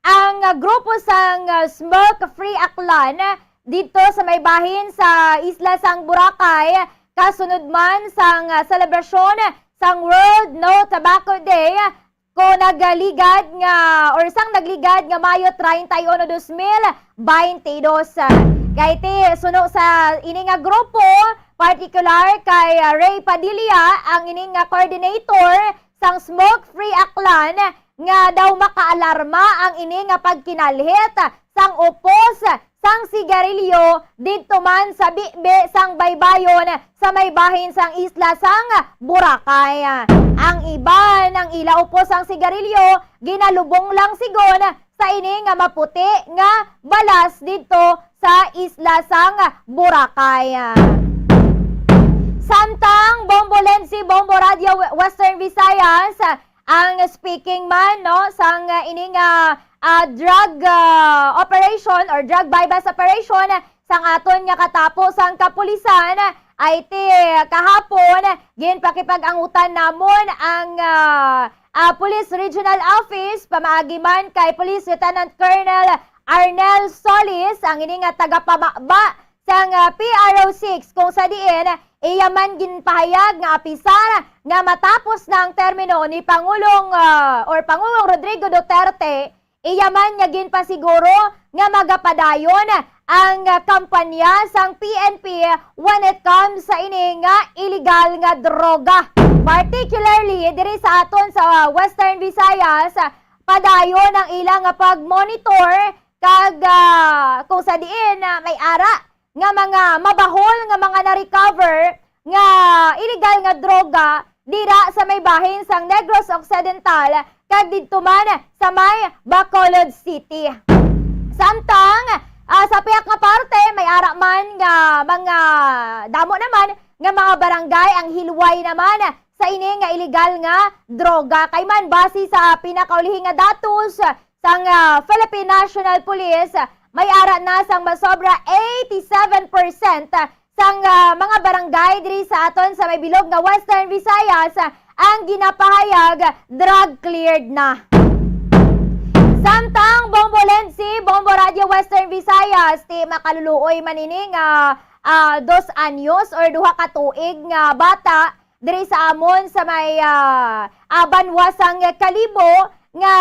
ang, ah, grupo sang, ah, Smoke Free Aklan didto sa may bahin sa isla sang Boracay, kasunod man sang, ah, selebrasyon sang World No Tobacco Day, ko nagligad nga, or sang nagligad nga Mayo treinta y uno, dos mil baynte dos. Kay ti suno sa ini nga grupo, partikular kay, ah, Ray Padilla, ang ini nga coordinator sang Smoke Free Aklan, nga daw makaalarma ang ini nga pagkinalhit sang upos sang sigarilyo didto man sa bibi sang baybayon sa may bahin sang isla sang Boracay. Ang iban, ang ila upos sang sigarilyo ginalubong lang sigon sa ini nga maputi nga balas didto sa isla sang Boracay. Samtang Bombo Lenzi, Bombo Radio We-, Western Visayas, ang speaking man, no, sang, uh, ining, uh, uh, drug, uh, operation or drug buy-bust operation sang aton nga katapo sang kapulisan, ay ti kahapon, ginpakipag-angutan namon ang, uh, uh, Police Regional Office, pamaagi man kay Police Lieutenant Colonel Arnel Solis, ang ini nga tagapamaba sang, ah, P R O six, kung sa diin iya man ginpahayag nga apisar nga matapos na ang termino ni Pangulong, ah, or Pangulong Rodrigo Duterte, iya man nga ginpasiguro nga magapadayon ang, ah, kampanya sang P N P when it comes sa ini nga illegal nga droga, particularly diri sa aton sa Western Visayas. Padayon ang ilang pag-monitor kag, ah, kung sa diin, ah, may ara nga mga mabahol nga mga na-recover nga illegal nga droga dira sa may bahin sang Negros Occidental kag didto man sa may Bacolod City. Samtang, ah, sa pihak nga parte, may ara man nga mga damo naman nga mga barangay ang hilway naman sa ini nga illegal nga droga. Kay man, base sa pinakaulihing nga datos, sang, ah, Philippine National Police, may ara na sang masobra eighty-seven percent sang, ah, mga barangay diri sa aton sa may bilog nga Western Visayas, ah, ang ginapahayag drug cleared na. Samtang Bombo Lenzi, Bombo Radio Western Visayas, ti makaluluoy man ini nga, ah, dos anyos or duha ka tuig nga bata diri sa amon sa may, ah, ah, banwa sang Kalibo nga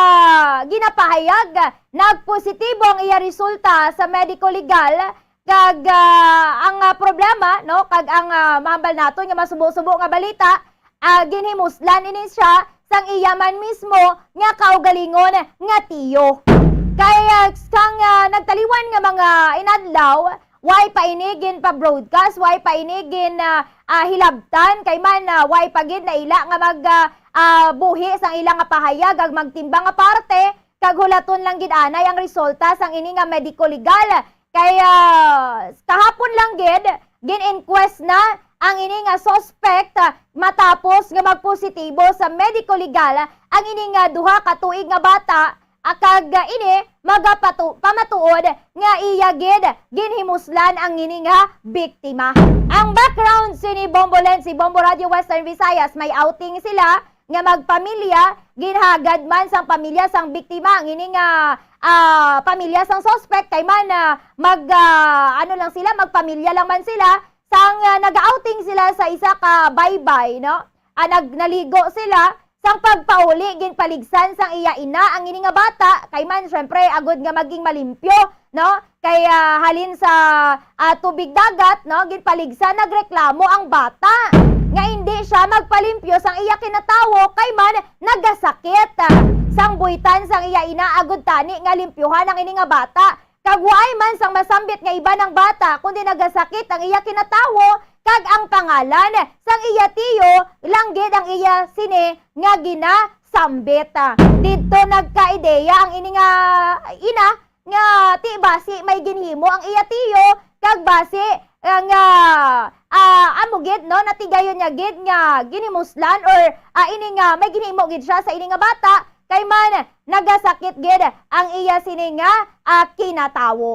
ginapahayag nagpositibo ang iya resulta sa medico legal kag, ah, ang, ah, problema, no, kag ang, ah, mahambal naton nga masubo-subo nga balita, ah, ginhimuslan ini siya sang iya man mismo nga kaugalingon nga tiyo. Kay, ah, kang, ah, nagtaliwan nga mga inadlaw, way pa ini ginpa-broadcast, way pa ini gin, ah, ah, hilabtan, kay man, ah, way pa gid naila nga mag, ah, ah, buhi sang ila nga pahayag kag magtimbang nga parte, kag hulaton lang gid anay ang resulta sang ini nga medico legal. Kay, ah, kahapon lang gid, gin-inquest na ang ini nga suspect, ah, matapos nga magpositibo sa medico legal ang ini nga duha ka tuig nga bata, ah, kag, ah, ini magapatu-, pamatuod nga iya gid ginhimuslan ang ini nga biktima. Ang background sini, Bombo Lenzi, Bombo Radio Western Visayas, may outing sila nga magpamilya, ginhagad man sang pamilya sang biktima ang ini nga, ah, pamilya sang suspect, kay man, ah, mag, ah, ano lang sila, magpamilya lang man sila, sang, ah, nag-outing sila sa isa ka baybay, no? Ah, nag-, naligo sila, sang pagpauli, ginpaligsan sang iya ina ang ini nga bata, kay man, syempre, agud nga maging malimpyo, no? Kay, ah, halin sa, ah, tubig dagat, no? Ginpaligsan, nagreklamo ang bata nga indi siya magpalimpyo sang iya kinatawo, kay man, nagasakit. Sang buitan sang iya ina, agud tani nga limpyuhan ang ini nga bata. Kag waay man sang masambit nga iban ang bata, kundi nagasakit ang iya kinatawo kag ang pangalan sang iya tiyo lang gid ang iya sini nga ginasambit. Didto nagkaideya ang ini nga ina nga ti basi may ginhimo ang iya tiyo kag basi, ah, nga, ah, amo gid, no, natigayon niya gid nga ginhimuslan or, ah, ini nga may ginhimo gid siya sa ini nga bata. Kay man, nagasakit gid ang iya sini nga, ah, kinatawo.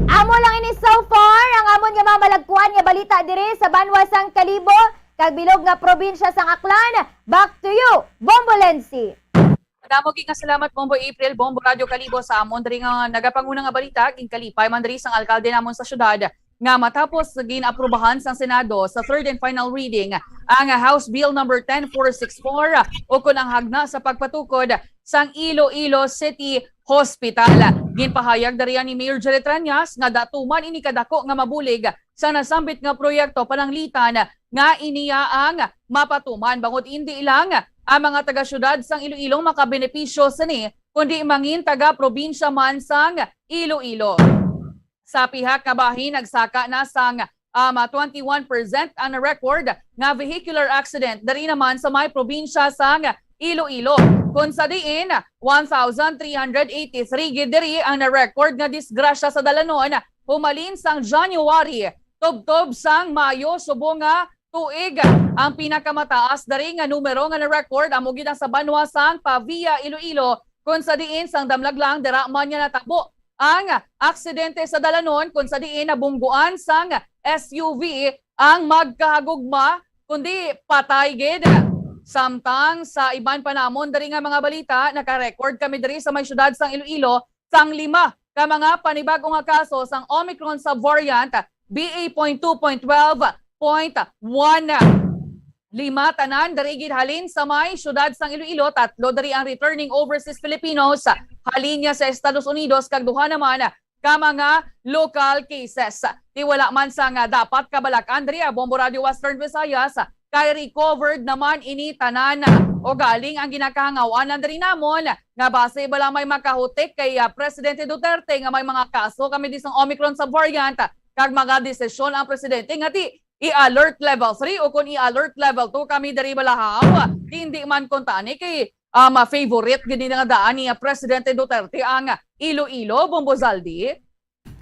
Amo lang ini so far ang amon nga mga malagkuan nga balita diri sa banwa sang Kalibo kag bilog nga probinsya sang Aklan. Back to you, Bombo Lenzi. Madamo gid nga salamat, Bombo April, Bombo Radio Kalibo, sa amon diri nga nagapanguna nga balita. Ginkalipay man diri sang alkalde namon sa syudad, nga matapos gin-aprubahan sang Senado sa third and final reading ang House Bill number ten four six four, ukon ang hagna sa pagpatukod sang Iloilo City Hospital. Ginpahayag diri ni Mayor Jelly Trañas nga dato man ini kadako nga mabulig sa nasambit nga proyekto pananglitan nga iniya ang mapatuman, bangod indi lang ang mga taga-syudad sang Iloilo makabenepisyo sini, kundi mangin taga-probinsya man sang Iloilo. Sa pihak nga bahin, nagsaka na sang, um, twenty-one percent ang record nga vehicular accident diri naman sa may probinsya sang Iloilo, kun sa diin one thousand three hundred eighty-three gid diri ang na-record nga disgrasya sa dalanon humalin sang January tubtob sang Mayo subong nga tuig. Ang pinakamataas diri nga numero nga na-record amo gid ang sa banwa sang Pavia, Iloilo, kun sa diin sang damlag lang dira man nga natabo ang aksidente sa dalanon, kun sa diin nabungguan sang S U V ang magkahagugma, kundi patay gid. Samtang sa iban pa namon diri nga mga balita, naka-record kami diri sa may siyudad sang Iloilo sang lima ka mga panibag-o nga kaso sang Omicron subvariant B A point two point twelve point one. Lima tanan diri gid halin sa may siyudad sang Iloilo, tatlo diri ang returning overseas Filipinos halin niya sa Estados Unidos, kag duha naman ka mga local cases. Ti wala man sang dapat kabalakan diri, ah, Bombo Radio Western Visayas, kay recovered naman ini tanan. O galing ang ginakahangawan lang diri namon nga basi bala may makahutik kay, ah, Presidente Duterte nga may mga kaso kami di sang Omicron subvariant kag mga desisyon ang presidente nga ti i-alert level three o kung i-alert level two kami diri balahaw. Hindi man kuntani kay, um, favorite gid ni nga daan ni, ah, Presidente Duterte ang Iloilo, Bombo Zaldi.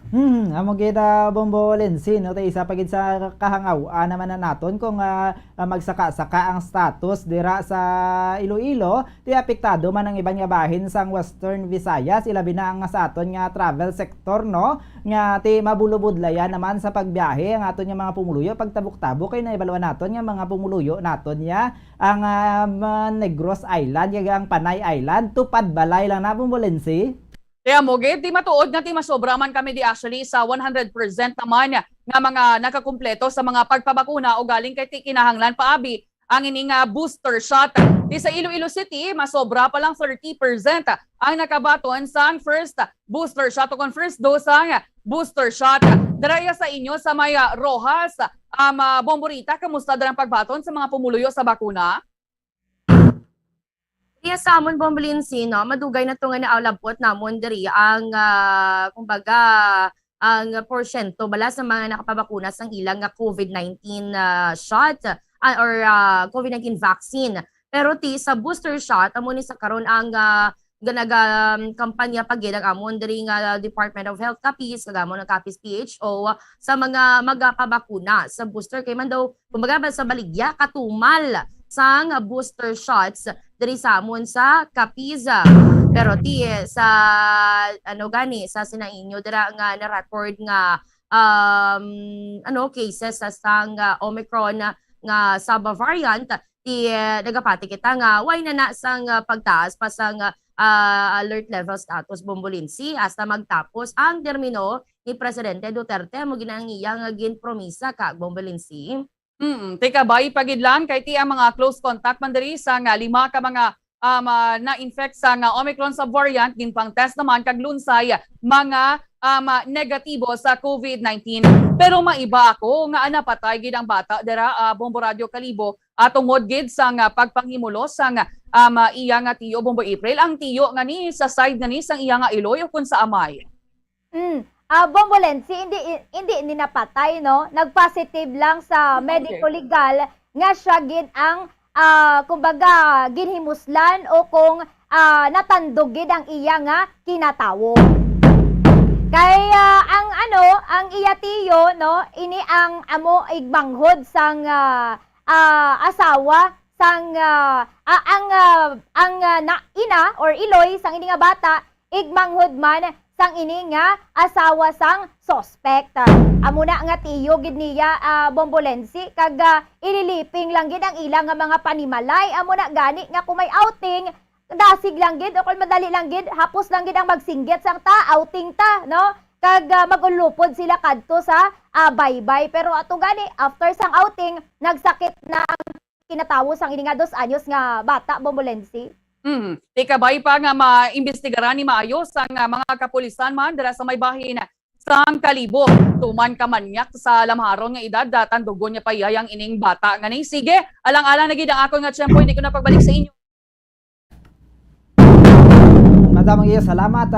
Hmm, amo gid, ah, Bombo Lensi, no? Tay isa pa gid sa kahangaw-an naman na naton kung, ah, ah, magsaka-saka ang status dira sa Iloilo, ti apektado man ang iban nga bahin sang Western Visayas, ilabi na ang sa aton nga travel sector, no? Nga ti mabulubudlayan naman sa pagbiyahe ang aton nga mga pumuluyo. Pagtabok-tabok kay naibaluan naton nga mga pumuluyo naton ya ang, ah, ma-, Negros Island, kag ang Panay Island, tupad balay lang na, Bombo Lensi. Kaya mo gid, di matuod nga ti masobra man kami di actually sa one hundred percent naman nga mga nakakumpleto sa mga pagpabakuna o galing kay ti kinahanglan pa abi ang ini nga booster shot. Ti sa Iloilo City, masobra pa lang thirty percent ang nakabaton sang first booster shot o kon first dose sang booster shot. Dira ya sa inyo sa may, ah, Roxas, um, ah, Bombo Rita, kamusta dira ang pagbaton sa mga pumuluyo sa bakuna? Iya sa amon, Bombo Lensi, no, madugay na to nga naalabot namon diri ang, ah, kumbaga, ang porsyento bala sa mga nakapabakuna sang ilang nga COVID nineteen, ah, shot, ah, or, ah, COVID nineteen vaccine. Pero ti sa booster shot, amo ni sa karon ang, ah, ga-, naga-, um, kampanya pa gid ang amon diri nga Department of Health Capiz, kag amon ang Capiz P H O, sa mga magapabakuna sa booster. Kay man daw, kumbaga ba, sa baligya, katumal sang booster shots diri sa amon sa Capiz. Pero ti, sa, ano gani, sa sinainyo dira nga na-record nga, um, ano, cases sa sang, ah, Omicron nga subvariant, ti, eh, nagapati kita nga way na na sang, ah, pagtaas pa sang, ah, alert level status, Bombo Lensi, hasta magtapos ang termino ni Presidente Duterte, amo gid ang iya nga ginpromisa ka, Bombo Lensi. Mm, ti kabay pa gid lang kay ti ang mga close contact man diri sa nga lima ka mga, um, ah, na-infect sa nga Omicron subvariant, ginpang-test naman kag lunsay mga, um, ah, negatibo sa COVID nineteen. Pero maiba ako nga napatay gid ang bata dira, ah, Bombo Radyo Kalibo, ah, tungod gid sa nga pagpanghimulos sang, um, ah, iya nga tiyo, Bombo April. Ang tiyo nga ni sa side nga ni sang iya nga iloy o kun sa amay. Mm. Ah, Bombo Lensi, hindi, hindi ni napatay, no? Nag-positive lang sa, ah, okay, medico legal nga siya gid ang, ah, kumbaga, ginhimuslan o kung, ah, natandog gid ang iya nga kinatawo. Kay, ah, ang ano, ang iya tiyo, no, ini ang amo igmanghod sang, ah, ah, asawa sang, ah, ah, ang, ah, ang, ah, na, ina or iloy sang ini nga bata igmanghod man sang ini nga asawa sang suspect. Amo na nga tiyo gid niya, ah, Bombo Lensi, kag, ah, ililiping lang gid ang ila nga mga panimalay. Amo na gani nga kung may outing, dasig lang gid, o kung madali lang gid, hapos lang gid ang magsinggit sang ta, outing ta, no? Kag, ah, mag-ulupod sila kadto sa, ah, baybay. Pero ato gani, after sang outing, nagsakit na ang kinatawo sang ini nga dos anyos nga bata, Bombo Lensi. Mm. Ti kabay pa nga maimbestigaran ni maayo sang, ah, mga kapulisan man dira sa may bahin sang Kalibo. Tuman ka manyak sa lamharon nga edad, ah, tandugon niya pa iya ang ining bata nga ni. Sige, alang-alang na gid ang akon nga tiyempo, hindi ko na pagbalik sa inyo. Madam, iya, salamat, ah.